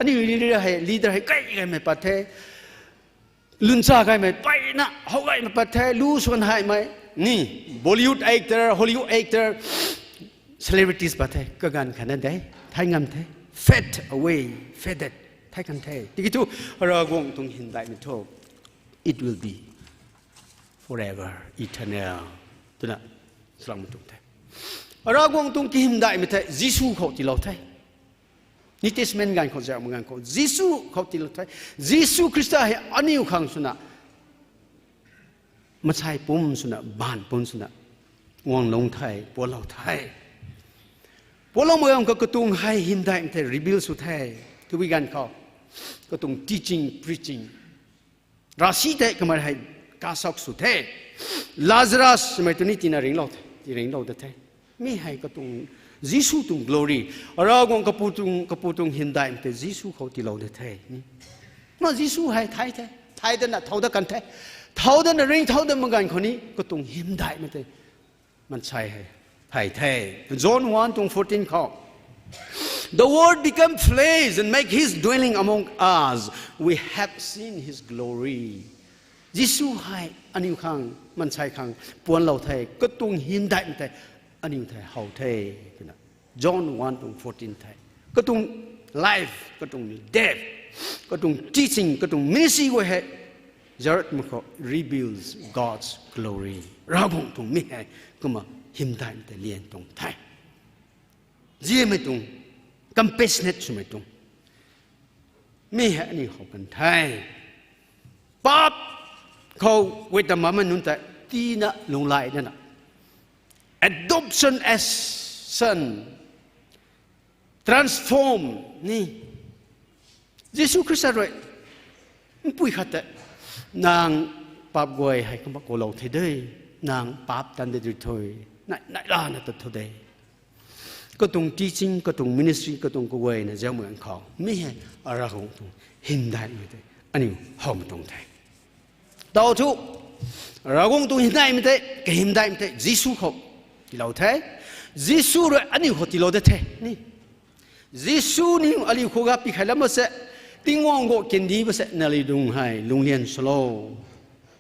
Aniu leader hei, leader hei kai gaymei pat the. Lungcha gaymei peyna how gaymei pat the. Lu swan haymei ni, Bollywood actor, Hollywood actor, celebrities pat the. Kaganv khatna de, thai ngam the. Fade away, faded, thai kan the. Tiki thu Ravguangc tuang hymdaihmei thu, it will be forever, eternal twna salam tuang the. Ravguangc tuang kahymdaihmei tei Jisu khou tiilou the. New Testament ganv khou, zauhmei ganv khou Jisu khou tiilou the. Jisu Khrista hei aniu khang swna, maansei pum swna, baanv pum swna guanglung the, puanlou the. Puanloumei ganv khou katuang hei hymdaihmei tei reveal sw the. Tabui ganv khou katuang teaching, preaching, ravsic tei kamei hei kasak sw the. Lazarus twmei tu ni tina ringlou the, ti ringlou da the. Mi hei katuang, Jisu tuang glory, Ravguangc kapu tuang, kapu tuang hymdaihmei tei Jisu khou tiilou da the. Na Jisu hei thay the, thay dana thau dat kan the. Thau dana ringcthau dat mak ganv khou ni katuang hymdaihmei tei maansei hei thay the. John one tuang fourteen khou, The Word became flesh and make his dwelling among us. We have seen his glory. Jisu hei aniu khang, maansei khang puanlou the, katuang hymdaihmei tei aniu thei how the twna John one tuang fourteen the. Katuang life, katuang death, katuang teaching, katuang ministry guay hei zaratmei khou reveals God's glory. Ravguangc tuang mi hei kumna hymdaihmei tei lian tuang the. Ziamei tuang, compassionate swmei tuang mi hei aniu how kan the. Paap khou guay ta mamei nunc tei tiina lunghlaic nana, adoption as son, transform ni. Jisu Khrista rui mpui khat tei, nang paap guay hei kumna koulou the de, nang paap tan de rui thu, nai, nai lana tat thu de. Katuang teaching, katuang ministry, katuang kaguayna zaumei ganv khou mi hei Ravguangc tuang hymdaihmei tei aniu howmei tuang the. Tau thu, Ravguangc tuang hymdaihmei tei, kahymdaihmei tei Jisu khou tiilou the. Jisu rui aniu khou tiilou da the ni. Jisu niw aliu khou ga pikhai lam mak se, Tingwang gu kandih mak se naliu dung hei lunglian swlou.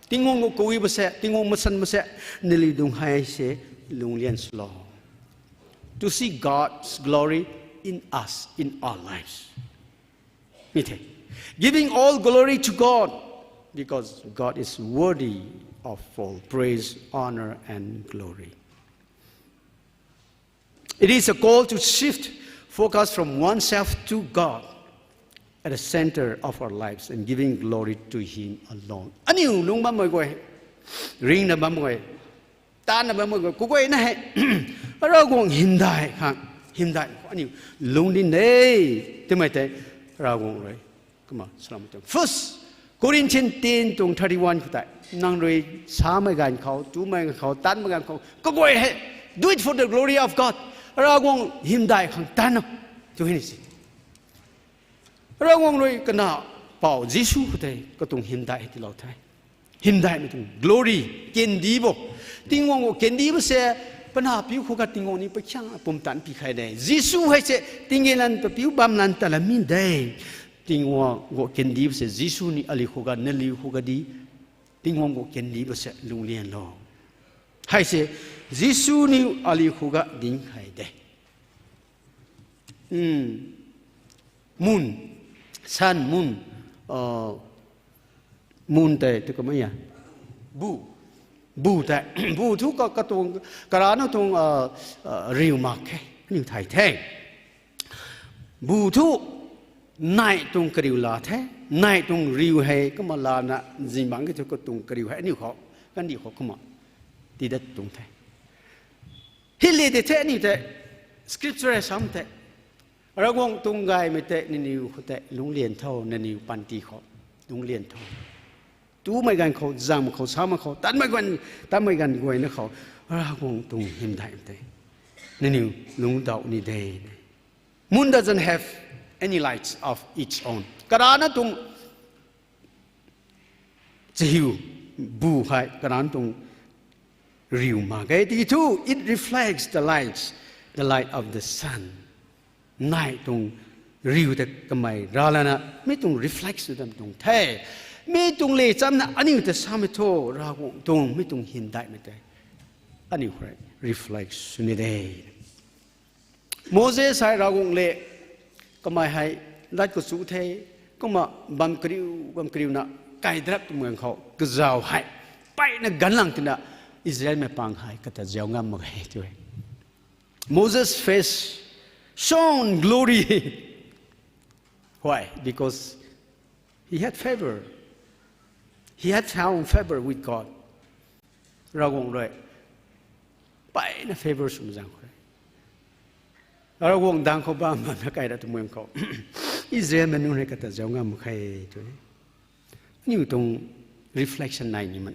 Tingwang gu kawi mak se, Tingwang masan mak se naliu dung hei se lunglian swlou. To see God's glory in us, in our lives. Mi the. Giving all glory to God, because God is worthy of all praise, honor, and glory. It is a call to shift focus from oneself to God at the center of our lives and giving glory to Him alone. Aniu lung bammei guay, ringna bammei guay, taanna bammei guay, kaguayna hei Ravguangc hymdaih khang, hymdaih khou aniu lungc din de twmei tei Ravguangc rui kumna salam tuang. First Corinthians ten tuang thirty-one khou tei, nang rui samei ganv khou, tumei ganv khou, taanmei ganv khou, kaguay hei do it for the glory of God. Ravguangc hymdaih khang taanna tw hei ni si. Ravguangc rui kanac pou Jisu khou tei katuang hymdaih hei tiilou the. Hymdaihmei tuang glory, kandih bo. Tingwang khou kandih bo se, panapiu khou kha Tingwang ni pakhiang pumtan pi khe de. Jisu hei se tingge lan, papiu bam lan ta la mi de. Tingwang khou kandih bo se Jisu ni aliu khou kha, naliu khou kha di. Tingwang khou kandih bo se lunglian lo. Hei se Jisu ni aliu khou kha dinc khe de. Moon, sun, moon, moon tei tu kamei a, bu, bu tei, bu thu ka, katuang, karana tuang riu mak khe, aniu thay the. Bu thu neih tuang kariu la the, neih tuang riu hei kumna lana zingbangc ki thu katuang kariu hei aniu khou, kandih khou kumna tiidat tuang the. Hei le de the aniu tei, scripture hei sam tei, Ravguangc tuang gaymei tei nangniw khou tei lungclian tho, nangniw panty khou lungclian tho. Tumei ganv khou, zangmei khou, samei khou, tanmei ganv, tanmei ganv guayna khou, Ravguangc tuang hymdaihmei tei nangniw lungcdauh ni de. Moon doesn't have any lights of its own. Karana tuang chahiu, bu hei karana tuang riu mak ge tiki thu, it reflects the lights, the light of the sun. Neih tuang riu tei kamei ralana mi tuang reflect sw dam tuang the. Mi tuang le chamna aniu ta samei thu, Ravguangc tuang mi tuang hymdaihmei tei aniu khou rui reflect sw ni de. Moses hei Ravguangc le kamei hei lat khou chu the, kumna bam kariu, bam kariuna kaidrap twmei ganv khou kazauh hei mpeyna ganlang tina Israelmei pang hei kata zauc ngam mak ge tw e. Moses face shone glory. Why? Because he had favor. He had found favor with God. Ravguangc rui mpeyna favor swmei zaeng khou, Ravguangc dang khou bam bamna kaidrap twmei ganv khou Israelmei nunc hei kata zauc ngam mak khe tw e. Aniu tuang reflection nai ni man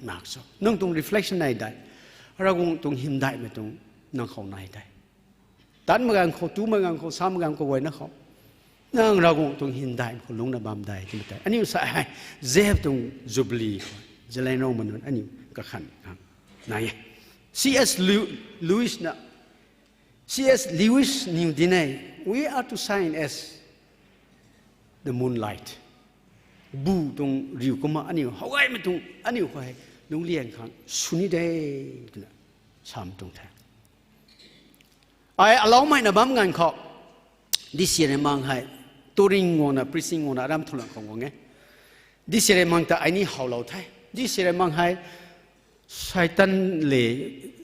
nak cho? Nang tuang reflection nai dei? Ravguangc tuang hymdaihmei tuang nang khou nai dei? Tanmei ganv khou, tumei ganv khou, samei ganv khou, guayna khou, nang Ravguangc tuang hymdaihmei khou lungcna bam dei twmei tei aniu sa hei, Zeb tuang Jubilee khou Zeliangrong ma nunc aniu kakhan khang nai e. C S Lew-, Lewis na, C S Lewis niw di ne, we are to shine as the moonlight. Bu tuang riu kumna aniu how gaymei tuang aniu khou hei lungclian khang sw ni de twna sam tuang the. Ai alaumeina bam ganv khou, D C Remang hei touring guangna, preaching guangna aram thulangc khou guang e. D C Remang ta ai ni howlou the. D C Remang hei Seitaan le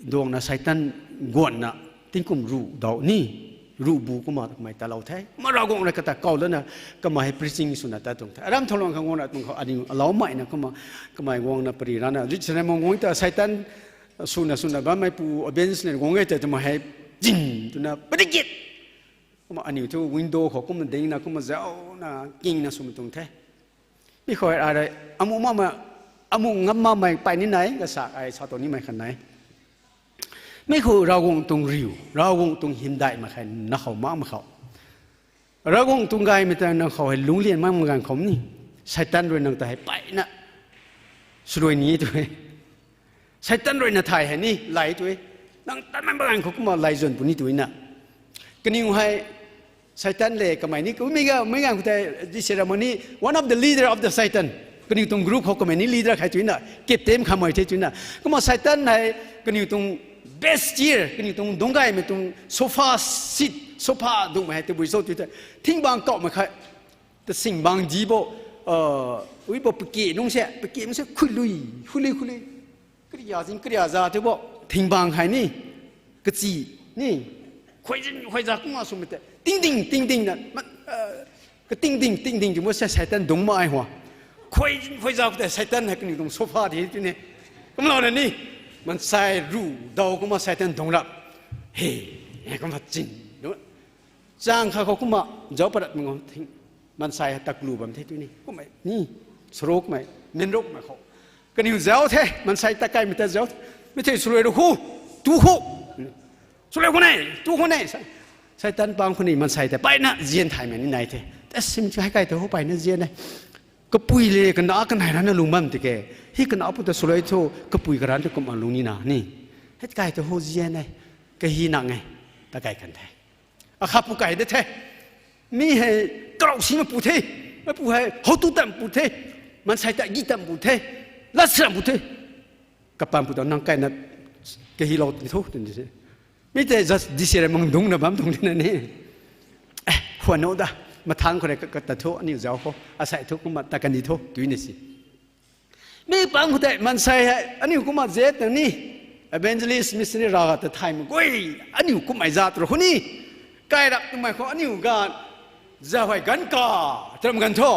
duangna, Seitaan guanna tingkum ruh dauh ni, ruh bu kumna kamei talou the. Kumna Ravguangc rui kata kau lana kamei hei preaching swna tat tuang the. Aram thulangc khou guangna tuang khou aniu alaumeina kumna kamei guangna pary rana, D C Remang guang ta Seitaan swna swna bammeipu audience le guang e tei twmei hei zin twna padikit. Kumna aniu thu window khou kumna dingna kumna zauna kingna swmei tuang the. Mi khou ai rui amu makmei, amu ngam makmei pey ni nai, kasa ai sa tuang nimei khat nai. Mi khou Ravguangc tuang riu, Ravguangc tuang hymdaihmei khe na khou makmei khou, Ravguangc tuang gaymei ta nang khou hei lungclian makmei ganv khou ni, Seitaan rui nang ta hei mpeyna swluai ni tw e. Seitaan rui na thay hei ni lay tw e. Nang tanmei ganv khou kumna lay zwn puni tw na. Kaniw hei Seitaan le kamei ni kummei ga, mei ganv khou tei D C Remang ni one of the leader of the Seitaan. Kaniw tuang group khou kamei ni leader khe tw na, captain khamei the tw na. Kumna Seitaan hei kaniw tuang best chair, kaniw tuang dungc gaymei tuang sofa seat, sofa dungcmei hei tabui cho tw tei, thingbang kauhmei khe, ta singbang di bo, ui bo pake nungc se, pake nungc se khuilui, khuilui, khuilui. Kariaza zing, kariaza tei bo, thingbang hei ni, kachi ni, khuaizin khuaiza kumna swmei tei, Tingding, tingding na, katingding, tingding ti mu se Seitaan dungc mak ai hua. Khuay, khuay zau khou tei Seitaan hei kaniw tuang sofa di tw ne. Kumlou na ni, mansei ru daw kumna Seitaan dungc rap. He, kumna chin. Chang kha khou kumna zauc parat mang thing. Mansei hei taklu bam the tw ni. Kummei ni, saro kummei, minruk mei khou. Kaniw zauc the, mansei ta kaimei ta zauc the. Mi thei swluai ru khu, tu khu. Swluai khu ne, tu khu ne. Seitaan pang khou ni mansei tei payna zian thaymei ni nai the. Ta sim chu hei kai ta ho payna zian e. Kapui le kana kanei rana lung bam tike. Hei kana pu ta swluai thu, kapui karan ta kumna lung nina ni. Hei kai ta ho zian e. Kahi nang e. Ta kai kan the. Akhat pu kai de the. Mi hei karau simei pu the. Meipu hei howtu tam pu the. Mansei ta gi tam pu the. Lat siram pu the. Kapam pu ta nang kaina kahilou ti tho twna se. Mi tei just di si rei mang dungcna bam tuang tina ni. Khwan o da. Mathang khou rei kata tho aniu zauc khou. Asei thu kumna ta kani tho twna si. Mi pang khou tei mansei hei aniu kumna zet na ni, evangelist, missionary ra ta thay mak gui, aniu kummei zat ru khou ni, kai rap twmei khou aniu ganv, zau hei ganv ka, taram ganv tho.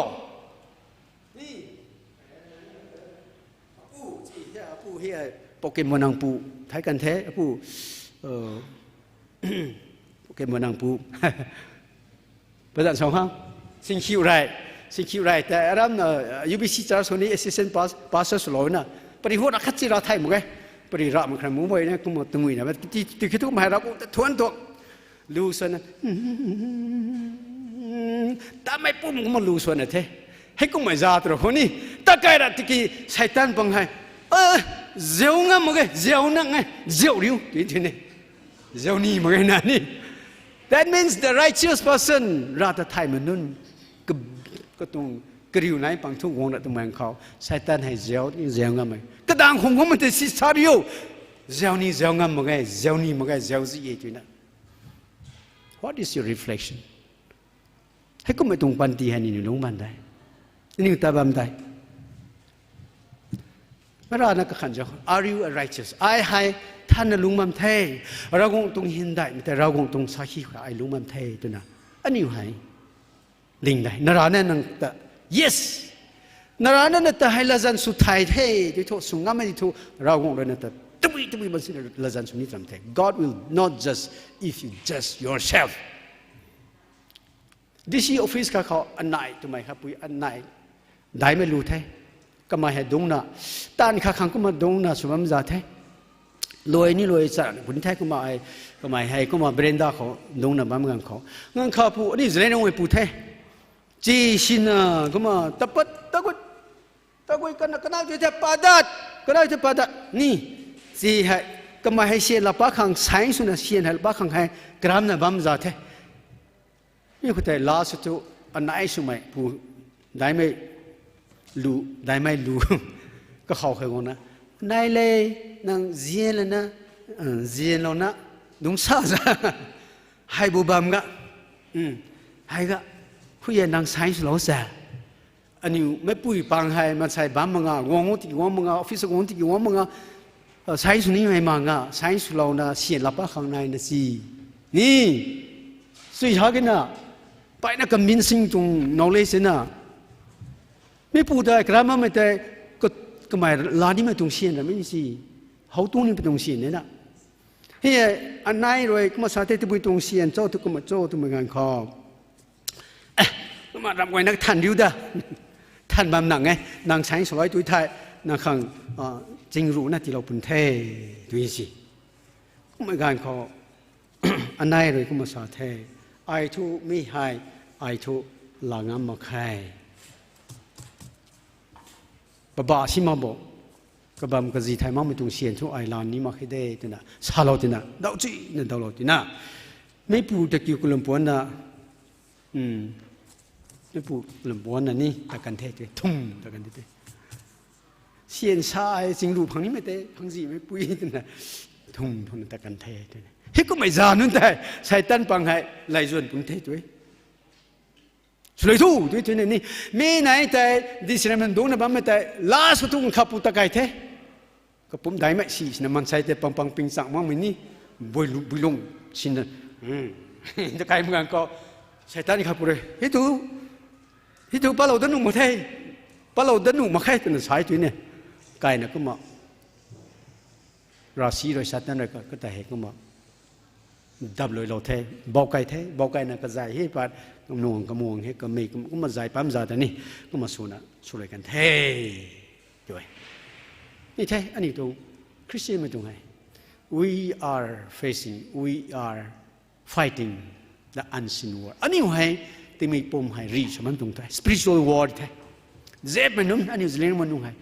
Apu, chi he, apu he, Pokemon nang pu, thai kan the, apu, Pokemon nang pu. Pazan song ha. Singkhiu rei. Singkhiu rei tei aram na, UBC church khou ni assistant pas-, pastor swlou na. Pari hu ra khat si ra thay mak e. Pari ra mak khra mu boi na kumna tangui na. Ti, ti, ti khitu mei ra ku ta thuan tuang. Lu swan na. Tamei pum kumna lu swan na the. Hei kummei zat ru khou ni. Ta kai ra tiki Seitaan pang hei. Ziau ngam mak e, ziau nang e, ziau riu. Ti, ti ni. Ziau ni mak e na ni. That means the righteous person, ra ta thaymei nunc, ka, katuang kariu nai pang thu guang ra twmei khou, Seitaan hei ziau ni ziau ngam e. Kadang khum khum tei si sa riu. Ziau ni ziau ngam mak e, ziau ni mak e, ziau zi e twna. What is your reflection? Hei kummei tuang panty hei ni ni lungc bam de. Aniu ta bam de. Mara na kakhan zau, are you a righteous? Ai hei thanna lungc bam the. Ravguangc tuang hyndaihmei tei, Ravguangc tuang sakhi khou ai lungc bam the twna. Aniu hei ding de. Nara na nang ta, yes. Nara na na ta hei latzan sw thay the. Tei thu sw ngam e tei thu, Ravguangc rui na ta tabui tabui bam si latzan sw ni tam the. God will not judge if you judge yourself. DC office kha khou anei twmei kha pui anei daihmei lu the. Kamei hei dungcna, taanv kha khang kumna dungcna sw bam za the. Luai ni luai cha puni the kumna ai, kamei hei kumna veranda khou dungcna bam ganv khou. Ganv kha pu, aniu zalei nungmei pu the. Chi sina kumna tapat, tagut, tagut kana, kana tei the padat, kana tei padat ni. Chi hei, kamei hei syan laa pa khang, sign swna syan hei laa pa khang hei, karamna bam za the. Mi khou tei laa sw thu, anei swmei pu, daihmei lu, daihmei lu, kakhou hei guangna. Nai le, nang zian lana, zianlouna, dungc sa za. Hei bu bam ga. Hei ga. Hu e nang sign swlou sa. Aniu meicpui pang hei, mansei bam mak nga, guang o tiki guang mak nga, office guang tiki guang mak nga, sign sw nimei mak nga, sign swlouna syan laa pa khang naina si. Ni, sui ha kina, payna convincing tuang knowledge na. Mipu tei, karamamei tei, ka-, kamei laa nimei tuang syan ramei ni si. How tuang nimei tuang syan na. Hei, anei rui kumna sa the tabui tuang syan cho tu kumna cho twmei ganv khou. Kumna ram guayna than riu da. Than bam nang e, nang sign swlou tu thei, nang khang, chingruhna tiilou pun the, tw si. Kummei ganv khou, anei rui kumna sa the, ai thu mi hei, ai thu laa ngam mak khe. Paba si mak bo, kabam kazi thay makmei tuang syan thu ai laa ni mak khe de twna salou tina, dauc chuna dawlou tina. Mipu ta kiu kalum puanna, mipu kalum puanna ni ta kan the tei, thum ta kan the tei. Syan sa e, chingruh phang nimei tei, phangzihmei pui twna, thum thumna ta kan the tei. Hei kummei za nunc tei, Seitaan pang hei, laizuan pun the tei. Swlou thu, tei twna ni, mi nai tei, disremon dungcna bammei tei, laa sw thu nkhapu ta kai the. Kapumc daihmei si sina mansei tei pang pang pingchang makmei ni, builung, builung sina, Takai mak ganv khou, Seitaan kha pu rui, hei tu, hei tu palou dat nuh mak the, palou dat nuh mak khe twna sa e tui ne. Kaina kumna, ravsic rui Seitaan rui ka, kata hei kumna, dap luilou the, bou kai the, bou kaina kazay hei pat, nuang kamuang hei kamei kum, kumna zay pam za ta ni, kumna swna, sw rui kan the. Tui. Ni the, aniu tuang, Christianmei tuang hei. We are facing, we are fighting the unseen war. Aniu hei, tingmei pum hei rih sw bam tuang the. Spiritual war the. Zepmei nunc, aniu zaliangmei nunc hei.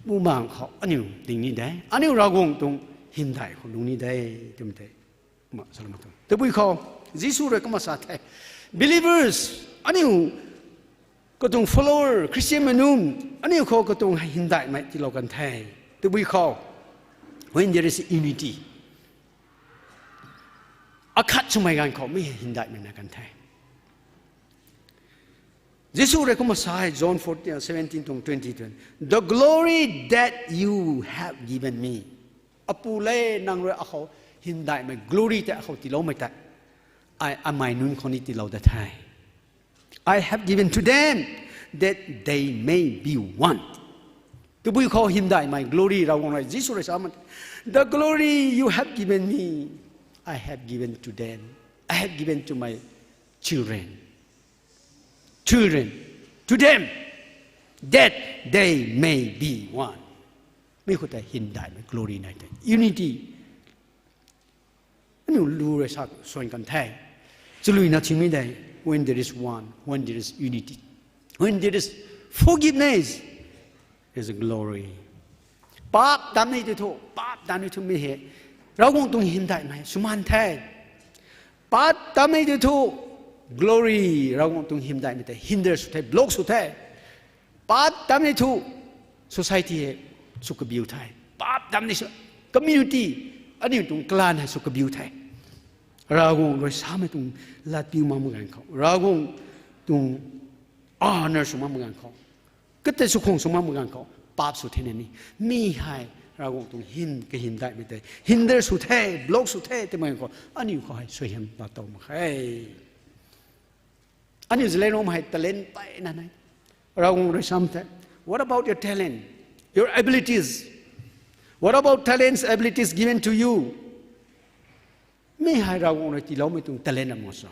Bumaeng khou, aniu ding ni de. Aniu Ravguangc tuang hymdaih khou lung ni de. Twmei tei. Ma, salou ma tuang. Tabui khou, Jisu rui kumna sa the. Believers, aniu katuang follower, Christianmei nunc, aniu khou katuang hymdaihmei tiilou kan the. Tabui khou, when there is unity, akhat swmei ganv khou mi hymdaihmei na kan the. Jisu rui kumna sa e, John fourteen, seventeen tuang twenty, twenty, the glory that you have given me. Apu le, nang rui akhou hymdaihmei glory tei akhou tiiloumei tei, ai amei nunc khou ni tiilou dat the. I have given to them that they may be one. Tabui khou hymdaihmei glory Ravguangc rui Jisu rui sa mak, the glory you have given me, I have given to them. I have given to my children. Children, to them, that they may be one. Mi khou tei hymdaihmei glory nai tei. Unity. Aniu lu rui sa suan kan the. Chaluina thingmei de, when there is one, when there is unity, when there is forgiveness, is a glory. Paap dam ni tei thu, paap dam ni thu mi hei Ravguangc tuang hymdaihmei sw mak the. Paap dam ni tei thu, glory, Ravguangc tuang hymdaihmei tei hinder sw the, block sw the. Paap dam ni thu, society hei sw kabiu the. Paap dam ni sw, community, aniu tuang clan hei sw kabiu the. Ravguangc rui samei tuang latpiu mak mak ganv khou, Ravguangc tuang honour sw mak mak ganv khou, kata sw khang sw mak mak ganv khou, paap sw thena ni, mi hei Ravguangc tuang hym, kahymdaihmei tei hinder sw the, block sw the twmei ganv khou aniu khou hei suaihiam laa tow mak khe. Aniu zaliangrui hei talent peyna nai. Ravguangc rui sam the, what about your talent, your abilities? What about talents, abilities given to you? Mi hei Ravguangc rui tiiloumei tuang talent ram mak sa?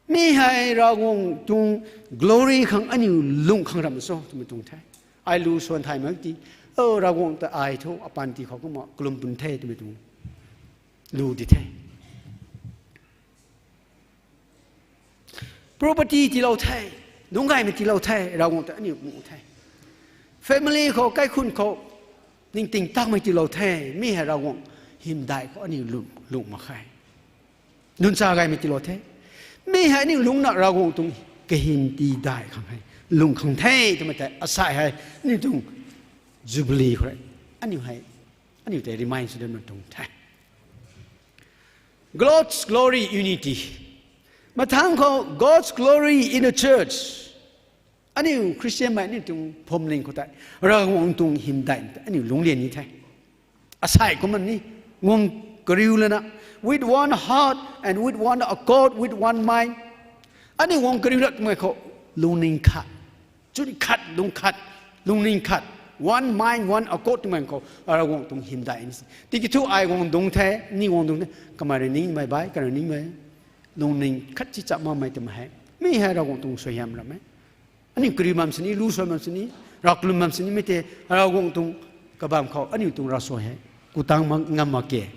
Mi hei Ravguangc tuang glory khang aniu lung khang ram mak sa twmei tuang the. Ai lu suan thay mak ti, o Ravguangc ta ai thu apanty khou kumna kalum pun the twmei tuang lu di the. Property tiilou the, dungc gaymei tiilou the, Ravguangc ta aniu mu the. Family khou, kaikhun khou, ningting takmei tiilou the, mi hei Ravguangc hymdaih khou aniu lung, lung mak khe. Nunc cha gaymei tiilou the, mi hei aniu lungcna Ravguangc tuang kahym tiidai khang hei lung khang the twmei tei asei hei aniu tuang Jubilee khou rui aniu hei, aniu tei remind sw dana tuang the. God's glory, unity. Mathangc khou God's glory in the church. Aniu Christianmei aniu tuang phuamling khou tei Ravguangc tuang hymdaih tei aniu lungclian ni the. Asei kumna ni, guang kariu lana, with one heart and with one accord, with one mind. Aniu guang kariu lat twmei khou, lungning khat, chwn khat, lung khat, lungning khat, one mind, one accord twmei khou Ravguangc tuang hymdaih ni. Tiki thu ai guang dungc the, ni guang dungc the, kamei rui ningmei bai, kamei rui ningmei, lungning khat chi chap makmei twmei hei, mi hei Ravguangc tuang suaihiam ram e. Aniu kariu bam sini, lu suan bam sini, rav kalum bam sini, mi tei Ravguangc tuang kabam khou aniu tuang ravsuai hei ku tang mak, ngam mak ke.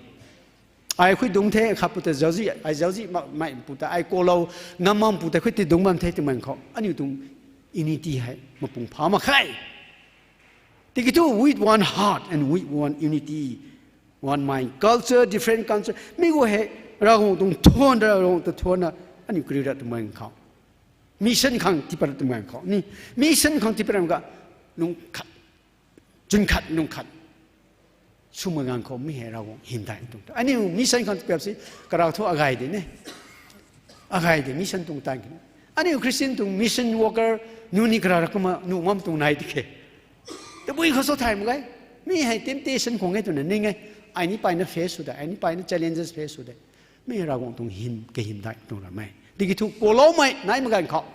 Ai khui dungc the, khat pu tei zauczih, ai zauczih makmei pu tei, ai kalou ngam mak pu tei khui tei dungc bam the twmei khou aniu tuang unity hei mapung pha mak khe. Tiki thu with one heart and with one unity, one mind, culture, different culture, mi guay hei Ravguangc tuang thuan, Ravguangc ta thuanna aniu kariu rat twmei khou, mission khang tiipat twmei khou ni, mission khang tiipat ram ka, lung khat, chwn khat, lung khat swmei ganv khou mi hei Ravguangc hymdaih tuang the. Aniu mission khang tiipat si, karau thu agay de ne, agay de mission tuang tan khe. Aniu Christian tuang mission worker nu ni karau ra kumna nuh ngam tuang nai di khe. Tabui khou sw thay mak ge. Mi hei temptation khwang e twna ning e. Ai ni payna face sw de, ai ni payna challenges face sw de. Mi Ravguangc tuang hym kahymdaih tuang ramei. Tiki thu kuloumei nai mak ganv khou,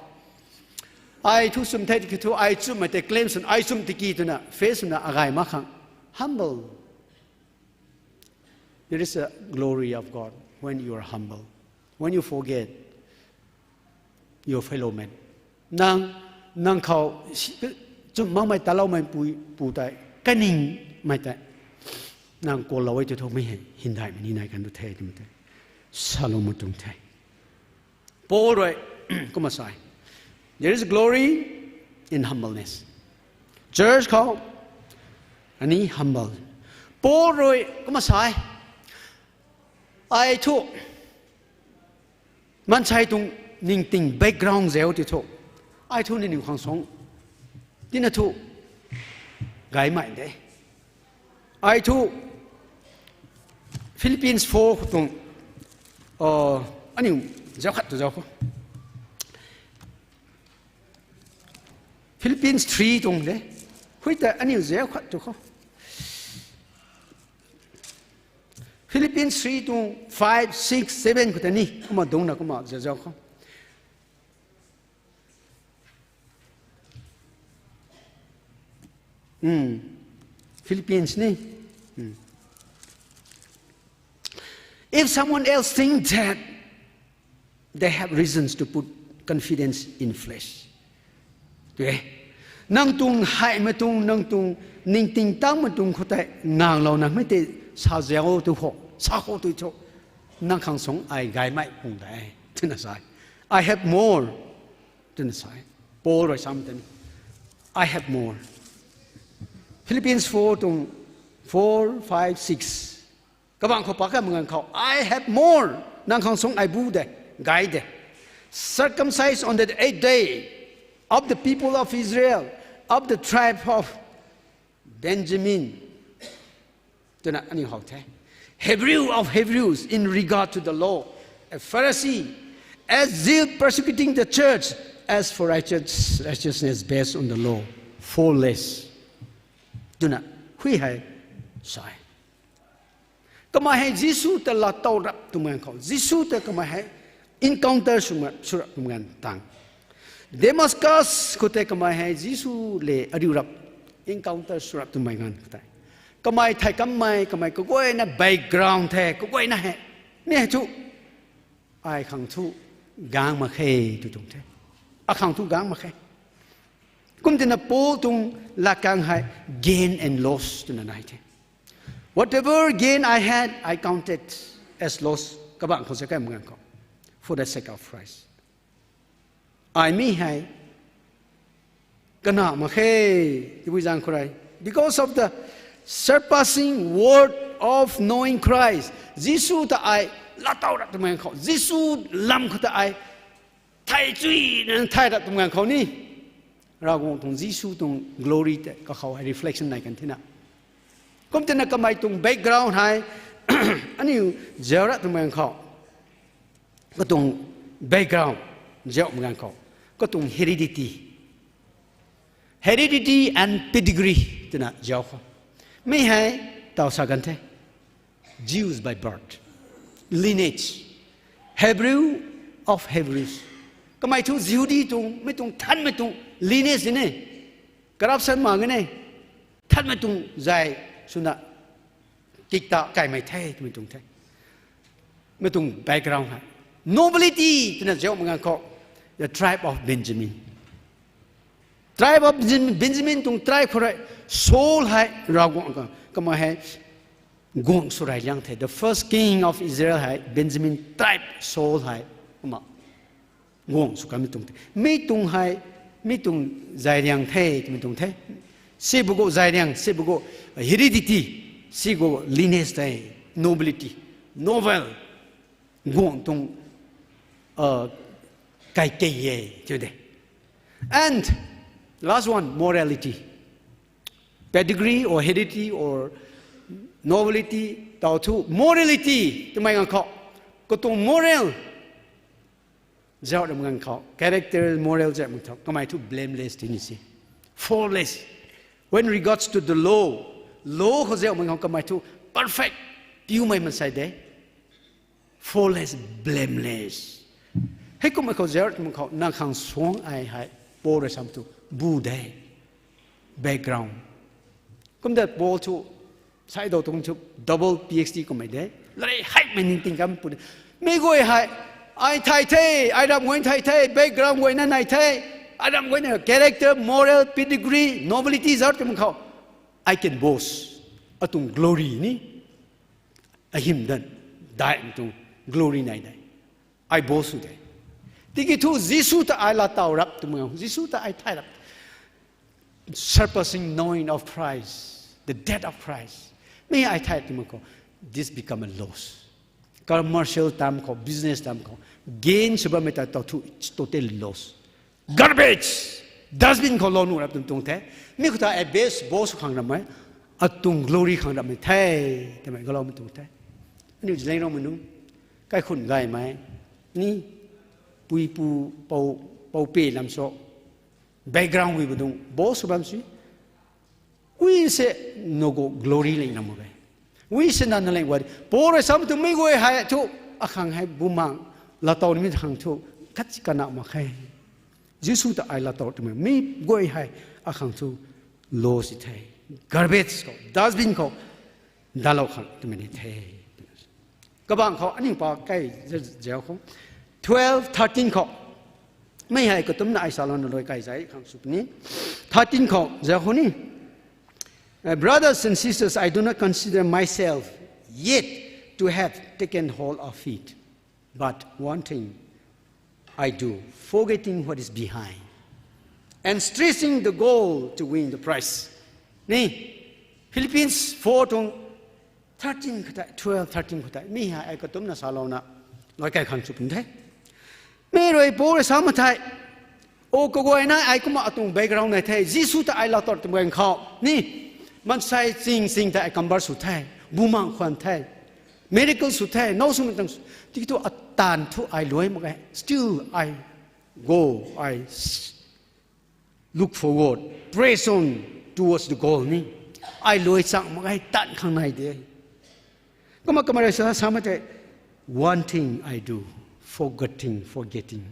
ai thu sum the, tiki thu ai chummei tei claim swn, ai chum tiki twna face swna agay mak khang. Humble. There is a glory of God when you are humble, when you forget your fellow man. Nang, nang khou si-, chum makmei taloumei pu, pu tei, kaningmei tei nang kullou e tw thu mi hei hymdaihmei ni nai kan tu the twmei tei salou mak tuang the. Paul rui kumna sa e, there is glory in humbleness. Church khou ani humble. Paul rui kumna sa e, ai thu maansei tuang ningting background zau ti thu, ai thu nangniw khang suang tina thu gaymei de. Ai thu Philippians four khou tuang, aniu zau khat tu zau khou. Philippians three tuang de. Hui ta aniu zau khat tu khou. Philippians three tuang five, six, seven khou ta ni kumna dungcna kumna zau zau khou. Philippians ni. If someone else think that they have reasons to put confidence in flesh, nang tuang heimei tuang, nang tuang ningting tangmei tuang khou tei nganglou nangmei tei sa zau tu khou, sa khou tu cho, nang khang suang ai gaymei pung de twna sa e. I have more twna sa e. Paul rui sam tei, I have more. Philippians four tuang four, five, six. Kabang khou pak kan mak ganv khou, I have more. Nang khang suang ai bu de, gay de. Circumcised on the eighth day, of the people of Israel, of the tribe of Benjamin. Twna aniu how the. Hebrew of Hebrews in regard to the law, a Pharisee, as zeal persecuting the church, as for righteous, righteousness based on the law, faultless. Twna hui hei sa e. Kamei hei Jisu ta laatow rap twmei ganv khou, Jisu ta kamei hei encounter sw, sw rap twmei ganv tang, Damascus khou tei kamei hei Jisu le ariu rap encounter sw rap twmei ganv khou tei, kamei thei kammei, kamei kaguayna background the, kaguayna hei, mi hei thu ai khang thu gang mak khe tw tuang the. Akhang thu gang mak khe. Kumtina Paul tuang latkaeng hei gain and loss twna nai the. Whatever gain I had, I counted as loss. Kabang khou sa kan mak ganv khou, for the sake of Christ. Ai mi hei kana mak khe, tabui zaeng khou rui, because of the surpassing worth of knowing Christ. Jisu ta ai laatow rap twmei ganv khou, Jisu lam khou ta ai thei chuy nang thei rap twmei ganv khou ni, Ravguangc tuang Jisu tuang glory tei kakhou hei reflection nai kan thena. Kumtina kamei tuang background hei, aniu zau rap twmei ganv khou, katuang background zauhmei ganv khou, katuang heredity, heredity and pedigree twna zau khou, mi hei taw sa kan the. Jews by birth, lineage, Hebrew of Hebrews. Kamei thu Jihudi tuang, mi tuang thanmei tuang lineage ni ne, corruption mak ge ne, thanmei tuang zay swna tikta kaimei the twmei tuang the. Mi tuang background hei, nobility twna zauhmei ganv khou, the tribe of Benjamin. Tribe of Benjamin, Benjamin tuang tribe khou rui Saul hei Ravguangc ka, kamei hei guangc sw rey liang the. The first king of Israel hei Benjamin tribe Saul hei kumna guangc sw kanmei tuang the. Mi tuang hei, mi tuang zayriang the twmei tuang the. Sibu gu zayriang, sibu gu heredity, si gu lineage tei, nobility, noble, guangc tuang, kaikei e tw de. And last one, morality. Pedigree or heredity or nobility taw thu, morality twmei ganv khou, katuang moral zauh ramei ganv khou, character, moral zauh ramei thu kamei thu blameless tini si, faultless. When regards to the law, law khou zauhmei ganv khou kamei thu perfect, piumei mansei de. Faultless, blameless. Heikum khou zauc twmei khou nang khang suang ai hei, Paul rui sam tu, bu de. Background. Kum de Paul tu, sai dou tuang tu, double P H D kummei de. Lare heimei ning ting kam pu de. Mi guay hei, ai thay the, ai ram guay thay the, background guay na nai the, ai ram guay na character, moral, pedigree, nobility zauc twmei khou, I can boast. Atuang glory ni, ahym dan, dai tuang glory nai de. Ai boast sw de. Tiki thu Jisu ta ai laa taw rap twmei, Jisu ta ai thay rap. Surpassing knowing of Christ, the death of Christ. Mi ai thay twmei khou, this become a loss. Commercial term khou, business term khou, gain sw bammei ta tau thu, it's totally loss. Garbage, dustbin khou lou nuh rap twmei tuang the. Mi khou ta ai base boast khang ramei, atuang glory khang ramei the, twmei galoumei tuang the. Aniu Zeliangrongmei nunc, kaikhunc gaymei, ni, pui pu, pou, pou pe lam so, background gui badung boast sw bam sui. Wi se, no go glory leng na mak ge. Wi se na na leng wa. Paul rui sam tu mi guay hei thu, akhang hei bumaeng, laa taw nimei khang thu, khat si kana mak khe. Jisu ta ai laa taw twmei, mi guay hei, akhang thu, loss si the. Garbage khou, dustbin khou, dalou khang twmei ni the. Kabang khou, aniu pa kai zau khou. Twelve, thirteen khou. Mi hei katumna ai salouna rui kai zai khang sw puni. Thirteen khou, zau khou ni. Uh, brothers and sisters, I do not consider myself yet to have taken hold of it. But one thing I do, forgetting what is behind and stressing the goal to win the prize. Ni, Philippians four tuang thirteen khou tei, twelve, thirteen khou tei, mi hei ai katumna salouna, loi kai khang sw pun the. Mi rui Paul rui sa mak thei, o kaguayna ai kumna atuang background nai the, Jisu ta ai laa taw twmei khou, ni, mansei ching ching tei ai convert sw the, bumaeng khwan the, miracle sw the, now swmei tang sw, tiki thu atan thu ai luai mak ge, still I go, I look forward, press on towards the goal ni. Ai luai chang mak ge, tan khang nai de. Kumna kamei rui sa, sa mak thei, one thing I do, forgetting, forgetting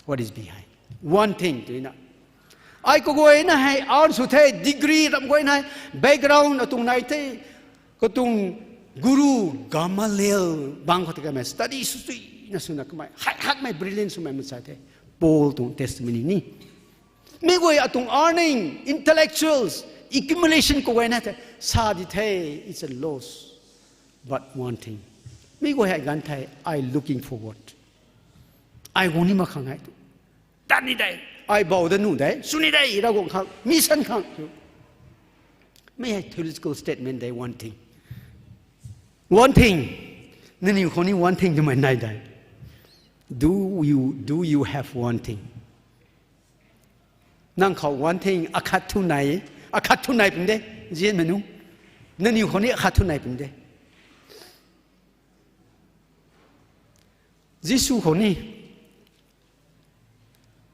what is behind. One thing twna. Ai kaguayna hei earn sw the, degree ram guayna hei, background atuang nai the, katuang guru Gamaliel bang khou tei kamei study sw suina swna kamei, hei hakmei brilliant swmei mansei the. Paul tuang testimony ni. Mi guay atuang earning, intellectuals, accumulation kaguayna the, sa di the, it's a loss. But one thing. Mi guay hei ganv thei, I looking forward. Ai guang ni mak khang hei tu. Tan ni de, ai bou da nuh de, sw ni de, Ravguangc khang, mission khang. Mi hei theological statement de, one thing. One thing. Nangniw khou ni one thing twmei nai de. Do you, do you have one thing? Nang khou one thing, akhat thu nai, akhat thu nai pun de, zianmei nunc. Nangniw khou ni akhat thu nai pun de. Jisu khou ni,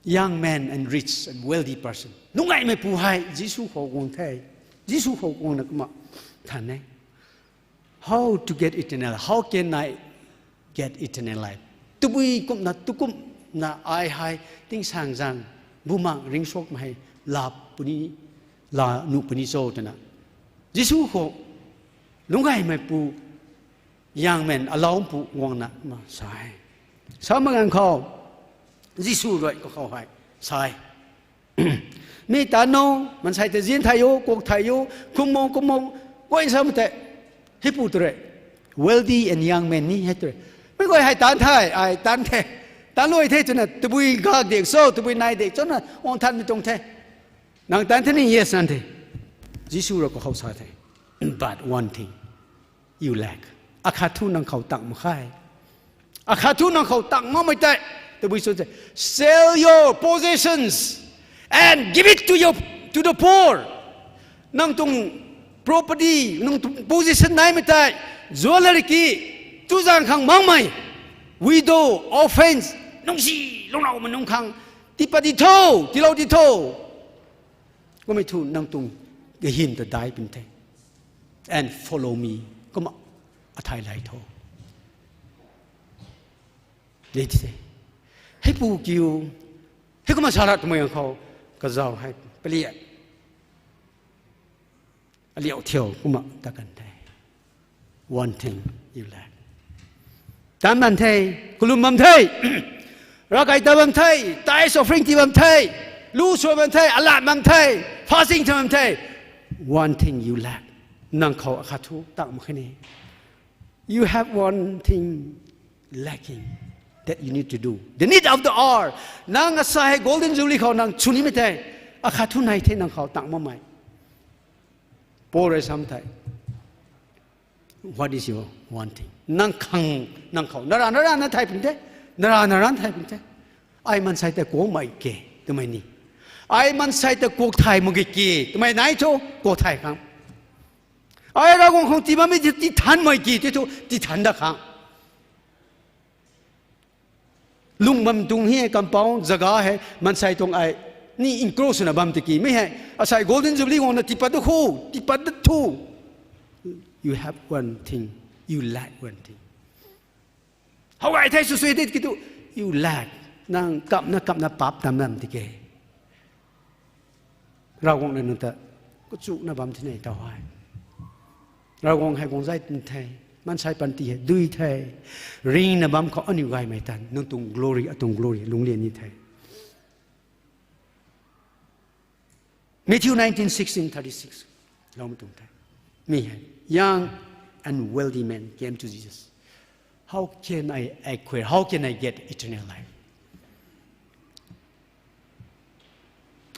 young man and rich and wealthy person. Nungaimeipu hei Jisu khou guang the. Jisu khou guangna kumna than e. How to get eternal life? How can I get eternal life? Tabui kumna, tukumna ai hei tingsaeng zaeng, bumaeng ringcsuakmei hei laa puni, laa nuh puni cho twna. Jisu khou, nungaimeipu, young man, alaupu guangna kumna sa e. Sa mak ganv khou, Jisu rui kakhou hei sa e. Mi tan o, mansei ta zian thei o, kuak thei o, kum o, kum o, guay sa mak tei, heipu tu rui, wealthy and young man ni hei tu rui. Mi guay hei tan the, ai tan the, tan luai the twna, tabui gak dik cho, tabui nai dik cho na, guang thanmei tuang the. Nang tan the ni, yes, tan the. Jisu rui kakhou sa the. But one thing you lack. Akhat thu nang khou tang mak khe. Akhat thu nang khou tang makmei tei, tabui sw se, sell your possessions and give it to your, to the poor. Nang tuang property, nang tuang possession naimei tei, jewellery ki, chuzaeng khang makmei, widow, orphans, nungsi lungnaumei nunc khang, tiipat di tho, tiilou di tho. Kummei thu nang tuang kahin ta dai pun the. And follow me. Kumna athai lay tho. Di the. Hei pu kiu. Hei kumna sa ra twmei ang khou. Kazauh hei. Paliat. Aliu thiu kumna ta kan the. One thing you lack. Tan bam the, kalum bam the, ravkai ta bam the, tithes offering ti bam the, lu sw bam the, alat bam the, fasting ta bam the. One thing you lack. Nang khou akhat thu tang mak khe ne. You have one thing lacking that you need to do. The need of the hour. Nang asa hei golden jubilee khou nang chwnimei the. Akhat thu nai the nang khou tang makmei. Paul rui sam the. What is your one thing? Nang khang, nang khou. Nara, nara, na thay pun the. Nara, nara, thay pun the. Ai mansei ta kuakmei ke, twmei ni. Ai mansei ta kuak thay mak ge ke, twmei nai thu, kuak thay khang. Ai Ravguangc khang tii bammei ti, tii thanmei ki, ti thu, tii than da khang. Lung bam tuang hei compound, zaga hei, mansei tuang ai, ni encroach swna bam tiki, mei hei, asei golden jubilee guangna tiipat da khu, tiipat da thu. You have one thing, you lack one thing. How gay the sw sw the ki tu, you lack, nang kapna kapna paap tam bam tiki. Ravguangc na nang ta, kachuna bam the nei tau hei. Ravguangc hei guang zay tin the, mansei panty hei dui the, ringna bam khou aniu gaymei tan, nang tuang glory, atuang glory, lungclian ni the. Matthew nineteen sixteen thirty-six. Lou tuang the. Mi hei, young and wealthy man came to Jesus. How can I acquire? How can I get eternal life?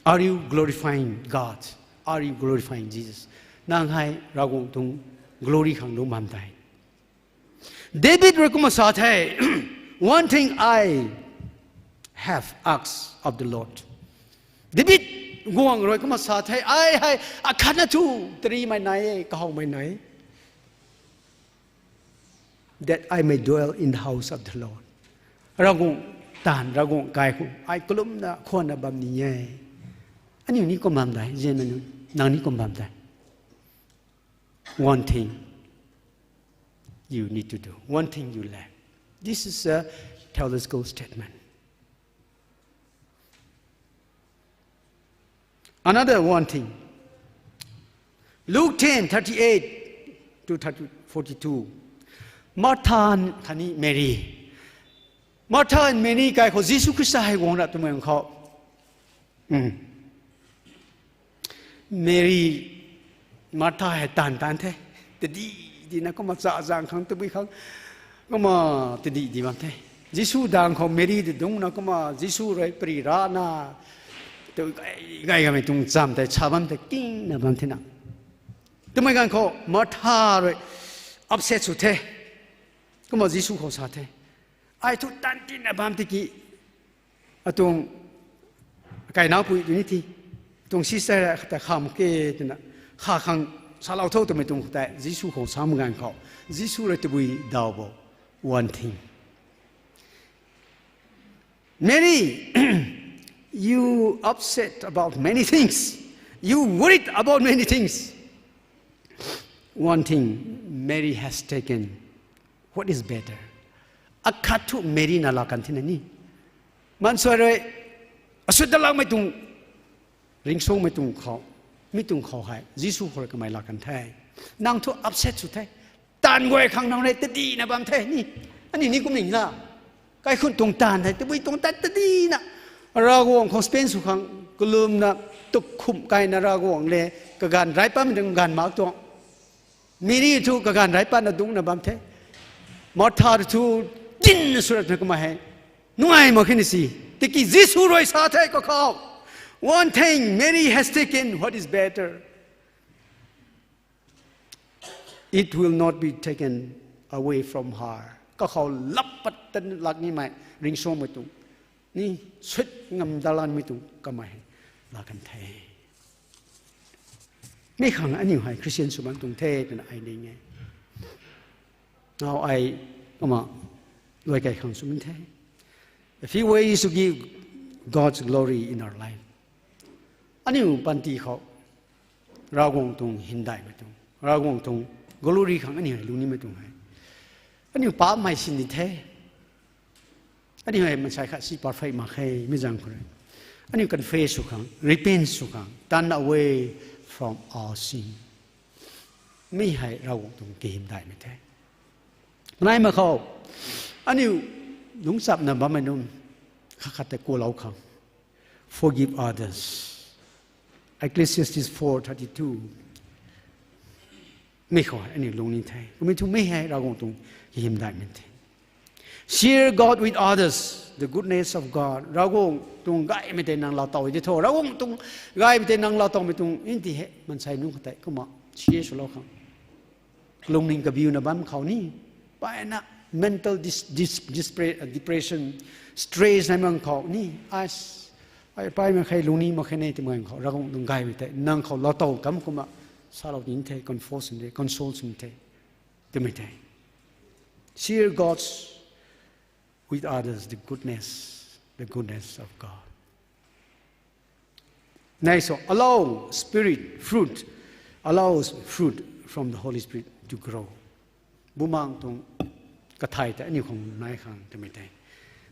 Are you glorifying God? Are you glorifying Jesus? Nang hei Ravguangc tuang glory khang lungc bam tei. David rui kumna sa the, one thing I have asked of the Lord. David guangc rui kumna sa the, ai hei akhatna thu tarimei nai e, kahowmei nai e. That I may dwell in the house of the Lord. Ravguangc taanv, Ravguangc kai khou ai kalumna khwanna bam ni e. Aniu ni kum bam dai, zianmei nunc, nang ni kum bam dai. One thing you need to do, one thing you lack. This is a theological statement. Another one thing. Luke ten thirty-eight to thirty, forty-two. Martha khatni Mary. Martha and Mary kai khou Jisu Khrista hei guang ra twmei khou. Mary, Martha hei taanv taanv the. Tadi, di na kumna cha zang khang, tabui khang. Kumna tadi, di bam the. Jisu dang khou Mary di dungcna kumna Jisu rui pari rana. Tu gay, gay kamei tuang cham tei, cha bam tei, kingna bam the na. Twmei ganv khou Martha rui upset sw the. Kumna Jisu khou sa the. Ai thu taanv tina bam tiki. Atuang kainaupui tu ni the. Atuang sister ta kham ke twna. Kha khang salou tho twmei tuang tei. Jisu khou sam ganv khou. Jisu rui tabui daw bo. One thing. Mary, you upset about many things. You worried about many things. One thing Mary has taken. What is better? Akhat thu Mary na laa kan thina ni. Maansei rui, asut dalakmei tuang, ringcsuangmei tuang khou, mi tuang khou hei, Jisu khou rui kamei laa kan the. Nang thu upset sw the. Taanv guay khang nang rui tadina bam the ni. Aniu ni kum ning na. Kaikhunc tuang taanv hei, tabui tuang tat tadina. Ravguangc khou spend sw khang, kalumna, tukhumh kaina Ravguangc le, kaganv raipat dang ganv mak tuang. Mary thu kaganv raipat na dungcna bam the. Martha thu dinna sw ra twna kumna hei. Nungai mak khe ni si. Tiki Jisu rui sa the kakhou. One thing Mary has taken what is better. It will not be taken away from her. Kakhou lap pat tan lak nimei ringcsuangmei tuang. Ni sut ngam dalanmei tuang kamei laa kan the. Mi khang aniu hei Christian sw bam tuang the twna ai ning e. Now ai, kumna, luai kai khang sw bam the. A few ways to give God's glory in our life. Aniu panty khou, Ravguangc tuang hymdaihmei tuang, Ravguangc tuang glory khang aniu hei lungnimei tuang hei. Aniu paapmei sin di the. Aniu hei mansei khat si perfect mak khe, mi zaeng khou rui. Aniu confess sw khang, repent sw khang, turn away from our sin. Mi hei Ravguangc tuang kahymdaihmei the. Nai mak khou, aniu lungcchapna bammei nunc, khat khat tei kulou khang. Forgive others. Ecclesiastes four thirty-two. Mi khou aniu lungning the. Kumei thu mi hei Ravguangc tuang kahymdaihmei the. Share God with others, the goodness of God. Ravguangc tuang gaymei tei nang laa tow di tho. Ravguangc tuang gaymei tei nang laa towmei tuang in ti hei mansei nunc khou tei kumna share swlou khang. Lungning kabiuna bam khou ni, mpeyna mental dis-, dis-, dispre-, depression, stress nai mak khou ni, ai, ai paymei khe, lungning mak khe ne twmei khou Ravguangc tuang gaymei tei nang khou laa tow kam kumna salou ni the, comfort sw ni the, console sw ni the, twmei the. Share God's with others the goodness, the goodness of God. Nei so, allow spirit fruit, allows fruit from the Holy Spirit to grow. Bumaengh tuang kathai tei aniu khou nai khang twmei tei.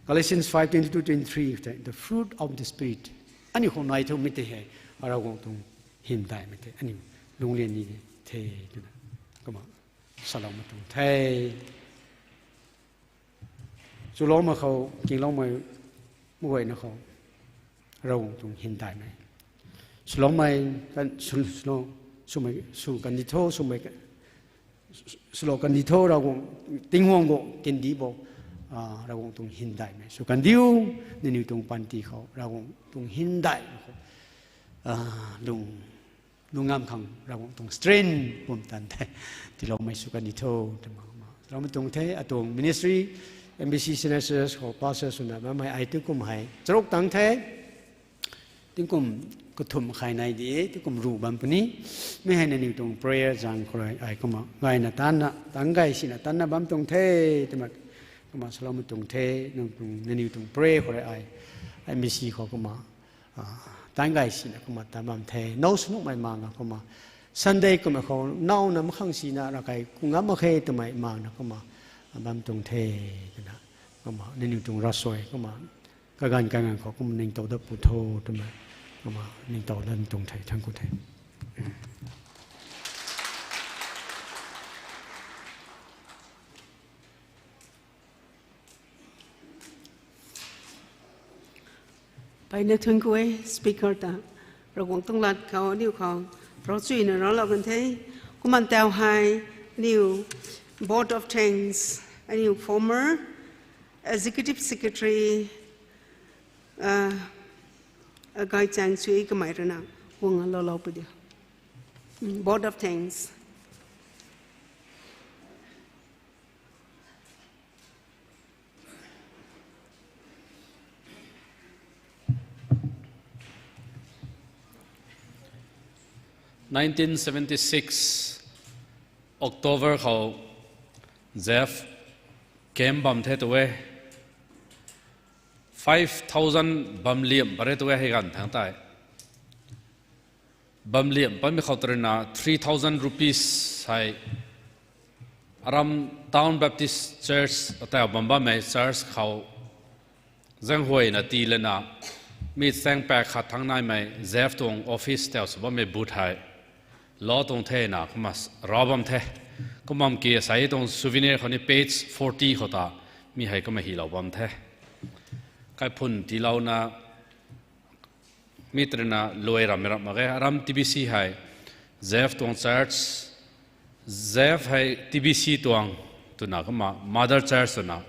Galatians five twenty-two twenty-three tei, the fruit of the Spirit. Aniu khou nai thumei tei hei, Ravguangc tuang hymdaihmei tei aniu lungclian ni the twna kumna saloumei tuang the. Swloumei khou, kingloumei, meic guayna khou, Ravguangc tuang hymdaihmei. Swloumei, kan, sw, swlou, swmei, sw kandi tho, swmei, swlou kandi tho, Ravguangc, Tingwang guang, kandih bo, ah, Ravguangc tuang hymdaihmei. Sw kandiu, nangniw tuang panty khou, Ravguangc tuang hymdaihmei khou, ah, lung lungngam khang Ravguangc tuang strength pumtan the. Tiiloumei sw kandi tho, twna kumna saloumei tuang the, atuang ministry, M B C Senior Church khou pastor swna bammei ai tingkum hei charuk tang the. Tingkum kathumh khay nai di, tingkum ruh bam puni. Mi hei nangniw tuang prayer zaeng khou rui ai kumna gayna tanna, tang gay sina tanna bam tuang the, twna kumna saloumei tuang the, nang tuang, nangniw tuang prayer khou rui ai, M B C khou kumna, ah, tang gay sina kumna tan bam the. Now sw nuhmei maengna kumna, Sunday kumna khou nowna makhang sina ravkai ku ngam mak khe twmei maengna kumna bam tuang the, twna kumna nangniw tuang ravsuai kumna kaganv kaganv khou kumna ningtow dat pu tho twmei kumna ningtow dat tuang the, thank you the. Mpeyna thank you e, speaker ta. Ravguangc tuang lat khou, aniu khou, ravchuina raclou kan the. Kumna tau hei, aniu, vote of thanks, aniu former executive secretary, uh, Gaychaeng Sui kamei rui na, guang loulou pu diu. Mm, vote of thanks. Nineteen seventy-six October khou Jeff camp bam the tu e. Five thousand bam liam pat re tu e hei ganv thangc tei. Bam liam patmei khou tei rui na three thousand rupees hei aram Town Baptist Church atau bam bammei church khou zaenghuayna tii lana, mi chaeng pak khat thangc naimei Jeff tuang office tau sw bammei booth hei lou tuang the na kumna rav bam the. Kumna ki asei tuang souvenir khou ni page forty khou ta mi hei kumna hylou bam the. Kaiphun tiilouna mi tei rui na luai rammei ramh mak ge, aram T B C hei Jeff tuang church, Jeff hei T B C tuang twna kumna mother church twna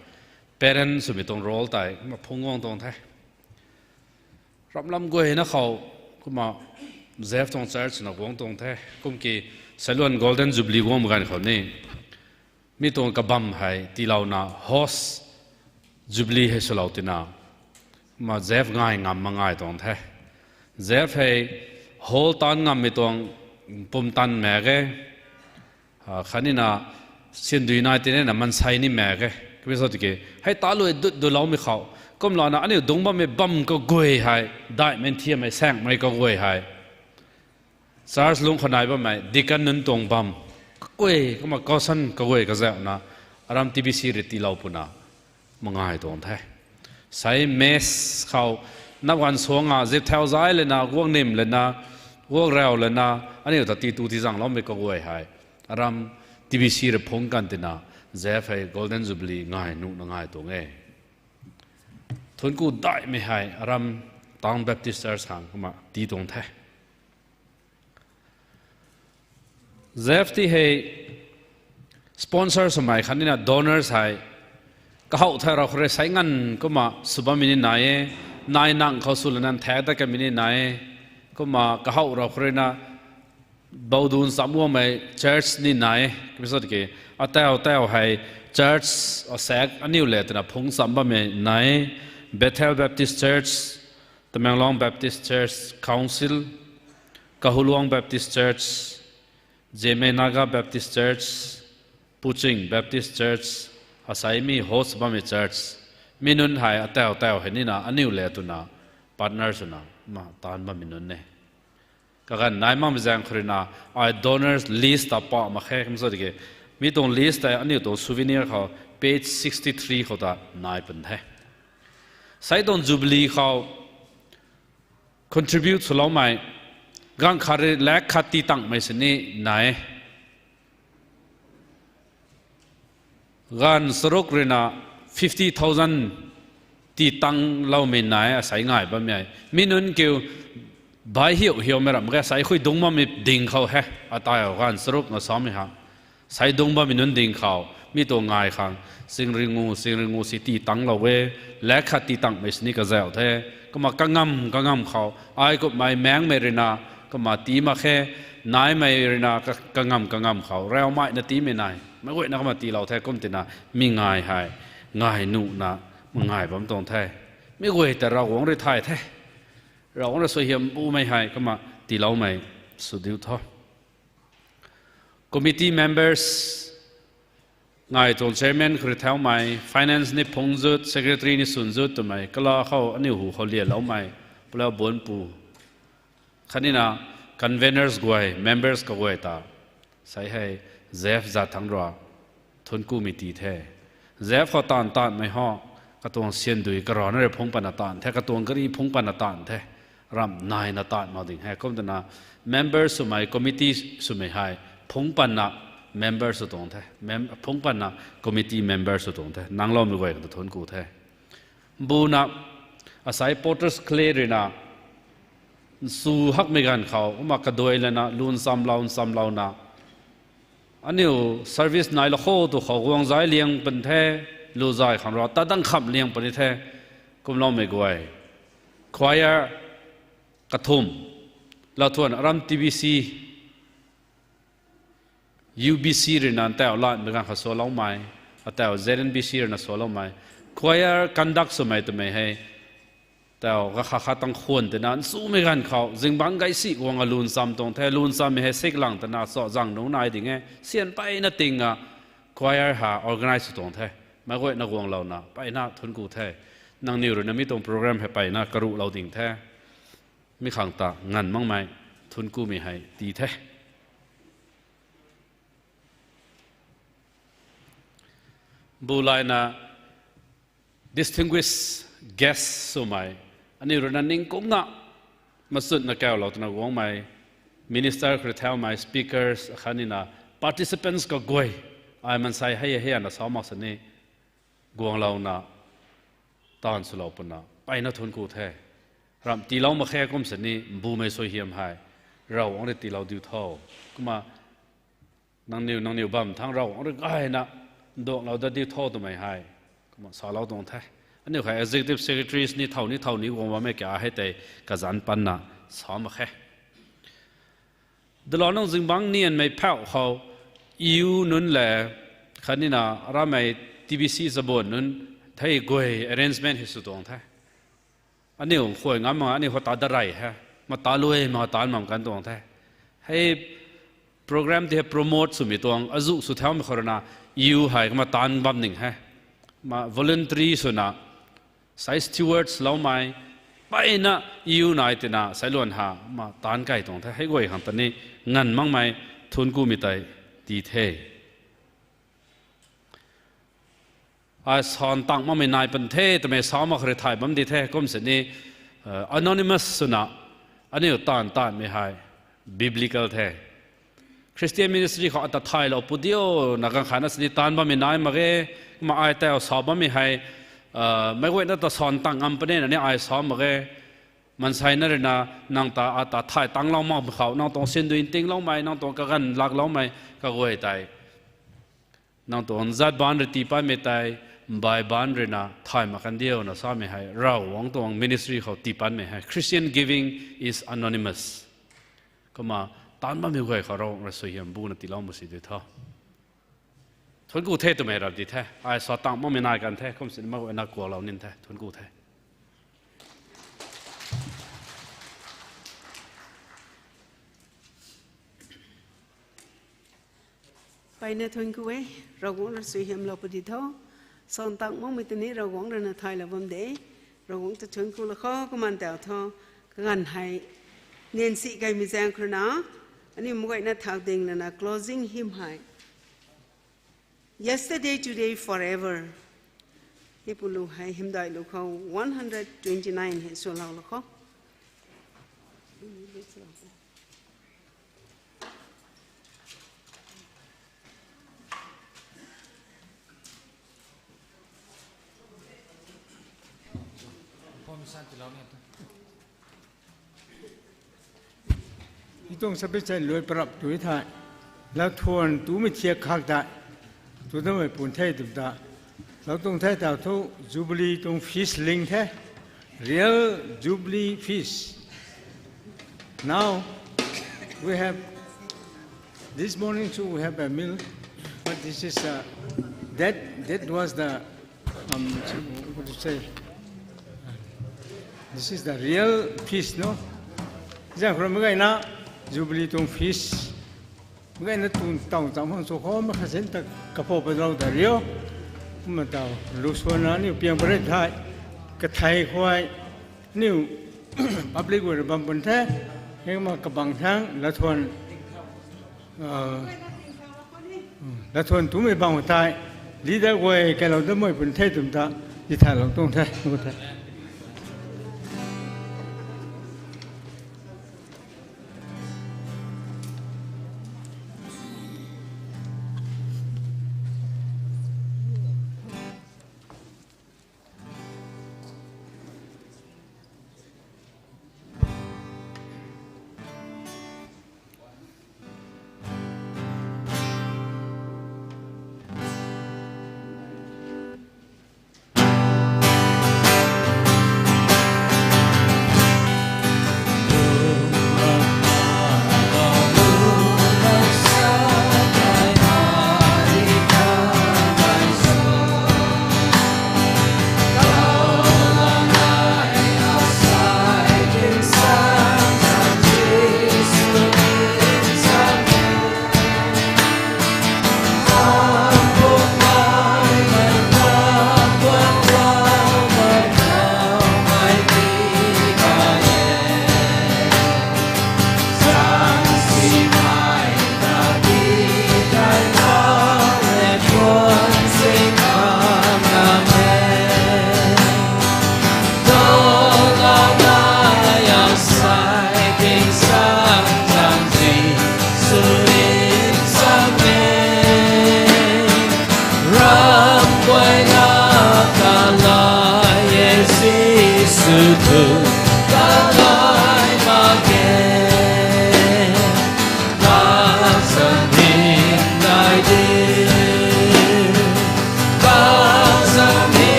parent swmei tuang role tei kumna phungc guang tuang the. Ramlam guayna khou kumna Jeff tuang church na guang tuang the. Kum ki Sailuan Golden Jubilee guangmei ganv khou ni mi tuang kabam hei tiilouna host Jubilee hei swlou tina, kumna Jeff ngai ngam mak ngai tuang the. Jeff hei hall taanv ngammei tuang pumtan mak ge. Ah, khatni na sindui nai tinena mansei ni mak ge. Kumna sw tiki hei ta luai dut duloumei khou kumlana aniu dungc bammei bam kaguay hei, daihmei nthiammei saengmei kaguay hei church lungc khou nai bammei deacon nunc tuang bam kaguay, kumna caution kaguay kazauhna aram T B C rui tiilou puna mak ngai tuang the. Sei mess khou nap ganv suang a zip thau zai lana, guang nim lana, guang rau lana, aniu ta ti tu ti zangloumei kaguay hei, aram T B C rui phungc kan tina, Zeph hei Golden Jubilee ngai nuhna ngai tuang e. Thuancku daihmei hei aram Town Baptist Church khang kumna tii tuang the. Zeph ti hei sponsor swmei khatnina donors hei, kahow thei rau khou rui sei nganv kumna sw bammei ni nai e, nai nang khou sw lana thak dat kamei ni nai e, kumna kahow rau khou ruina boudun cham guangmei church ni nai e, kumsa ki, atau tau hei church asaekc aniu le twna phungc cham bammei nai e, Bethel Baptist Church, Tamenglong Baptist Church Council, Kahulong Baptist Church, Zeme Naga Baptist Church, Puching Baptist Church, asei mi host bammei church, mi nunc hei atau tau hei nina aniu le twna partner swna ma taanv bammei nunc e. Kaganv nai makmei zaeng khou ruina, ai donors list ta pa mak khe, kumsa ki, mi tuang list tei aniu tuang souvenir khou page sixty three khou ta nai pun the. Sei tuang Jubilee khou contribute swloumei, ganv khat rui lakh khat tii tangmei sini nai e. Ganv charuk ruina fifty thousand tii tangloumei nai e, asei ngai bammei. Mi nunc kiu bai hiu hiumei ram ke sei khui dungc bammei ding khou he, atau ganv charuk na samei ha. Sei dungc bammei nunc ding khou, mi tuang ngai khang, singringu, singringu si tii tanglou e, lakh khat tii tangmei sini kazauh the, kumna kangam, kangam khou, ai kummei maengmei ruina, kumna tii mak khe, naimei ruina, ka-, kangam, kangam khou, raumei na tiimei nai, meic guayna kumna tiilou the, kum tina, mi ngai hei, ngai nuhna, ngai bam tuang the, mi guay ta Ravguangc rui thay the, Ravguangc rui suaihiam bumei hei, kumna tiiloumei, sw diu tho. Committee members, ngai tuang chairman khou rui thaumei, finance ni phungc zut, secretary ni swn zut twmei, kala khou aniu hu khou lialoumei, pulau buanpu. Khatnina conveners guay, members kaguay ta. Sei hei Zeph zat thangc rui thuanckumei tii the. Zeph khou taanv taanvmei ho, katuang syan dui karana rui phungc patna taanv the, katuang gari phungc patna taanv the. Ramh naina taanv mak ding he. Kum twna member swmei, committee swmei hei phungc patna member sw tuang the. Mem-, phungc patna committee member sw tuang the. Nangloumei guay khang ta thuancku the. Mbuna, asei Potter's Clay ruina, nsu hakmei ganv khou, kumna kaduai lana, lun chamlou, chamlouna. Aniu service nailou khou tu khou guang zai liang pun the, lu zay khang rui, ta dang kham liang puni the, kumloumei guay. Choir kathumh, lathuan aram T B C, U B C ruina ntau lanmei ganv khou sualoumei, atau Z N B C ruina sualoumei, choir conduct swmei twmei hei, tau kakha kha tang khwan tina, nsumei ganv khou, zingbangc gaisi guang a lun cham tuang the, lun chammei hei siklang tina, so zang nunc nai ding e, syan peyna ting a, choir ha organize sw tuang the, meic guayna guanglouna, peyna thuancku the, nangniw ruina mi tuang program hei peyna karuhlou ding the, mi khang ta nganv makmei, thuanckumei hei tii the. Bulayna distinguished guest swmei, aniu ruina ningkungna machutna kaulou twna guangmei, minister khou rui thaumei, speakers, akhatnina participants kaguay, ai mansei hei hei ana sa mak sini, guanglouna, taanv swlou puna, peyna thuancku the. Ramh tiilou mak khe kum sini, mbumei suaihiam hei, Ravguangc rui tiilou diu tho. Kumna, nangniw, nangniw bam thangc Ravguangc rui gayna, nduanglou dat diu tho twmei hei, kumna salou tuang the. Aniu hei executive secretaries ni thow ni thow ni guang bammei ka hei tei kazanc panna sa mak khe. Dulou nung zingbangc nianmei phauh khou, U nunc le, khatnina ramei T B C chabuan nunc, thei guay arrangement hei sw tuang the. Aniu khuay ngam mak, aniu khou ta darei he, ma ta luai mak taanv bam kan tuang the. Hei program ti hei promote swmei tuang, azuh sw thaumei khou ruina, U hei kumna taanv bam ning he. Ma voluntary swna, sei stewards loumei, peyna U nai tina, sei luan ha, ma taanv kai tuang the, hei guay khang ta ni, nganv makmei, thuanckumei tei, tii the. Ai san tang makmei nai pan the twmei sa mak khou rui thay bam di the, kum sini, uh, anonymous swna, aniu taanv taanvmei hei biblical the. Christian ministry khou ata thaylou pu diu na ganv khat na sini taanv bammei nai mak ge, kumna ai tei sa bammei hei, uh, meic guayna ta san tang ngam puni na ni ai sa mak ge. Maansei na rui na, nang ta ata thay tanglou mak khou, nang tuang sindui ntingloumei, nang tuang kaganv lakloumei, kaguay tei nang tuang zat baan rui tii patmei tei, mbai baan rui na thay mak kan diu na samei hei, Ravguangc tuang ministry khou tii patmei hei. Christian giving is anonymous. Kumna, taanv bammei guay khou Ravguangc rui suaihiam buna tiilou mak si di tho. Thuanc ku the twmei rap di the. Ai sa tang makmei nai kan the, kum sini meic guayna kuaklou nin the. Thuanc ku the. Mpeyna thuanc ku e, Ravguangc rui suaihiamlou pu di tho. San tang makmei tei ni Ravguangc rui na thaylou bam de. Ravguangc ta thuanc ku lou khou, kaman tau tho. Kaganv hei, nian si kaimei zaeng khou rui na, aniu meic guayna thau ding lana closing hymn hei, Yesterday, Today, Forever. Hei pu lu hei, hymdaih lu khou one hundred twenty-nine hei swlou lou khou. Mi tuang sabit sa luai parap tu the. Lauthuan tumei thiak khak ta, tu tamei pun the twm ta. Lou tuang the tau thu Jubilee tuang feast ling the. Real Jubilee feast. Now, we have, this morning too, we have a meal, but this is, uh, that, that was the, um, what to say? This is the real feast, no? Zang khou mei guayna, Jubilee tuang feast. Mei guayna tuang tau tau hang sw khou, mei khasin ta kapou palou ta rio. Kumna tau, lu suanna niu piang paret thai, kathei khuay, niu public guay rui bam pun the, hei kumna kabang thang, lauthuan, lauthuan tumei bang tei, leader guay kailou damei pun the twm ta, di thaylou tuang the, tu the.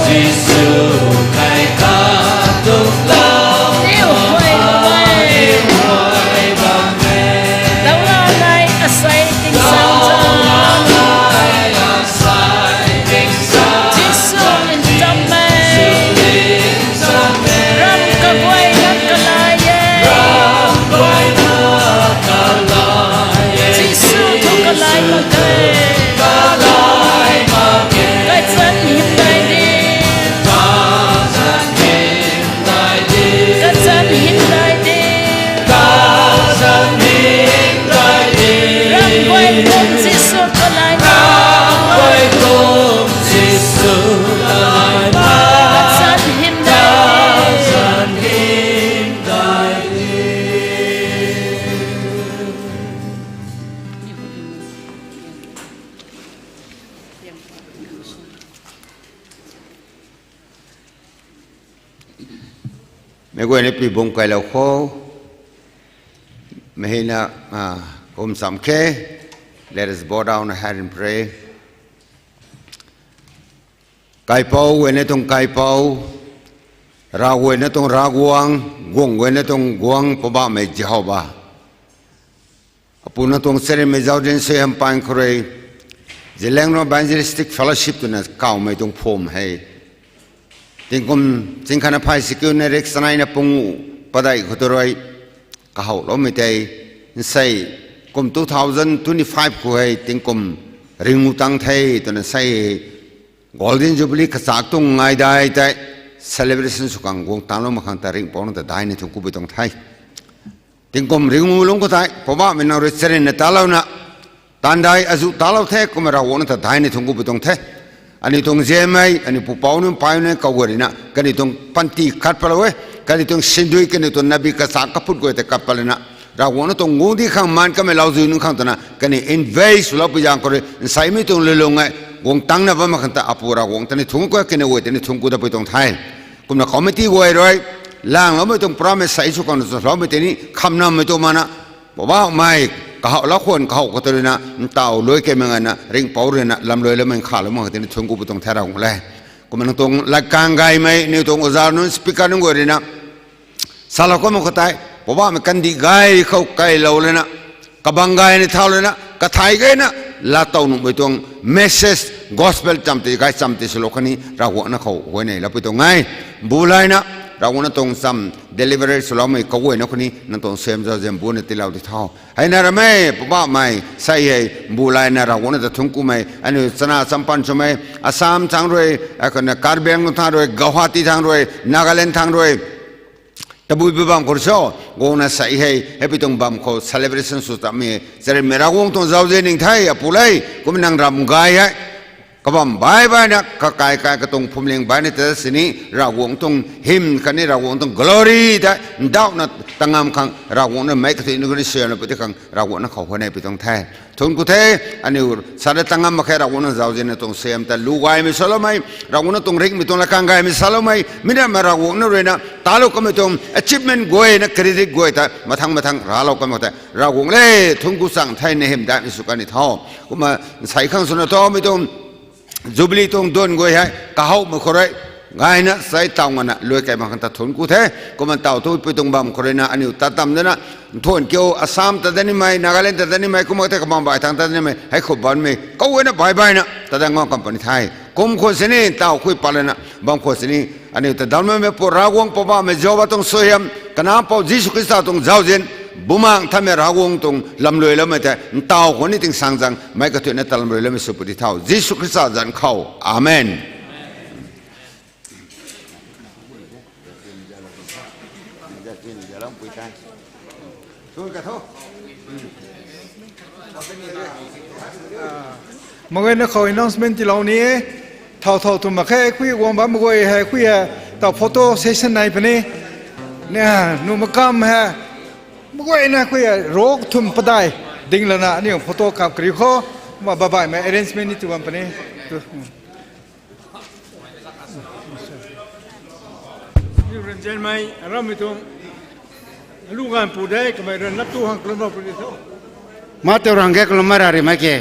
Jisu kai katuklou, Teu huay huay, huay bam e. Tau la nai asei ting sang chang. Tau la nai asei ting sang. Jisu ncham e. Jisu ncham e. Ram kaguay na kalai e. Ram kaguay na kalai e. Jisu thu kalai mak ge. Kalai mak ge. Kachan hymdai di. Kachan hymdai di. Kachan hymdai di. Kachan hymdai di. Ram guay kum Jisu kalai mak. Ram guay kum Jisu kalai mak. Kachan hymdai di. Kachan hymdai di. Meic guayna pibung kailou khou, mei hei na, ah, kum cham khe. Let us bow down our head and pray. Kaipouc guayna tuang Kaipouc, Ravguangc guayna tuang Ravguangc, Guangc guayna tuang Guangc, Poubauhmei Jehova. Apu nang tuang charynmei zauzian suaihiam paan khou rui, Zeliangrong Evangelistic Fellowship twna kawmei tuang phwam hei, tingkum chingkhat na phay sikiu na rik chaneina pung padeih khou tu rui, kahouhloumei tei, nsei kum two thousand twenty-five khou hei tingkum ringu tang the twna sei hei, Golden Jubilee kachak tuang ngaidai tei celebration sw khang guang tanglou mak khang ta ringhpouc nang ta daihna thuanc ku pui tuang the. Tingkum ringu lungc khou tei Poubauhmei nang rui charynna talouna, taanv dai azuh talou the, kumna Ravguangc nang ta daihna thuanc ku pui tuang the. Aniu tuang zianmei, aniu pupouc nunc mpeyna kaguay ruina kaniw tuang panty kat patlou e, kaniw tuang sindui, kaniw tuang nabi kachak kaput guay tei kat pat lana, Ravguangc nang tuang guangcdic khang maan kamei lauziu nunc khang twna kaniw invest swlou pui zaeng khou rui nseimei tuang lulung e, guang tangna bam mak khang ta Apu Ravguangc ta ni thuanc ku, kaniw guay ta ni thuanc ku dat pui tuang the. Kumna committee guay rui, langloumei tuang program sei sw khang na chwloumei tei ni khamnammei tuang mana, Poubauhmei, kahouhlou khwan kahouh khou tu ruina ntaw luai kei mak ngana ringhpouc ruina lamluai loumei nkhavlou mak khang tei ni thuanc ku pui tuang the Ravguangc le. Kumna nang tuang latkaeng gaymei, aniu tuang oza nunc, speaker nunc guay ruina salou kamei khou tei, Poubauhmei kandih gay khou kailou lana, kabang gayna thau lana, kathai gayna laatow nuhmei tuang message, gospel cham tei gaychamv tei swlou khatni Ravguangc nang khou huayney lou pui tuang e. Mbu layna, Ravguangc nang tuang cham delivery swloumei kaguayna khou ni nang tuang suaihiam zauzian buna tiilou di tho. Heina ramei, Poubauhmei, sei hei mbu layna Ravguangc nang ta thuanc kumei, aniu chana champan swmei, Assam thangc rui, akhatna Karbi Anglong thangc rui, Guwahati thangc rui, Nagaland thangc rui, tabui bui bam khou rui cho, guangna sei hei hei pui tuang bam khou celebration sw tamei, charynmei Ravguangc tuang zauzian ning the Apu le. Kumna nang ram gay hei kabam baih baihna, kakai kai katuang phwamling baihna ta sini Ravguangc tuang hymn khatni Ravguangc tuang glory ta ndauhna tangam khang Ravguangc nang meic kathuina khatni suaihiamlou pui tei khang Ravguangc nang khou huayney pui tuang the. Thuanc ku the, aniu sa da tangam mak khe Ravguangc nang zauzian nang tuang suaihiam ta lu gaymei saloumei, Ravguangc nang tuang ringhmei tuang latkaeng gaymei saloumei, mi ramei Ravguangc nang ruina talou kamei tuang achievement guayna credit guay ta mathang mathang raclou kamei tei Ravguangc le, thuanc ku chang the, na hymdaihmei sw kan ni tho. Kumna nsei khang swna thomei tuang Jubilee tuang duan guay hei kahouhmei khou rui gayna sei taw ngana luai kei mak khang ta thuanc ku the. Kumna taw tu pui tuang bam khou ruina aniu tat tam dana, nthuan kiu Assam ta dat nimei, Nagaland ta dat nimei, kumna tei kabam baih thangc ta dat nimei, hei khou bammei kaguayna baih baihna ta dat ngam kam puni the. Kum khwan sini taw khui pat lana bam khwan sini, aniu ta damcloumei Pu Ravguangc Poubauhmei Jehova tuang suaihiam, Kanac Pou Jisu Khrista tuang zauzian, Bumaengh Nthanmei Ravguangc tuang lamluai loumei tei ntaw khou ni tingsaengzaeng meic kathuina ta lamluai loumei sw pui di tho, Jisu Khrista zanc khou. Amen. Mak guayna khou announcement tiilou ni e. Thow thow tw mak khe, khui guang bam mak guay hei khui hei taw photo session nai puni. Ni, nuh makam hei mak guayna khui hei row kathumh padeih ding lana aniu photo kap kariu khou. Kumna baihmei arrangement ni tw bam puni. Aniu ranzanmei aramei tuang alu ganv pu de, kamei rui nap tu hang kalum bam puni tho. Ma teu rang ge kalum ma ra ri mak ge.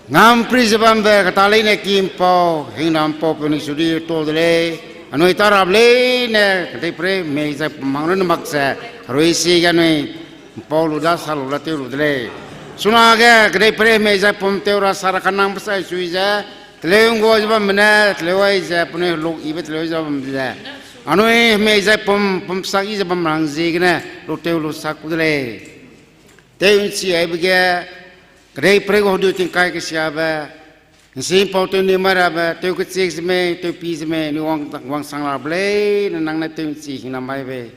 Ngam pri za bam be kata leine kimpou, hingnam pou puni sudi to de le. Anui ta rap leine, kadei pre mei zai pum mang rui na mak se, rui si ga nui, mpou lu da sa lu la teu lu de le. Suna ge, kadei pre mei zai pum teu ra sa ra kanang pasai sui ze, teleu ngo za bam ne, teleu ai ze, puni luk ibe teleu za bam ze. Anui mei zai pum, pum sak i za bam rang zi gene, lu teu lu sak ku de le. Teu nsi ai bege, kadei pre go du ting kai kasia be, nsi pou teu ni mai ra be, teu kachik zime, teu pi zime, ni wang, wang sang ra be le, na nang na teu nsi hing na mai be.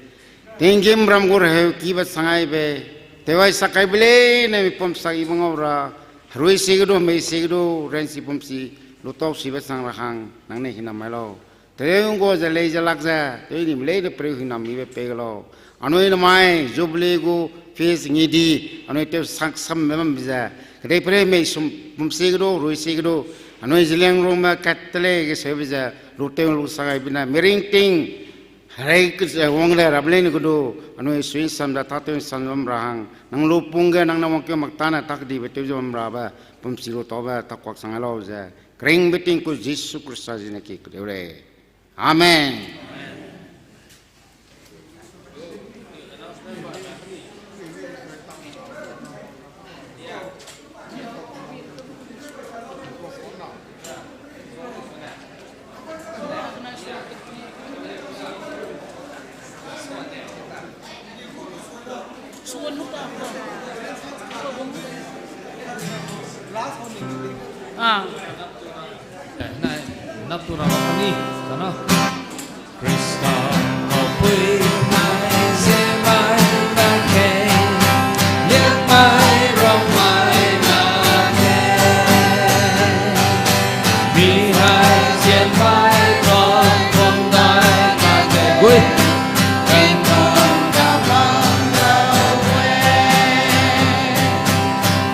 Tinggim ram gu reheu ki ba sangai be, teu ai sak kai be le, na mi pum sak i bangau ra, rui si gadu, mei si gadu, ren si pum si, lu tau si ba sang ra hang, nang ne hing na mai lo. Teleu ngo ze lei ze lak ze, teu nim lei de preu hing nam mi be pe galo. Anui namai, Jubilee gu, feast ngi di, anui teu sak sam me bam ze. Kadei pre mei sum pum si gadu, rui si gadu. Anui ziliang rung me kat tele ge se be ze, lu teu lu sa gai bina, miring ting, rei ke ze wang le rap leine gadu, anui sui sam da ta teu sam bam ra hang. Nang lu pung ge, nang na wang ke mak ta na tak di be teu zam ra be, pum si lu tau be, ta kwak sang lo ze. Kring be ting ku Jisu Khrista zi na ki ku deu le. Amen. Ah. Eh, nai, nap tu rama kani, sana. Khrista khou pui mai, zi mai na ke, liak mai, rau mai na ke. Mi hai zian mai, rau kum dai na ke. Gui.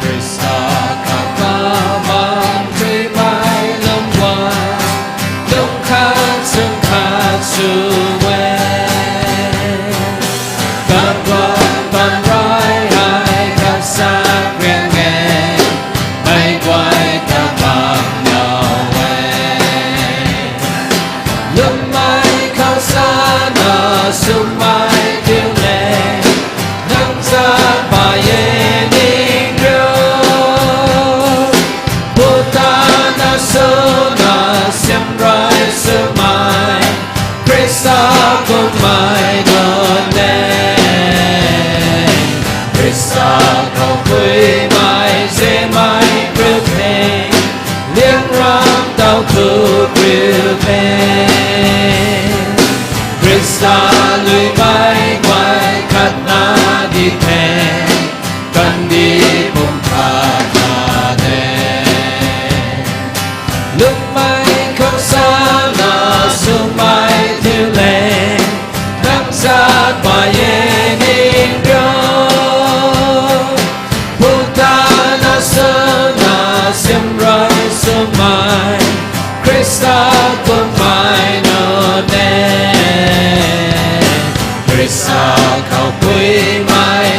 Khrista khou kabam tui mai lum guan, lung khat sung khat sw e. Kabam bam rai ai khat sak riang e, mei guay kabam now e. Lwmmei khou sana swmei thiu le, nang zat pay e ning riu. Pu tana swna siam rui swmei, Khrista kummei nunc e. Khrista khou pui mai, zi mai, prup the, liang ram tau thu prup the. Khrista lui mai guay khat na di the, kandih pum khat na de. Lwmmei khou sana swmei thiu le, nang zat pay e ning riu. Pu tana swna siam rui swmei, Khrista kummei nunc e. Khrista khou pui mai,